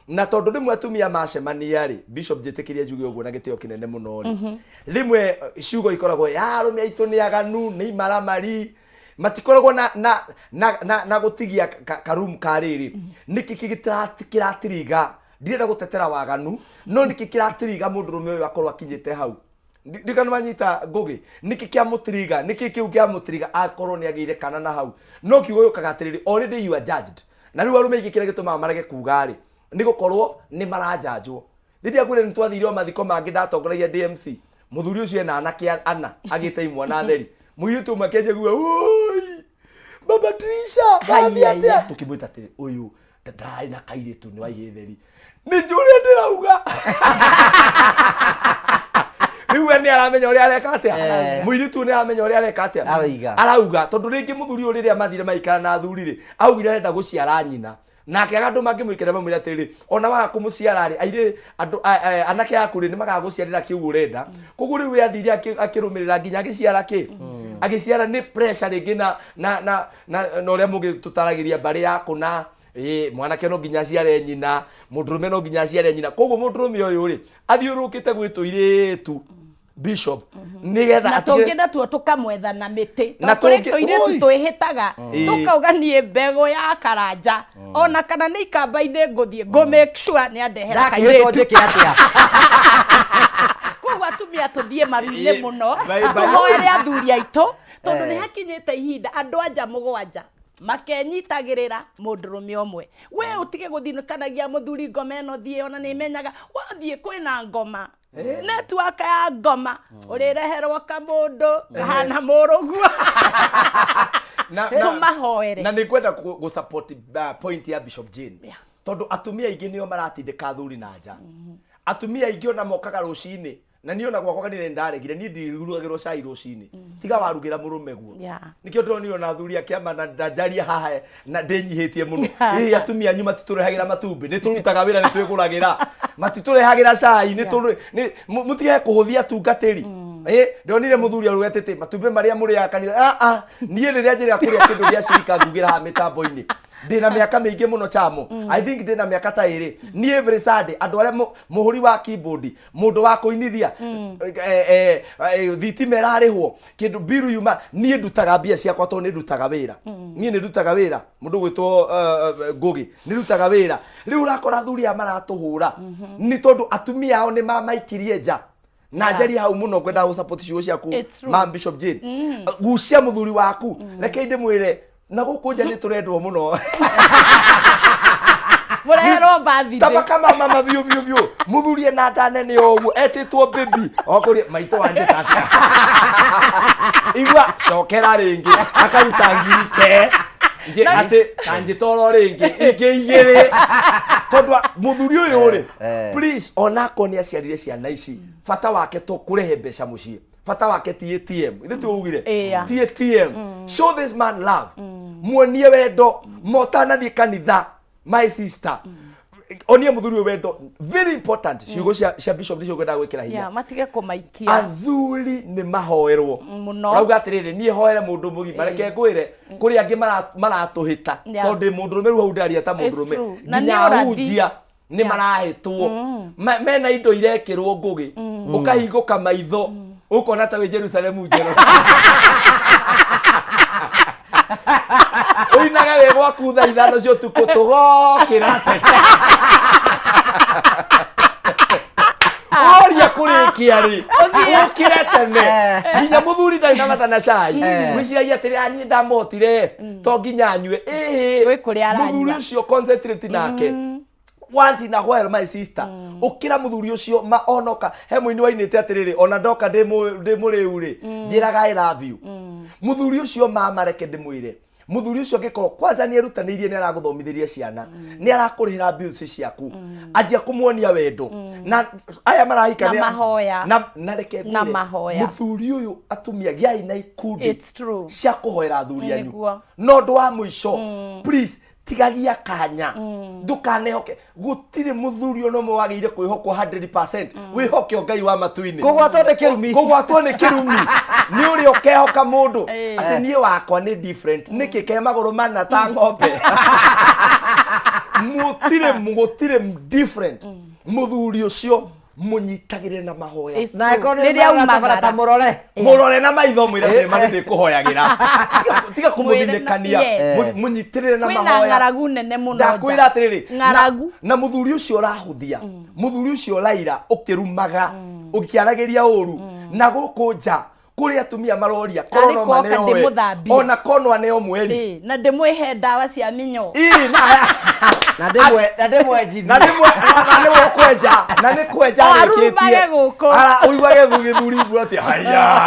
Na tondũ rĩmwe atumia macemania rĩ, Bishop njĩtĩkĩrie njuge ũguo na gĩtĩo kĩnene mũno rĩ, rĩmwe ciugo ikoragwo ya arũme aitũ nĩ aganu, nĩ imaramari, matikoragwo na gũtigia karumu ka rĩrĩ. Nĩkĩ kĩratiriga? Ndirenda gũtetera waganu, no nĩkĩ kĩratiriga mũndũrũme ũyũ akorwo akinyĩte hau? Ndikana manyita Ngũgĩ, nĩkĩ kĩamũtiriga? Nĩkĩ kĩu kĩamũtiriga akorwo nĩ agĩire kana na hau? No kiugo gĩũkaga atĩrĩrĩ, already you are judged. Na rĩu arũme aingĩ kĩrĩa gĩtũmaga marege kuga rĩ, nĩ gũkorwo nĩ maranjanjwo. Rĩrĩa ngwĩre nĩ twathire o mathiko mangĩ ndatongoragia DMC, mũthuri ũcio ena anake ana agĩte imwana theri. Mũirĩtu ũmwe akĩanjia kuga, woi, Baba Trisha, wathiĩ atĩa? Tũkĩmwĩta atĩrĩ, ũyũ ndararĩ na kairĩtu nĩ waihĩ theri. Nĩ njũĩ ũrĩa ndĩrauga. Rĩu we nĩ aramenya ũrĩa areka atĩa. Mũirĩtu nĩ aramenya ũrĩa areka atĩa. Arauga. Arauga tondũ rĩngĩ mũthuri ũyũ rĩrĩa mathire maikara na athuri rĩ, augire arenda gũciara nyina. Nake aga andũ mangĩmũikara mamwĩre atĩrĩrĩ, ona waga kũmũciara rĩ, airĩ andũ anake aku rĩ, nĩ magagũciarĩra kĩu ũrenda. Koguo rĩu we athire akĩrũmĩrĩra nginya agĩciara kĩ? Agĩciara nĩ pressure rĩngĩ na ũrĩa mũgĩtũtaragĩria mbarĩ ya kũna, mwanake no nginya aciare nyina, mũndũrũme no nginya aciare nyina. Koguo mũndũrũme ũyũ rĩ, athiũrũrũkĩte gwĩ tũirĩtu. Bishop nĩgetha Na atigĩrĩre tũngĩ natuo tũkamwetha na mĩtĩ. Na Tondũ kũrĩ tũngĩ- tũirĩtu Oi. twĩhĩtaga Ĩĩ. tũkauga niĩ mbegũ ya karanja ona kana nĩ ikamba-inĩ ngũthiĩ ngũ make sure nĩ andehera Ndakĩhĩtwo kairĩtu. njĩke atĩa? Koguo atumia tũthiĩ maru-inĩ mũno Bye bye. tũhoere athuri aitũ tondũ Eh. nĩ hakinyĩte ihinda andũ anja mũgwanja makenyitagĩrĩra mũndũrũme ũmwe. We ũtige gũthinĩkanagia mũthuri ngoma ĩno thiĩ ona nĩ menyaga wathiĩ kwĩna ngoma network ya ngoma ũrĩreherwo kamũndũ kahana mũrũguo. Tũmahoere. Na nĩ ngwenda gũ support point ya Bishop Jane tondũ atumia aingĩ nĩo maratindĩka athuri na nja. Atumia aingĩ ona mokaga rũcinĩ na niĩ ona gwakwa kanitha nĩndaregire, niĩ ndirugagĩrwo cai rũcinĩ tiga warugĩra mũrũme guo. Nĩkĩo ndĩronire ona athuri a kĩama na njaria haha na ndĩnyihĩtie mũno. Ĩ atumia anyu matitũrehagĩra matumbĩ, nĩ tũrutaga wĩra, nĩ twĩgũragĩra, matitũrehagĩra cai, nĩ tũrĩ nĩ mũtige kũhũthia atungatĩri. Ĩ ndonire mũthuri arugĩte atĩ matumbĩ marĩa mũrĩaga kanitha. Ah, ah, niĩ rĩrĩa njĩrĩga kũrĩa kĩndũ gĩa cirika ngugĩra haha mĩtambo-inĩ ndĩna mĩaka mĩingĩ mũno chamo. I think ndĩna mĩaka ta ĩrĩ. Niĩ every Sunday andũ arĩa mũhũri wa keyboard, mũndũ wa kũinithia, thitima ĩrarĩhwo, kĩndũ biru yuma, niĩ ndutaga mbia ciakwa tondũ nĩ ndutaga wĩra. Niĩ nĩ ndutaga wĩra, mũndũ gwĩtwo Ngũgĩ, nĩ ndutaga wĩra. Rĩu ũrakora athuri aya maratũhũra nĩ tondũ atumia ao nĩ mamaikirie nja. Na njarie hau mũno ngwendaga gũ support ciugo ciaku. It's true. Ma Bishop Jane, gucia mũthuri waku. Reke ndĩmwĩre na gũkũ nja nĩ tũrendwo mũno. Mũreherwo birthday. Tabaka mama ma biũ biũ biũ, mũthuri ena nda nene o ũguo etĩtwo baby okũria maitũ wanjĩta atĩa, igua cokera rĩngĩ akaruta ngiri ke nje atĩ kanjĩtoro rĩngĩ ingĩ igĩrĩ tondũ mũthuri ũyũ rĩ, please, onako nĩ aciarire ciana ici, bata wake to kũrehe mbeca mũciĩ, bata wake ti ATM ithe ti ugire. Ĩya. Ti ATM. Show this man love, muonie wendo motanathiĩ kanitha. My sister, onie mũthuri ũyũ wendo, very important. Ciugo cia Bishop nĩcio ngwendaga gwĩkĩra hinya. Yeah, matige kũmaikia. Athuri nĩ mahoerwo. Mũno. Rauga atĩrĩrĩ, niĩ hoere mũndũ mũgima, reke ngwĩre kũrĩ angĩ maratũhĩta Yeah. tondũ ndĩ mũndũrũme, rĩu hau ndaria ta It's mũndũrũme. true. Na Nginya nĩ ũrathi. ahunjia nĩ marahĩtwo. Mena indo irekĩrwo ngũgĩ, ũkahingũka maitho ũkona ta wĩ Jerusalemu njerũ, ũinaga wĩ gwaku thaa 5 cia ũtukũ tũgokĩra tene woria kũrĩkia rĩ ũkĩre tene nginya mũthuri ndarĩ na bata na cai. Gwĩciragia atĩrĩ, "Ah, niĩ ndamotire to nginya anyue." Ĩhĩ. Gwĩ kũrĩa aranyua. Mũthuri ũcio concentrate nake once in a while, my sister. Ukira muthuri ucio ma onoka he muini wainite atiriri, ona ndoka ndi muriu ri, njiraga I love you. Muthuri ucio, mama, reke ndimwire, muthuri ucio angikorwo kwanza ni erutanĩirie, nĩ aragũthomithĩria ciana, nĩ arakũrĩhĩra bills ciaku, anjia kũmuonia wendo na aya marahika Na mahoya. Na reke Na ngwĩre, mahoya. Mũthuri ũyũ, atumia gĩai na ikundi It's true. cia kũhoera athuri anyu. Nĩguo. No ũndũ wa mũico, please, tigagia kanya, ndũkanehoke. Gũtirĩ mũthuri ona ũmwe wagĩrĩire kwĩhokwo 100%. Wĩhoke o Ngai wa matu-inĩ. Kũgwatwo nĩ kĩrumi. Kũgwatwo nĩ kĩrumi nĩ ũrĩa ũkehoka mũndũ atĩ niĩ wakwa nĩ different, nĩkĩ ke magũrũ mana ta ng'ombe? Mũtirĩ, gũtirĩ different. Mũthuri ũcio mũnyitagĩrĩre na mahoya. It's Na true. angĩkorwo nĩ Rĩrĩa maratabara ta umagara. mũrore. Mũrore na maitho, mwĩre atĩrĩ, ma nĩ ndĩkũhoyagĩra. Tiga kũmũthinĩkania. Yes. Mũnyitĩrĩre na Kwĩna mahoya. ng'aragu nene mũno nja. Ndakwĩra atĩrĩrĩ, Ng'aragu. Na mũthuri ũcio ũrahũthia, mũthuri ũcio ũraira ũkĩrumaga, ũkĩaragĩria ũru na gũkũ nja kũrĩ atumia maroria Tarĩ korwo no kwoka maneo we. ndĩmũthambie. Ona konwa neo mweri. Ĩ, na ndĩmwĩhe ndawa cia mĩnyoo. Ĩ, Na ndĩmwe na ndĩmwenjithie. Na ndĩmwe na nĩwe ũkwenja na nĩ kwenja O, arĩkĩtie. arurumage gũkũ. Ara ũiguage gĩthuri mbura atĩ haya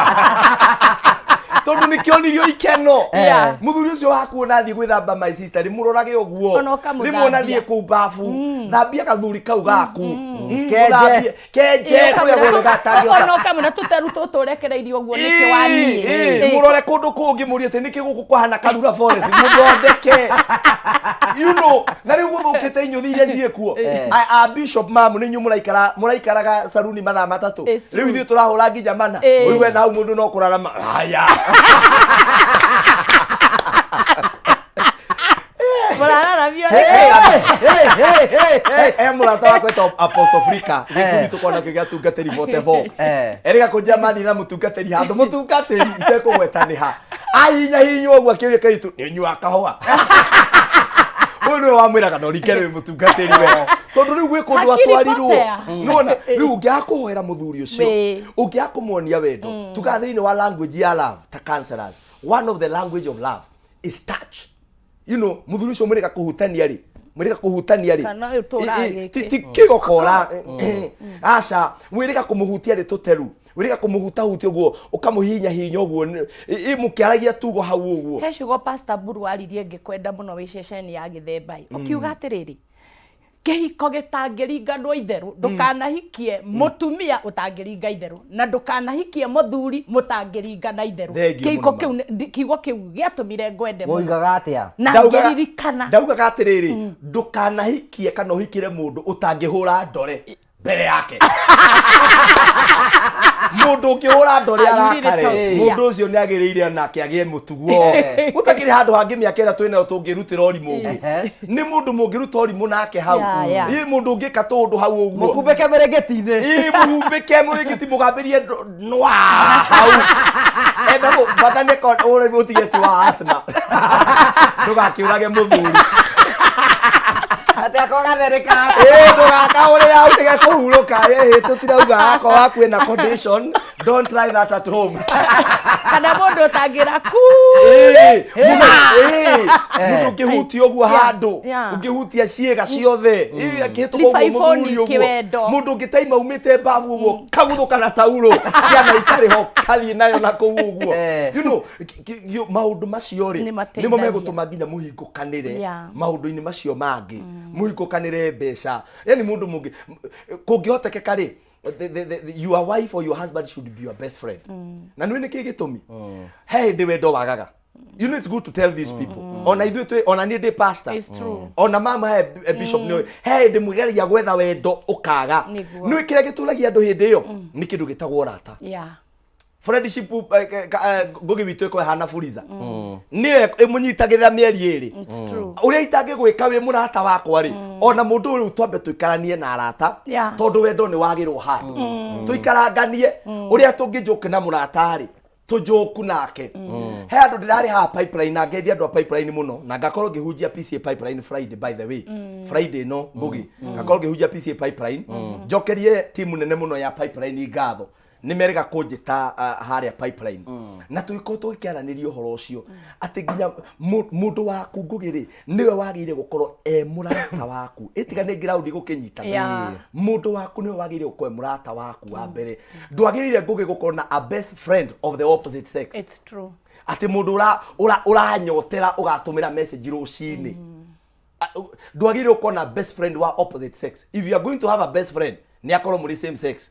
tondũ nĩkĩonirio ikeno. Yeah. Mũthuri ũcio wakuona athiĩ gwĩthamba, my sister, rĩmũrorage ũguo. Ona ũkamũthambia. Rĩmwe ona thiĩ kũu babu, thambia gathuri kau gaku. Kenje. Mũthambie, kenje kũrĩa guothe gatangĩhota. Ona ũkamwĩra tũteru tũtũ ũrekereirio ũguo nĩkĩ wa niĩ? Ĩ, mũrore kũndũ kũngĩ, mũrie atĩ nĩkĩ gũkũ kwahana Karura forest, mũthondeke na rĩu gũthũkĩte inyũthi iria ciĩkuo. A bishop mamu nĩ inyuĩ mũraikara mũraikaraga saruni mathaa 3. It's Rĩu true. ithuĩ tũrahũra nginya 4. Ũigue na hau mũndũ no kũrarama haya. Mũrararamio Hey, nĩkĩ? hey, He mũrata wakwa etagwo Apostle Frika gĩkundi tũkoragwo nakĩo gĩa atungatĩri 44. Erĩga kũnjĩra mathiĩ na mũtungatĩri handũ mũtungatĩri itekũgweta nĩ ha ahinyahinywo ũguo akĩũria kairĩtu nĩ ũnyuaga kahũa. Ũyũ nĩwe wamwĩraga no ringe rĩ mũtungatĩri we tondũ rĩu gwĩ kũndũ Hakiri atwarirwo. potea. Nĩwona rĩu ũngĩaga kũhoera mũthuri ũcio, Ĩĩ. ũngĩaga kũmuonia wendo, tugaga thĩinĩ wa language ya love ta counselors, one of the language of love is touch. Mũthuri ũcio mwĩrĩga kũhutania rĩ, mwĩrĩga kũhutania rĩ, Kana ũyũ tũraga gĩkĩ. ti kĩgokora, aca, mwĩrĩga kũmũhutia rĩ tũteru, wĩrĩga kũmũhutahutia ũguo, ũkamũhinyahinya ũguo, mũkĩaragia tugo hau ũguo. He ciugo Pastor Mburu waririe ngĩkwenda mũno wĩ ceceni ya Gĩthemba ĩ. Ũkiuga atĩrĩrĩ, kĩhiko gĩtangĩringanwo itherũ, ndũkanahikie mũtumia ũtangĩringa itherũ na ndũkanahikie mũthuri mũtangĩringana itherũ. Thengiũ Kĩhiko mũno, kĩu kiugo kĩu gĩatũmire ngwende mũno. Woigaga atĩa? Na ngĩririkana. Ndaugaga atĩrĩrĩ, ndũkanahikie kana ũhikĩre mũndũ ũtangĩhũra ndore mbere yake. Mũndũ ũngĩhũra ndore Ah, you really arakare, talk. Yeah. mũndũ ũcio nĩ agĩrĩire onake agĩe mũtugo. Gũtakĩrĩ handũ hangĩ mĩaka ĩrĩa twĩnayo tũngĩrutĩra ũrimũ ũngĩ. Nĩ mũndũ mũngĩruta ũrimũ nake hau. Yeah. Ĩ mũndũ ũngĩka tũũndũ hau ũguo. Mũkumbĩke mĩrĩngĩti-inĩ. Ĩ mũhumbĩke mũrĩngĩti mũgambĩrie nwa hau. Enda bata nĩ ũrĩmi ũtige ti wa asthma. Ndũgakĩũrage mũthuri. Atĩ akorwo gathereka. Ĩ ndũgakahũrĩre hau tige kũhurũka. Ĩ tũtirauga akorwo waku ĩna condition. Don't try that at home. Kana mũndũ ũtangĩra ku. Ĩ, mũndũ mũndũ ũngĩhutia ũguo handũ, ũngĩhutia ciĩga ciothe. Ĩ, akĩhĩtũka ũguo Libaiboni mũthuri ũguo. kĩwendo. Mũndũ ũngĩtaima umĩte mbabu ũguo, kaguthũka na taurũ, ciana itarĩ ho, kathiĩ nayo na kũu ũguo. Maũndũ macio rĩ, Nĩ mateithagia. nĩmo megũtũma nginya mũhingũkanĩre maũndũ-inĩ macio mangĩ, mũhingũkanĩre mbeca. Yani mũndũ mũngĩ, kũngĩhotekeka rĩ, your wife or your husband should be your best friend. Na nĩ nĩkĩ gĩtũmi? He hĩndĩ wendo wagaga. It's good to tell these people. Ona ithuĩ twĩ, ona niĩ ndĩ pastor. It's true. Ona mama he bishop nĩoĩ. He hĩndĩ mũgeria gwetha wendo ũkaga. Nĩguo. Nĩũĩ kĩrĩa gĩtũragia andũ hĩndĩ ĩyo? Nĩ kĩndũ gĩtagwo ũrata. Friendship, ngũgĩ witũ ĩkorwo ĩhana fuliza. Nĩyo ĩmũnyitagĩrĩra mĩeri ĩrĩ. It's true. Ũrĩa itangĩgwĩka wĩ mũrata wakwa rĩ, ona mũndũ ũyũ twambe tũikaranie na arata, tondũ wendo nĩ wagĩrwo handũ. Tũikaranganie ũrĩa tũngĩnjũke na mũrata rĩ, tũnjũku nake. He andũ ndĩrarĩ haha Pipeline na ngeithia andũ a Pipeline mũno na ngakorwo ngĩhunjia PCA Pipeline Friday, by the way. Friday no ngũgĩ ngakorwo ngĩhunjia PCA Pipeline. Njokerie timu nene mũno ya Pipeline ngatho nĩ merĩga kũnjĩta harĩa Pipeline na tũgĩkorwo tũgĩkĩaranĩria ũhoro ũcio atĩ nginya mũndũ waku ngũgĩ rĩ nĩwe wagĩrĩire gũkorwo e mũrata waku, ĩtiga nĩ ground gũkĩnyitana. Mũndũ waku nĩwe wagĩrĩire gũkorwo e mũrata waku wa mbere. Ndwagĩrĩire ngũgĩ gũkorwo na a best friend of the opposite sex. It's true. Atĩ mũndũ ũranyotera ũgatũmĩra message rũcinĩ. Ndwagĩrĩire gũkorwo na best friend wa opposite sex. If you are going to have a best friend, nĩ akorwo mũrĩ same sex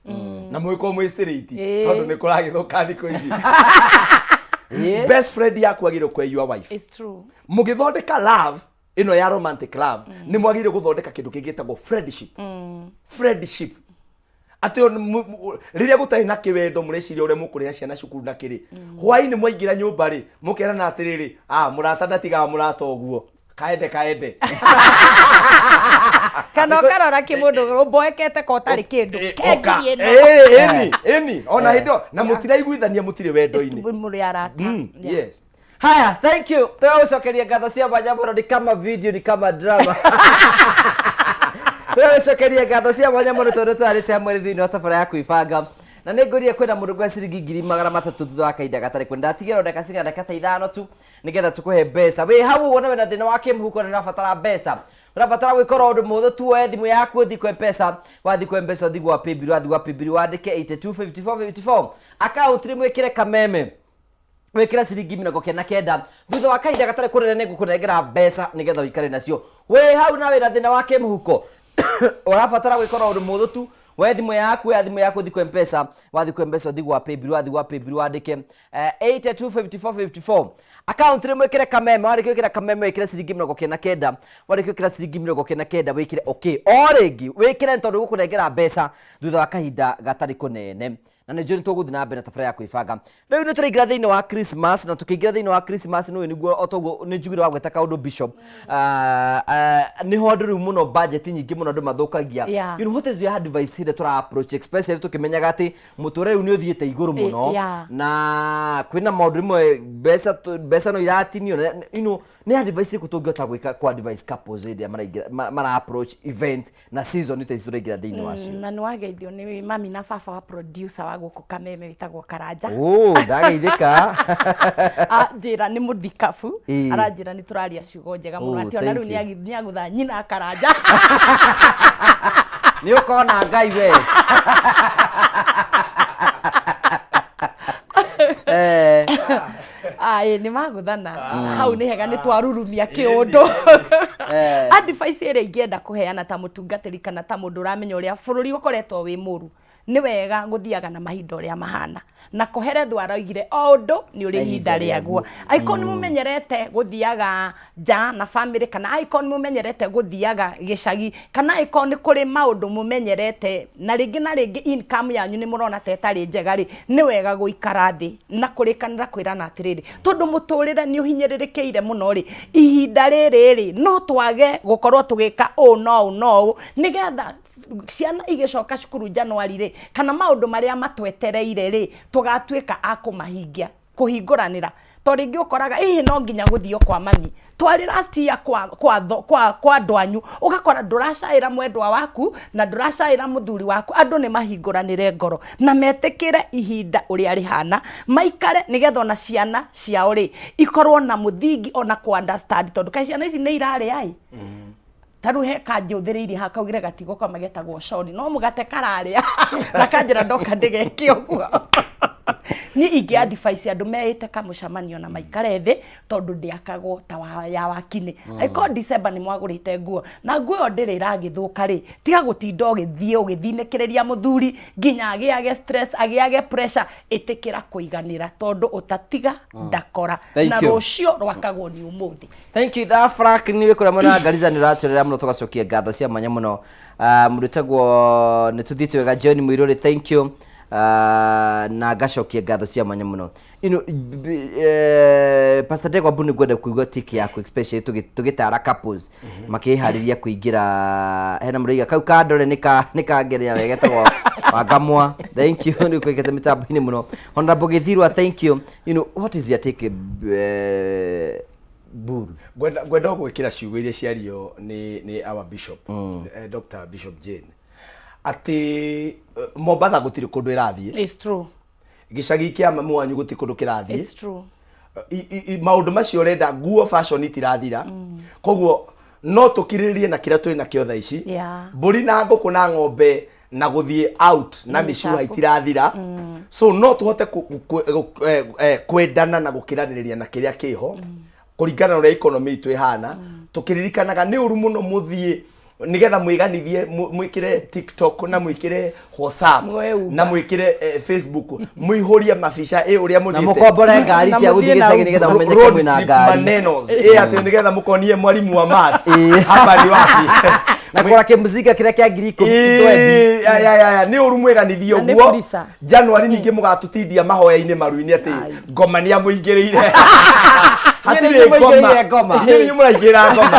na mũgĩkorwo mwĩ straight, tondũ nĩ kũragĩthũka thikũ ici. Best friend yaku agĩrĩire gũkorwo your wife. It's true. Mũgĩthondeka love ĩno ya romantic love, nĩ mwagĩrĩire gũthondeka kĩndũ kĩngĩ gĩtagwo friendship. Friendship atĩ rĩrĩa gũtarĩ na kĩwendo, mũreciria ũrĩa mũkũrĩha ciana cukuru na kĩrĩ, hwaĩ-inĩ mwaingĩra nyũmba rĩ, mũkerana atĩrĩrĩ, ah, mũrata ndatigaga mũrata ũguo, kaende kaende. Kana ũkarora kĩmũndũ ũmboekete ko ũtarĩ kĩndũ Oka. kengiri ĩno. Ĩni ĩni ona hĩndĩ ĩyo na mũtiraiguithania, mũtirĩ wendo-inĩ. Mũrĩ arata. Yes. Haya, thank you. Tũgagũcokeria ngatho cia mwanya mũno, ni kama video, ni kama drama. Tũgagũcokeria ngatho cia mwanya mũno tondũ twarĩte hamwe thĩinĩ wa tabara ya kwĩbanga. Na nĩ ngũria kwĩna mũndũ ngwe ciringi 300,000 thutha wa kahinda gatarĩ kwenda. Ndatigĩra ndagĩka cigana? Ndagĩka ta 5 tu nĩgetha tũkũhe mbeca. Wĩ hau ũguo na wĩna thĩna wa kĩmũhuko na ũrabatara mbeca. Ũrabatara gwĩkora ũndũ mũhũthũ tu, woe thimũ yaku ũthiĩ kwa M-Pesa, wathiĩ kwa M-Pesa ũthiĩ gwa Paybill, wathiĩ gwa Paybill wandĩke 825454 account rĩmwe ĩkĩre kameme wĩkĩre ciringi 99. Thutha wa kahinda gatarĩ kũnene nĩ ngũkũnengera mbeca nĩgetha ũikare nacio. Wĩ hau na wĩna thĩna wa kĩmũhuko, ũrabatara gwĩkora ũndũ mũhũthũ tu, woe thimũ yaku, oya thimũ yaku ũthiĩ kwa M-Pesa, wathiĩ kwa M-Pesa ũthiĩ gwa Paybill, wathiĩ gwa Paybill wandĩke 825454 account rĩmwe ĩkĩre kameme, warĩkia gwĩkĩra kameme wĩkĩre ciringi 99, warĩkia gwĩkĩra ciringi 99 wĩkĩre okay o rĩngĩ wĩkĩre, tondũ gũkũnengera mbeca thutha wa kahinda gatarĩ kũnene. Na Na nĩ njũĩ nĩ tũgũthiĩ na mbere na tabarĩra ya kwĩbanga. Rĩu nĩ tũraingĩra thĩinĩ wa Christmas, na tũkĩingĩra thĩinĩ wa Christmas nĩ nĩguo o toguo nĩ njugire wa gwĩta kaũndũ Bishop. Nĩho andũ rĩu mũno budget nyingĩ mũno andũ mathũkagia. You know, what is your advice hĩndĩ tũra approach, especially tũkĩmenyaga atĩ mũtũrĩre rĩu nĩ ũthiĩte igũrũ mũno na kwĩna maũndũ rĩmwe mbeca mbeca no iratinio you know, nĩ advice ĩrĩkũ tũngĩhota gwĩka kwa advice couples hĩndĩ ĩrĩa maraingĩra mara approach event na season ta ici tũraingĩra thĩinĩ wacio? Na nĩ wageithio nĩ mami na baba wa producer wa gũkũ Kameme wĩtagwo Karanja. Oh, ndageithĩka. Anjĩra nĩ mũthikabu. Aranjĩra nĩ tũraria ciugo njega mũno. Oh, atĩ ona thank rĩu you. nĩ agũtha nyina Karanja. Nĩ ũkona Ngai we. Ĩĩ nĩ magũthana. Hau nĩ hega nĩ twarurumia kĩũndũ. Advice ĩrĩa ingĩenda kũheana ta mũtungatĩri kana ta mũndũ ũramenya ũrĩa bũrũri ũkoretwo wĩ mũru, nĩ wega gũthiaga na mahinda ũrĩa mahana. Na Kohelethu aroigire o ũndũ nĩ ũrĩ ihinda rĩaguo. Angĩkorwo nĩ mũmenyerete gũthiaga nja na family, kana angĩkorwo nĩ mũmenyerete gũthiaga gĩcagi, kana angĩkorwo nĩ kũrĩ maũndũ mũmenyerete na rĩngĩ na rĩngĩ income yanyu nĩ mũrona ta ĩtarĩ njega rĩ, nĩ wega gũikara thĩ na kũrĩkanĩra kwĩrana atĩrĩrĩ, tondũ mũtũrĩre nĩ ũhinyĩrĩrĩkĩire mũno rĩ, ihinda rĩrĩ rĩ, no twage gũkorwo tũgĩka ũũ na ũũ na ũũ, nĩgetha ciana igĩcoka cukuru January rĩ, kana maũndũ marĩa matwetereire rĩ, tũgatuĩka a kũmahingia, kũhingũranĩra. To rĩngĩ ũkoraga ĩhĩ no nginya gũthio kwa mami, twarĩ last year kwa andũ anyu, ũgakora ndũracaĩra mwendwa waku na ndũracaĩra mũthuri waku. Andũ nĩ mahingũranĩre ngoro na metĩkĩre ihinda ũrĩa rĩhana, maikare nĩgetha ona ciana ciao rĩ ikorwo na mũthingi ona kũ understand, tondũ kaĩ ciana ici nĩ irarĩa ĩ. Ta rĩu he kanjũthĩrĩirie haha kaugire gatigo kama getagwo Shoni, no mũgate kararĩa na kanjĩra ndoka ndĩgeke ũguo. Niĩ ingĩ advice andũ meĩte kamũcemanio na maikare thĩ, tondũ ndĩakagwo ta ya wakinĩ. Angĩkorwo December nĩ mwagũrĩte nguo na nguo ĩyo ndĩrĩ ĩragĩthũka rĩ, tiga gũtinda ũgĩthiĩ ũgĩthinĩkĩrĩria mũthuri nginya agĩage stress, agĩage pressure. Ĩtĩkĩra kũiganĩra, tondũ ũtatiga ndakora. Thank Na you. rũciũ rwakagwo nĩ ũmũthĩ. Thank you. Tha Frank nĩ wĩkũrĩa mwena wa Garissa nĩ ũratwĩrĩra mũno, tũgacokia ngatho cia mwanya mũno. Mũndũ wĩtagwo nĩ tũthiĩte wega John Mũirũrĩ, thank you. Na ngacokia ngatho cia mwanya mũno. You know, Pastor Ndegwa Mbu, nĩ ngwenda kũigua take yaku, especially tũgĩtara couples makĩharĩria kũingĩra. Hena mũraiga kau kandore nĩ kangeria wega, etagwo Wangamwa, thank you, nĩ ũkũigĩte mĩtambo-inĩ mũno. Honorable Gĩthirwa, thank you. You know, what is your take, Buru? Ngwenda gwĩkĩra ciugo iria ciario nĩ our bishop, Dr. Bishop Jane, atĩ Mombatha gũtirĩ kũndũ ĩrathiĩ. It's true. Gĩcagi kĩa mamu wanyu gũtirĩ kũndũ kĩrathiĩ. It's true. Maũndũ macio ũrenda, nguo fashion itirathira, koguo no tũkirĩrĩrie na kĩrĩa twĩ nakĩo thaa ici. Mbũri na ngũkũ na ng'ombe na gũthiĩ out na mĩcuha itirathira, so no tũhote kwendana na gũkĩranĩrĩria na kĩrĩa kĩho kũringana na ũrĩa economy itũ ĩhana, tũkĩririkanaga nĩ ũru mũno mũthiĩ nigetha mwĩganithie, mwĩkĩre TikTok na mwĩkĩre WhatsApp Muoe Uber. na mwĩkĩre Facebook, mũihũrie mabica ĩ ũrĩa Na mũthiĩte. mũkombore ngari Na cia mũthiĩ gũthiĩ na gĩcagi nĩgetha Road mũmenyeke mwĩna trip ngari. manenos ĩ atĩ nĩgetha mũkonie mwarimu wa maths hapa ni wapi. Na kũgũra kĩmũcinga kĩrĩa kĩa 10,000 twendi. Ĩĩ, aya, aya, aya, nĩ ũru mwĩganithie Na nĩ ũguo Pulisa. January ningĩ mũgatũtindia mahoya-inĩ maru-inĩ atĩ ngoma nĩ amũingĩrĩire. Inyuĩ nĩ inyuĩ mũingĩrĩire ngoma. Inyuĩ nĩ inyuĩ mũraingĩra ngoma.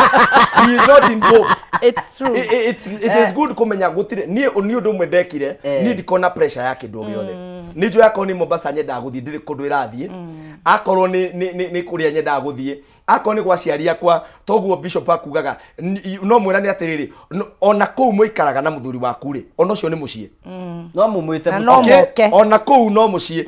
He is not involved. It's true. It is good kũmenya gũtirĩ niĩ nĩ ũndũ ũmwe ndekire. Niĩ ndikona pressure ya kĩndũ o gĩothe. Nĩ njũĩ akorwo nĩ Mombasa nyendaga gũthiĩ, ndĩrĩ kũndũ ĩrathiĩ. Akorwo nĩ kũrĩa nyendaga gũthiĩ, akorwo nĩ gwa aciari akwa, toguo bishop akugaga no mwĩrane atĩrĩrĩ, ona kũu mũikaraga na mũthuri waku rĩ, ona ũcio nĩ mũciĩ. No mũmwĩte Na mũciĩ. no moke. Ona kũu no mũciĩ.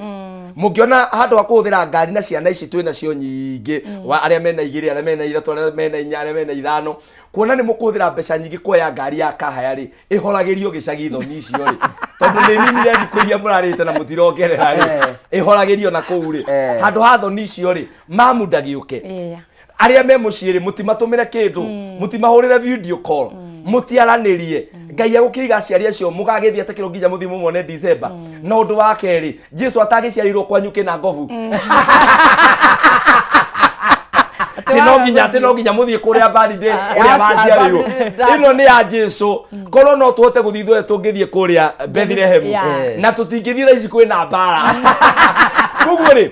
Mũngĩona handũ ha kũhũthĩra ngari na ciana ici twĩ nacio nyingĩ, wa arĩa mena 2, arĩa mena 3, arĩa mena 4, arĩa mena 5, kuona nĩ mũkũhũthĩra mbeca nyingĩ kuoya ngari ya kahaya rĩ, ĩhoragĩrio gĩcagi thoni icio rĩ, tondũ nĩ ninire thikũ iria mũrarĩte na mũtirongerera rĩ, ĩhoragĩrio na kũu rĩ, handũ ha thoni icio rĩ, mamu ndagĩũke. Arĩa me mũciĩ rĩ, mũtimatũmĩre kĩndũ, mũtimahũrĩre video call, mũtiaranĩrie. Ngai agũkĩiga aciari acio mũgagĩthiĩ atĩ kĩro nginya mũthiĩ mũmone December. Na ũndũ wa kerĩ, Jesu atagĩciarirwo kwanyu kĩna ngobu. Atĩ Atĩ no nginya atĩ no nginya mũthiĩ kũrĩa birthday ũrĩa maciarirwo. Ĩno nĩ ya Jesu. Korwo no tũhote gũthiĩ ithuothe tũngĩthiĩ kũrĩa Bethlehem. Yeah. Na tũtingĩthiĩ thaa ici kwĩna mbara. Koguo rĩ,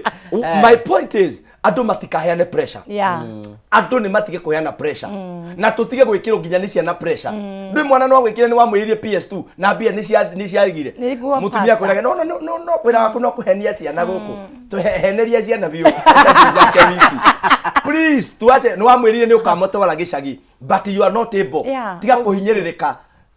my point is andũ matikaheane pressure. Yeah. Andũ nĩ matige kũheana pressure na tũtige gwĩkĩrwo nginya nĩ ciana pressure. Ndũĩ mwana no agwĩkĩre nĩ wamwĩrire PS2 na mbia nĩ ciagire. Nĩguo, Mũtumia pastor. akwĩraga no no no no no wĩra waku no kũhenia ciana gũkũ. Tũheneria ciana biũ. Nacio ciake wiki. Please tuache nĩ wamwĩrire nĩ ũkamũtwara gĩcagi but you are not able. Yeah. Tiga kũhinyĩrĩrĩka.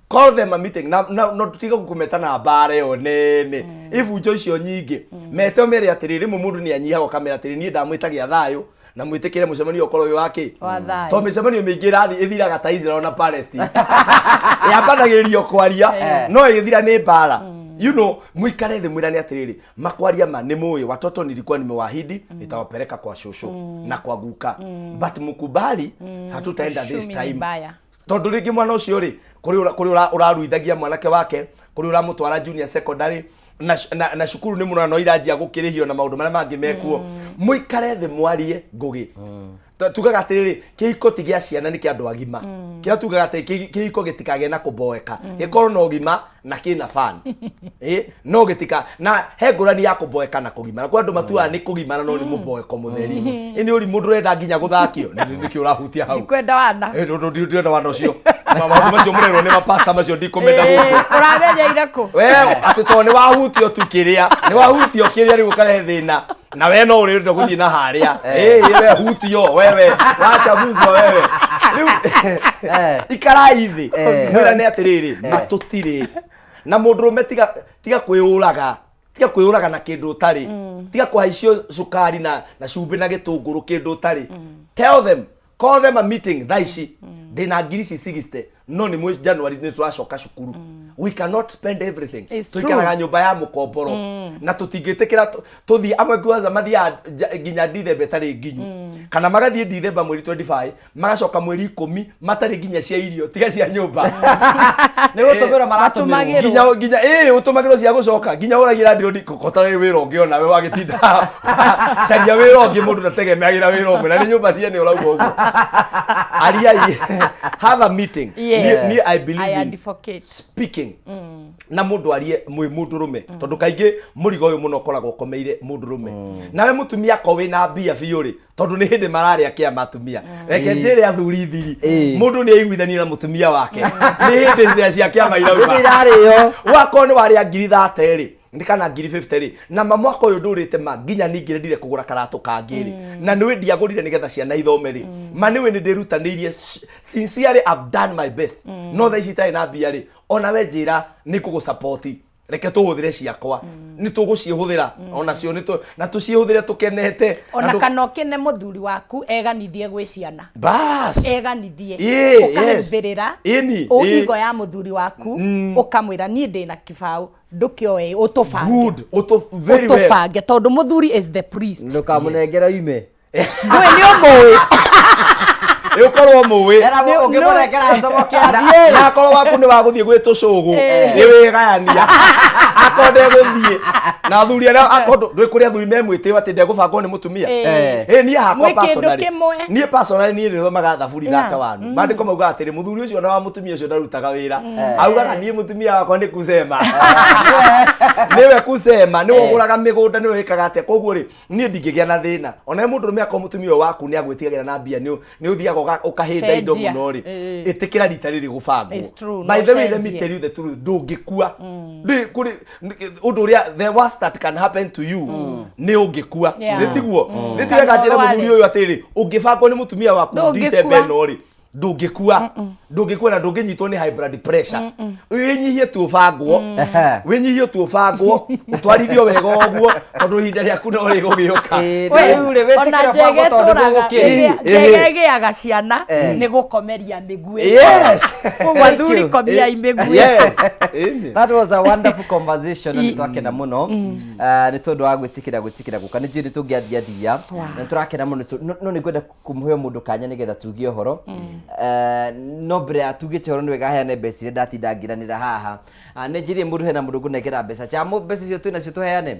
Call them a meeting na na no tiga kũmeta na mbara ĩyo nene ibunjo icio nyingĩ mete ũmere atĩrĩrĩ rĩmwe mũndũ nĩ anyihaga ũkamera atĩrĩ niĩ ndamwĩtagia thayũ na mwĩtĩkĩre mũcemanio ũkorwo wĩ wa kĩ Wa thayũ. to mĩcemanio mĩingĩ ĩrathiĩ ĩthiraga ta Israel na Palestine yambanagĩrĩrio kwaria no ĩgĩthira nĩ mbara you know mũikare thĩ mwĩrane atĩrĩrĩ makwaria ma nĩ mũĩ watoto nilikuwa nimewaahidi nitawapeleka kwa shosho na kwa guka but mkubali hatutaenda this Uchumi ni time mbaya. tondå rä ngä mwana å cio rä kå rä å raruithagia mwanake wake kå rä å ramå twara junior secondary na, na, na cukuru nä må no iranjia gå kä rä hio na maå ndå marä a mangä mekuo må ikare thä mwarie ngå gä tugaga atä rä rä kä hiko ti gä a ciana nä kä andå agima kä rä a tugaga atä kä hiko gä tikagä na kå boeka gä korwo na å gima na kä na fan ä no gä tika na he ngårani ya kå boeka na kå gimara kwä andå matuaga nä kå gimara no nä må boeko må theri ä nä å ri må ndå ũrenda nginya gå thakio nä kä å rahutia hau Ndikwenda wana. Eh, ndirenda wana ũcio maũndũ macio mũrerwo nĩ mapasta macio ndikũmenda gũkũ Ũramenyeire kũ? we atĩ tondũ nĩ wahutio tu kĩrĩa nĩ wahutio kĩrĩa rĩu ũkarehe thĩna na we no ũrĩrenda gũthiĩ na harĩa ĩ we hutio wewe wachabuzwa wewe rĩu ikarai thĩ mwĩrane atĩrĩrĩ na tũtirĩ na mũndũrũme tiga tiga kwĩyũraga tiga kwĩyũraga na kĩndũ ũtarĩ tiga kũhaicio cukari na na cumbĩ na gĩtũngũrũ kĩndũ ũtarĩ tell them call them a meeting thaa ici ndĩna ngiri ici 60 no nĩ mwĩ January nĩ tũracoka cukuru we cannot spend everything It's true. tũikaraga nyũmba ya mũkomboro na tũtingĩtĩkĩra tũthiĩ amwe kwanza mathiaga nginya Dithemba ĩtarĩ nginyu kana magathiĩ Dithemba mweri 25 magacoka mweri ikũmi matarĩ nginya cia irio tiga cia nyũmba Nĩ gũtũmĩrwo maratũmĩrwo. nginya nginya ĩ ũtũmagĩrwo cia gũcoka nginya ũragira ndiro kotarĩ wĩra ũngĩ ona we wagĩtinda caria wĩra ũngĩ mũndũ ndategemeagĩra wĩra ũmwe na nĩ nyũmba ciene ũrauga ũguo ariai have a meeting Yes. niĩ I believe I in advocate. speaking na mũndũ arie mwĩ mũndũrũme tondũ kaingĩ mũrigo ũyũ mũno ũkoragwo ũkomeire mũndũrũme nawe mũtumia akorwo wĩna mbia biũ rĩ tondũ nĩ hĩndĩ mararĩa kĩama atumia reke njĩre athuri thiri mũndũ nĩ aiguithanie na mũtumia wake nĩ hĩndĩ thĩa cia kĩama irauma Hĩndĩ irarĩo. wakorwo nĩ warĩa ngiri 30 rĩ nĩ kana ngiri 50 rĩ na ma mwaka ũyũ ndũrĩte ma nginya ningĩ ndire kũgũra karatũ kangĩ rĩ na nĩwĩ ndiagũrire nĩgetha ciana ithome rĩ ma nĩwĩ nĩ ndĩrutanĩirie sincerely I've done my best no thaa ici itarĩ na mbia rĩ ona we njĩra nĩ ngũgũ reke tũhũthĩre ciakwa nĩ tũgũciĩhũthĩra onacio nĩ na tũciĩhũthĩre tũkenete Na Ona kana ũkĩne mũthuri waku eganithie gwĩ ciana. Bas. Eganithie. Ĩĩ, yes. Ũkahĩmbĩrĩra. Ĩni, ũ- ĩĩ. Igo ya mũthuri waku ũkamwĩra niĩ ndĩna kĩbaũ ndũkĩoe ũtũbange. Good. Ũtũ, very well. Ũtũbange tondũ mũthuri is the priest. Ndũkamũnengere oime. Ndũĩ nĩ ũmũĩ. Ĩ ũkorwo mũĩ Era ũngĩmũnengera acomoke athiĩ. na akorwo waku nĩ wagũthiĩ gwĩ tũcũgũ nĩ wĩgayania akorwo ndegũthiĩ na athuri arĩa akorwo ndũĩ kũrĩ athuri me mwĩtĩo atĩ ndegũbangwo nĩ mũtumia ĩ niĩ hakwa Mwĩ kĩndũ personally kĩmwe. niĩ personally niĩ nĩthomaga thaburi Yeah. thate wanu maandĩko maugaga atĩrĩ mũthuri ũcio na wa mũtumia ũcio ndarutaga wĩra augaga niĩ mũtumia wakwa nĩ kusema nĩwe kusema nĩwe ũgũraga mĩgũnda nĩwe wĩkaga atĩa koguo rĩ niĩ ndingĩgĩa na thĩna ona mũndũrũme akorwo mũtumia ũyũ waku nĩ agwĩtigagĩra na mbia nĩ ũthiaga ũkahĩnda indo Cenjia. mũno rĩ Ĩĩ. ĩtĩkĩra rita rĩrĩ gũbangwo It's true, by no the way let me cenjie. tell you the truth ndũngĩkua Ndĩ- kũrĩ ũndũ ũrĩa the worst that can happen to you nĩ ũngĩkua Yeah. nĩ tiguo nĩ ti wega njĩre Kana mũthuri ũyũ atĩrĩ ũngĩbangwo nĩ mũtumia waku Ndũngĩkua. December ĩno rĩ ndũngĩkua ndũngĩkua na ndũngĩnyitwo nĩ high blood pressure wĩnyihie tu ũbangwo wĩnyihie tu ũbangwo ũtwarithio wega ũguo tondũ ihinda rĩaku no rĩgũgĩũka Ĩĩ, We, rĩu rĩ, ona wĩtĩkĩre njege bangwo tondũ ĩtũraga- nĩgũgũkĩra. njege ĩgĩaga ciana nĩ gũkomeria mĩguĩ. Yes. Koguo athuri komiai mĩguĩ. Yes. Ĩni. That was a wonderful conversation na nĩ twakena mũno nĩ tondũ wa gwĩtĩkĩra gwĩtĩkĩra gũka nĩ njũĩ nĩ tũngĩathiathia na nĩ tũrakena mũno no nĩ ngwenda kũmũhe mũndũ kanya nĩgetha tuge ũhoro no mbere ya tugĩte ũhoro nĩ wega heane mbeca iria ndatinda ngĩranĩra haha. Nĩ njĩrire mũndũ hena mũndũ ngũnengera mbeca cha mbeca icio twĩ nacio tũheane.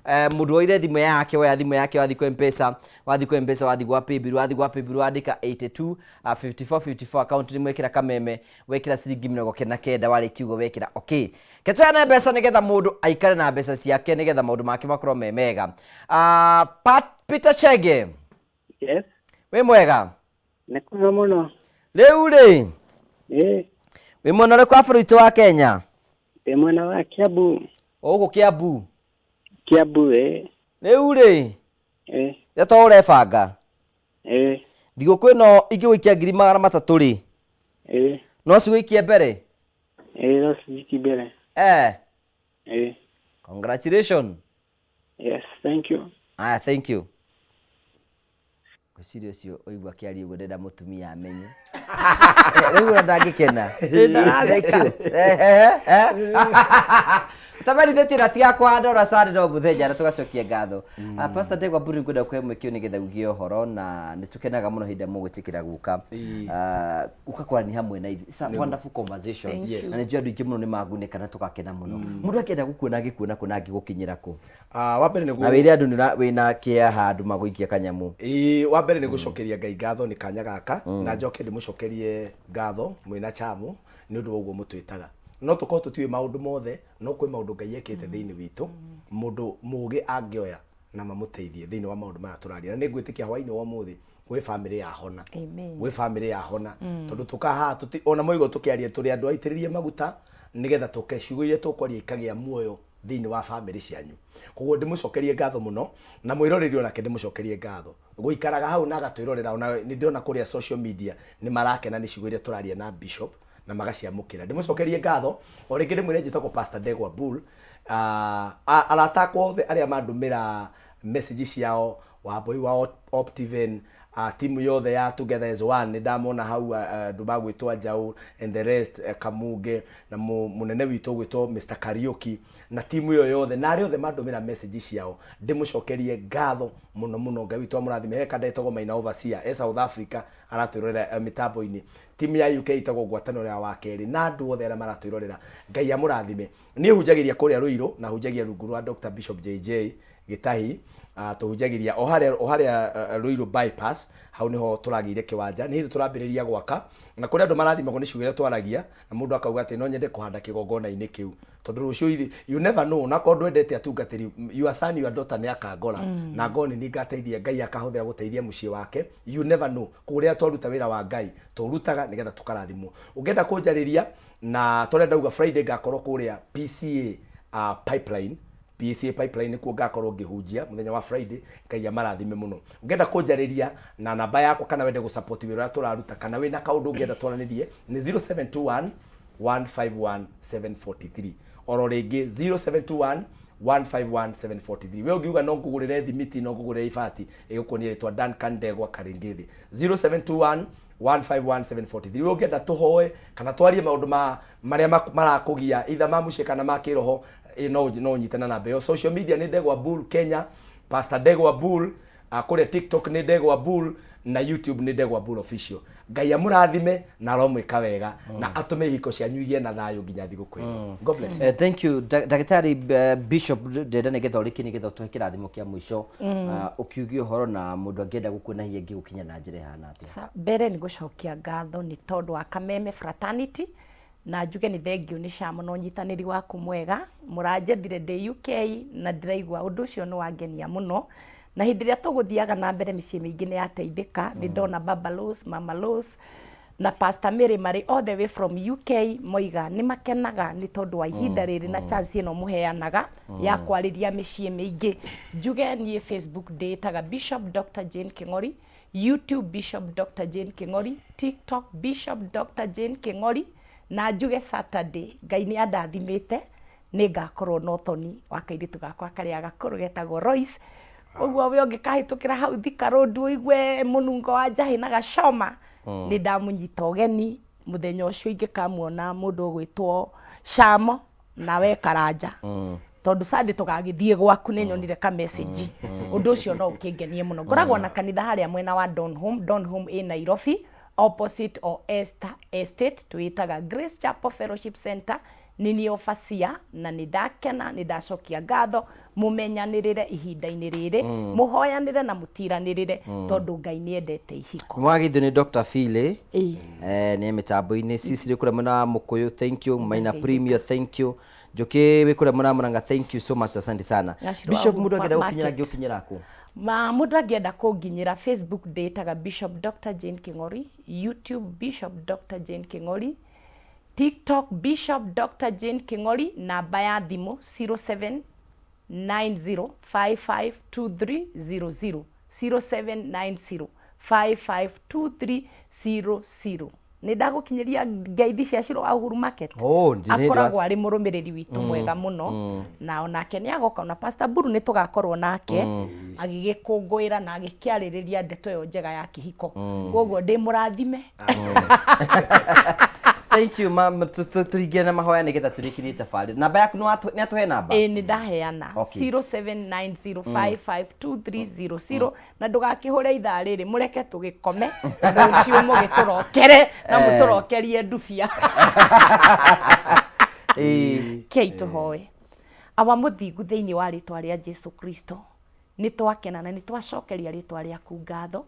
Mũndũ woire thimũ yake, woya thimũ yake, wathiĩ kwa Mpesa, wathiĩ kwa Mpesa, wathiĩ gwa Paybill, wathiĩ gwa Paybill wandĩka 82 54 54 account nĩ mwekĩra kameme, wekĩra ciringi 99, warĩkia ũguo wekĩra okay. Ke tũheane mbeca nĩgetha mũndũ aikare na mbeca ciake nĩgetha maũndũ make makorwo me mega. Pat Peter Chege. Yes. Wĩ mwega? Nĩ kwega mũno. Rĩu rĩ, Ĩĩ. wĩ mwena ũrĩkũ wa bũrũri witũ wa Kenya? Ndĩ mwena wa Kiambu. O gũkũ Kiambu? Kiambu ĩĩ. Rĩu rĩ, Ĩĩ. rĩrĩa to ũrebanga? Ĩĩ. Thigũkũ ĩno ingĩgũikia 300,000 rĩ, Ĩĩ. no cigũikie mbere? Ĩĩ no cinjikie mbere. Eh. Ĩĩ. Congratulations. Yes, thank you. Aya, thank you. Ngwĩciria ũcio ũigua akĩaria ũguo ndenda mũtumia amenye. Rĩu ona ndangĩkena. Thank you. Tabarithĩtie na tiga kũhanda ora sande no mũthenya na tũgacokia ngatho. Pastor Ndegwa Mburu ngwenda kũhe mweke ũyũ nĩgetha uge ũhoro na nĩ tũkenaga mũno hĩndĩ ĩrĩa mũgwĩtĩkĩra gũka. Gũka kwaranĩria hamwe na ithuĩ. It's a wonderful conversation. Thank you. Na nĩ njũĩ andũ aingĩ mũno nĩ magunĩka na tũgakena mũno. Mũndũ angĩenda gũkuona angĩkuona kũ na angĩgũkinyĩra kũ? Wa mbere nĩ Na wĩre andũ wĩna kĩa handũ magũikia kanyamũ. Ĩĩ, wa mbere nĩ gũcokeria Ngai ngatho nĩ kanya gaka, na njoke ndĩmũcokerie ngatho mwĩna Chamu nĩ ũndũ wa ũguo mũtwĩtaga. No tũkorwo tũtiũĩ maũndũ mothe, no kwĩ maũndũ Ngai ekĩte thĩinĩ witũ, mũndũ mũgĩ angĩoya na mamũteithie thĩinĩ wa maũndũ maya tũraria. Na nĩ ngwĩtĩkia hwainĩ wa ũmũthĩ gwĩ bamĩrĩ yahona. Amen. Gwĩ bamĩrĩ yahona. Tondũ tũka haha tũti, ona mwaigua tũkĩaria tũrĩ andũ aitĩrĩrie maguta nĩgetha tũke ciugo iria tũkwaria ikagĩa muoyo thĩinĩ wa bamĩrĩ cianyu. Koguo ndĩmũcokerie ngatho mũno, na mwĩroreri onake ndĩmũcokerie ngatho. Gũikaraga hau na agatwĩrorera, ona nĩ ndĩrona kũrĩa social media nĩ marakena nĩ ciugo iria tũraria na Bishop na magaciamũkĩra. Ndĩmũcokerie ngatho, o rĩngĩ ndĩmwĩre njĩtagwo Pastor Ndegwa Bull. Arata akwa othe arĩa mandũmĩra message ciao, Wambũi wa Optiven, timu yothe ya Together as One, nĩ ndamona hau, andũ magwĩtwo Njaũ and the rest, Kamunge na mũnene witũ ũgwĩtwo Mr Kariũki na timu ĩyo yothe na arĩa othe mandũmĩra message ciao, ndĩmũcokerie ngatho mũno mũno. Ngai witũ amũrathime. He kanda ĩtagwo Maina Overseer e South Africa aratwĩrorera mĩtambo-inĩ. Timu ya UK ĩtagwo Ngwatanĩro ya Wakerĩ na andũ othe arĩa maratwĩrorera, Ngai amũrathime. Niĩ hunjagĩria kũrĩa Ruiru na hunjagia rungu rwa Dr Bishop JJ Gĩtahi. Tũhunjagĩria o harĩa o harĩa Ruiru bypass, hau nĩho tũragĩire kĩwanja. Nĩ hĩndĩ tũrambĩrĩria gwaka na kũrĩ andũ marathimagwo nĩ ciugo iria twaragia na mũndũ akauga atĩ no nyende kũhanda kĩgongona-inĩ kĩu. Tondũ rũciũ you never know, na korwo ndwendete atungatĩri, your son, your daughter nĩ akangora na ngorwo nĩ niĩ ngateithia, Ngai akahũthĩra gũteithia mũciĩ wake, you never know. Koguo rĩrĩa twaruta wĩra wa Ngai, tũũrutaga nĩgetha tũkarathimwo. Ũngĩenda kũnjarĩria na torĩa ndauga Friday ngakorwo kũrĩa PCA Pipeline, PCA Pipeline nĩkuo ngakorwo ngĩhunjia mũthenya wa Friday. Ngai amarathime mũno. Ũngĩenda kũnjarĩria na namba yakwa kana wende gũsupport wĩra ũrĩa tũraruta kana wĩna kaũndũ ũngĩenda twaranĩrie nĩ 0721 151 743, oro rĩngĩ 0721 151 743. We ũngiuga no ngũgũrĩre thimiti, no ngũgũrĩre ibati, ĩgũkuonia rĩtwa Duncan Ndegwa Karingĩthĩ, 0721 151 743. We ũngĩenda tũhoe kana twarie maũndũ ma marĩa marakũgia either ma mũciĩ kana ma kĩroho, no ũnyite na namba ĩyo. Social media nĩ Ndegwa Bull Kenya, Pastor Ndegwa Bull, kũrĩa TikTok nĩ Ndegwa Bull na YouTube nĩ Ndegwa Bull Official. Ngai amũrathime na aromwĩka wega na atũme ihiko cianyu igĩe na thayũ nginya thigũkũ ĩno. God bless you. Thank you Ndagĩtarĩ Bishop, ndĩrenda nĩgetha ũrĩkie nĩgetha ũtũhe kĩrathimo kĩa mũico. Ũkiuge ũhoro na mũndũ angĩenda gũkuona hihi angĩgũkinya na njĩra ĩhana atĩa? Mbere nĩ gũcokia ngatho nĩ tondũ wa Kameme Fraternity, na njuge nĩ thengiũ nĩ Shamo na ũnyitanĩri waku mwega. Mũranjethire ndĩ UK na ndĩraigua ũndũ ũcio nĩ wangenia mũno. Na hĩndĩ ĩrĩa tũgũthiaga na mbere mĩciĩ mĩingĩ nĩ yateithĩka. Nĩ ndona Baba Rose, Mama Rose na Pastor Mary marĩ all the way from UK moiga nĩ makenaga nĩ tondũ wa ihinda rĩrĩ na chance ĩno mũheanaga ya kwarĩria mĩciĩ mĩingĩ. Njuge niĩ Facebook ndĩĩtaga Bishop Dr. Jane Kĩng'ori, YouTube Bishop Dr. Jane Kĩng'ori, TikTok Bishop Dr. Jane Kĩng'ori, na njuge Saturday Ngai nĩ andathimĩte nĩ ngakorwo na ũthoni wa kairĩtu gakwa karĩa gakũrũ getagwo Royce. Ũguo we ũngĩkahĩtũkĩra hau Thika Road ũigue mũnungo wa njahĩ na gacoma, nĩ ndamũnyita ũgeni mũthenya ũcio ingĩkamuona mũndũ ũgwĩtwo Shamo nawe Karanja, tondũ Sunday tũgagĩthiĩ gwaku nĩ nyonire ka message. Ũndũ ũcio no ũkĩngenie mũno. Ngoragwo na kanitha harĩa mwena wa Donholm. Donholm ĩ Nairobi opposite o Esther Estate, twĩtaga Grace Chapel Fellowship Center. Nĩ niĩ overseer na nĩ ndakena, nĩ ndacokia ngatho, mũmenyanĩrĩre ihinda-inĩ rĩrĩ, mũhoyanĩre na mũtiranĩrĩre, tondũ Ngai nĩ endete ihiko. Mwageithio nĩ Dr. Philly. Ĩĩ. Nĩ mĩtambo-inĩ. Sisi wĩ kũrĩa mwena wa Mũkũyũ, thank you. Maina Premier, thank you. Njũkĩ wĩ kũrĩa mwena wa Mũrang'a, thank you so much, asante sana. Gacirũ wa Bishop, Uhuru mũndũ angĩenda Park gũkinyĩra Market. angĩũkinyĩra kũ? Ma mũndũ angĩenda kũnginyĩra Facebook ndĩtaga Bishop Dr. Jane Kĩng'ori, YouTube Bishop Dr. Jane Kĩng'ori, TikTok Bishop Dr. Jane Kĩng'ori, namba ya thimũ 0790552300, 0790552300. Nĩ ndagũkinyĩria ngeithi cia Shiro wa Uhuru Market. Oh, ndĩ- Akoragwo arĩ mũrũmĩrĩri witũ mwega mũno, na onake nĩ agoka, ona Pastor Buru nĩ tũgakorwo nake agĩgĩkũngũĩra na agĩkĩarĩrĩria ndeto ĩyo njega ya kĩhiko. Koguo ndĩ mũrathime. Thank you, ma'am. Tũringie na mahoya nĩgetha tũrĩkĩrie tabarĩra. Namba yaku nĩ atũhe namba? Ĩĩ, nĩ ndaheana. Okay. 0790552300, na ndũgakĩhũre ithaa rĩrĩ, mũreke tũgĩkome, rũciũ mũgĩtũrokere na mũtũrokerie ndubia. Kei tũhoe. Awa mũthingu, thĩinĩ wa rĩtwa rĩa Jesu Kristo, nĩ twakena na nĩ twacokeria rĩtwa rĩaku ngatho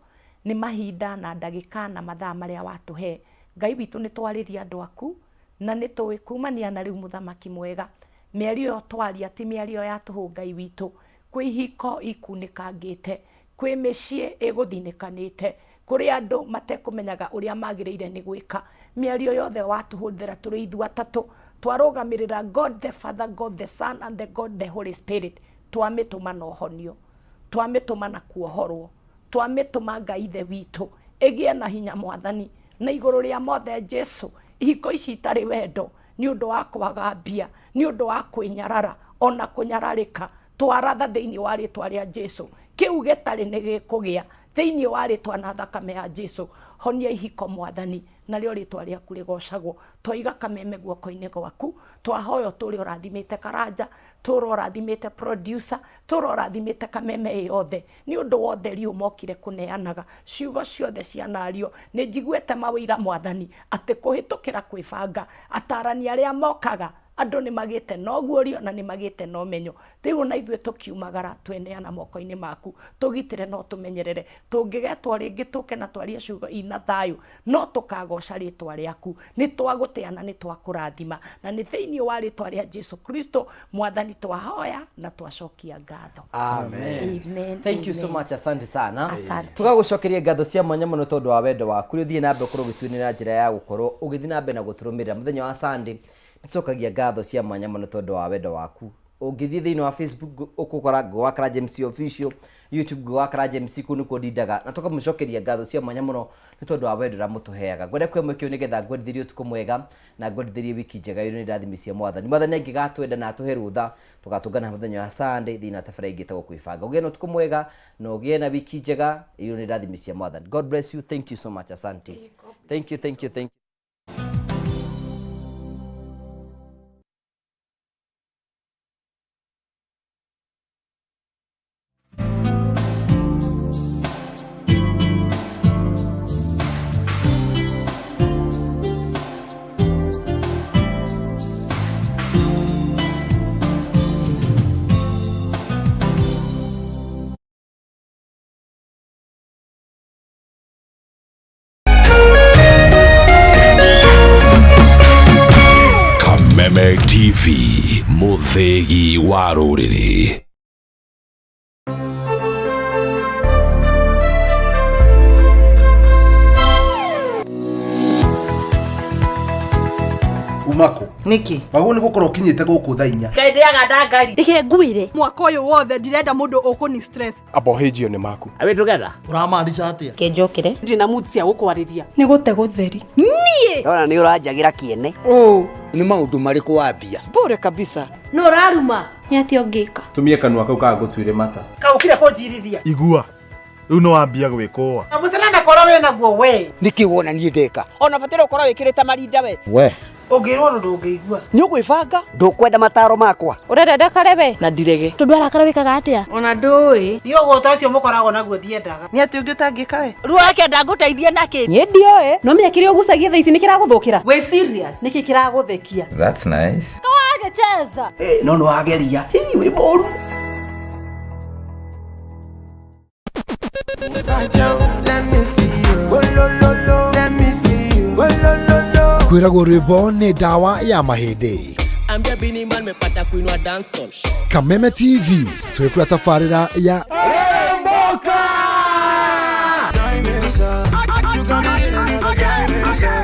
nĩ mahinda na ndagĩka na mathaa marĩa watũhe. Ngai witũ, nĩ twarĩria andũ aku na nĩ tũĩ kumania na rĩu, mũthamaki mwega, mĩario ĩyo twaria ti mĩario ya tũhũ. Ngai witũ, kwĩ ihiko ikunĩkangĩte, kwĩ mĩciĩ ĩgũthinĩkanĩte, kũrĩ andũ matekũmenyaga ũrĩa magĩrĩire nĩ gwĩka. Mĩario yothe watũhũthĩra tũrĩ ithuĩ atatũ, twarũgamĩrĩra God the Father, God the Son and the God the Holy Spirit, twamĩtũma na ũhonio, twamĩtũma na kuohorwo, twamĩtũma Ngai Ithe witũ ĩgĩe na hinya, Mwathani, na igũrũ rĩa mothe Jesu, ihiko ici itarĩ wendo nĩ ũndũ wa kwaga mbia, nĩ ũndũ wa kwĩnyarara ona kũnyararĩka, twaratha thĩinĩ wa rĩtwa rĩa Jesu, kĩu gĩtarĩ nĩ gĩkũgĩa thĩinĩ wa rĩtwa na thakame ya Jesu. Honia ihiko, Mwathani, narĩo rĩtwa rĩaku rĩgocagwo. Twaiga kameme guoko-inĩ gwaku, twahoya ũtũre ũrathimĩte Karanja, tũra ũrathimĩte producer, tũra ũrathimĩte kameme ĩ yothe nĩ ũndũ wothe riũ mokire kũneanaga ciugo ciothe cianario. Nĩ njiguĩte mawĩira, Mwathani, atĩ kũhĩtũkĩra kwĩbanga, atarani arĩa mokaga, andũ nĩ magĩte na ũguũrio na nĩ magĩte na ũmenyo. Rĩu ona ithuĩ tũkiumagara, tweneana moko-inĩ maku, tũgitĩre no tũmenyerere. Tũngĩgetwo rĩngĩ tũke na twarie ciugo ina thayũ, no tũkagoca rĩtwa rĩaku. Nĩ twagũtĩa na nĩ twakũrathima, na nĩ thĩinĩ wa rĩtwa rĩa Jesu Kristo Mwathani twahoya na twacokia ngatho. Amen. Amen. Thank you so Amen. much, asante sana. Asante. Tũgagũcokeria ngatho cia mwanya mũno tondũ wa wendo waku. Rĩu thiĩ na mbere ũkorwo ũgĩtuĩnĩra na njĩra ya gũkorwo ũgĩthiĩ na mbere na gũtũrũmĩrĩra mũthenya wa Sunday. Nĩtũcokagia ngatho cia mwanya mũno tondũ wa wendo waku. Ũngĩthiĩ thĩinĩ wa Facebook ũkũkora Ngũgĩ wa Karanja MC Official, YouTube Ngũgĩ wa Karanja MC, kũu nĩkuo ndindaga, na tũkamũcokeria ngatho cia mwanya mũno nĩ tondũ wa wendo ũrĩa mũtũheaga. Ngwenda kuoya mweke ũyũ nĩgetha ngwendithĩrie ũtukũ mwega na ngwendithĩrie wiki njega ĩno nĩ ndathimi cia Mwathani. Mwathani angĩgatwenda na atũhe rũtha, tũgatũngana mũthenya wa Sunday thĩinĩ wa tabarĩra ĩngĩ ĩtagwo Kwĩbanga. Ũgĩe na ũtukũ mwega na ũgĩe na wiki njega ĩyo nĩ ndathimi cia Mwathani. God bless you. Thank you so much. Asante. Thank you, thank you, thank you. Kameme TV, mũthĩgi wa rũrĩrĩ. Umako niki wagwo nĩ gũkorwo ũkinyĩte gũkũ thaa 4. Ngai ndĩaga ndangari. Reke ngwĩre, mwaka ũyũ wothe ndirenda mũndũ ũkũni stress. Amba ũhĩnjio nĩ maku. Are we together? Ũramaanisha atĩa? Kenjokere. Ndĩ na mood cia gũkwarĩria. Nĩ gũte gũtheri. Niĩ. Ndona nĩ ũranjagĩra kĩene. Ũ. Nĩ maũndũ marĩkũ wambia? Bure kabisa. Nũ ũraruma? Nĩ atĩa ũngĩka? Tumia kanua kau kagũtuire mata. Kaũkire kũnjirithia. Igua rĩu nĩ wambia gwĩkũa. Mũcene na koro wĩ naguo we. Nĩkĩ wona niĩ ndeka? Ona bataire ũkorwo wĩkĩrĩte marinda we. We. Ũngĩrwo ũndũ ndũngĩigua. Nĩ ũgwĩbanga ndũkwenda mataro makwa. Ũrenda ndakare we? Na ndirege. Tondũ arakara wĩkaga atĩa? Ona ndũĩ. Niĩ ũgũta ũcio mũkoragwo naguo ndiendaga. Nĩ atĩ ũngĩ ũtangĩka we? Ruo akĩenda ngũteithie nakĩ? Niĩ ndioĩ. No menya kĩrĩa ũgucagia thaa ici nĩ kĩragũthũkĩra. Wĩ serious? Nĩkĩ kĩragũthekia? That's nice. Kawagĩcheza. No nĩ wageria. Hi wĩ mũru. Kwĩragwo rwĩmbo nĩ ndawa ya mahĩndĩ. Ambia Bini Man mepata kuinua dancehall. Kameme TV twĩkũra tabarĩra ya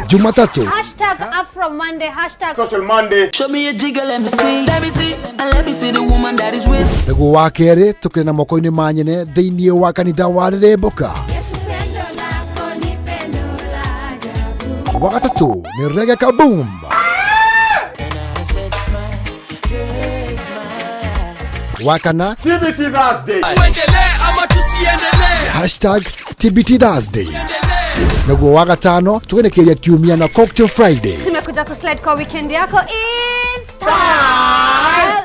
Jumatatu Hashtag Afro Monday, hashtag Social Monday. Show me a jigger, let me see. Let me see. And let me see the woman that is with. Nĩguo wa kerĩ tũkĩrĩ na moko-inĩ ma nyene thĩinĩ wa kanitha wa Rĩrĩmbũka. Wa gatatũ nĩ Reggae Kaboom. Wa kana TBT Thursday. Tuendelee ama tusiendelee? Hashtag TBT Thursday. Naguo wa gatano tũgenekeria kiumia na Cocktail Friday. Tumekuja kuslide kwa weekend yako is style.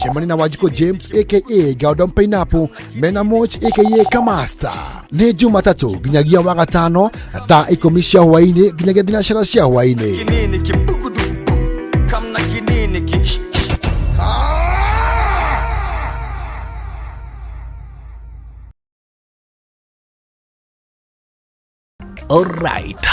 Cemania na Wanjikũ James aka Gordon Pineapple mena Moch aka Kamasta. Nĩ Jumatatũ nginyagia wa gatano thaa 10 cia hwaĩ-inĩ nginyagia thinacara cia hwaĩ-inĩ. Kinini kibukuduku. Kamna kinini ki. Alright,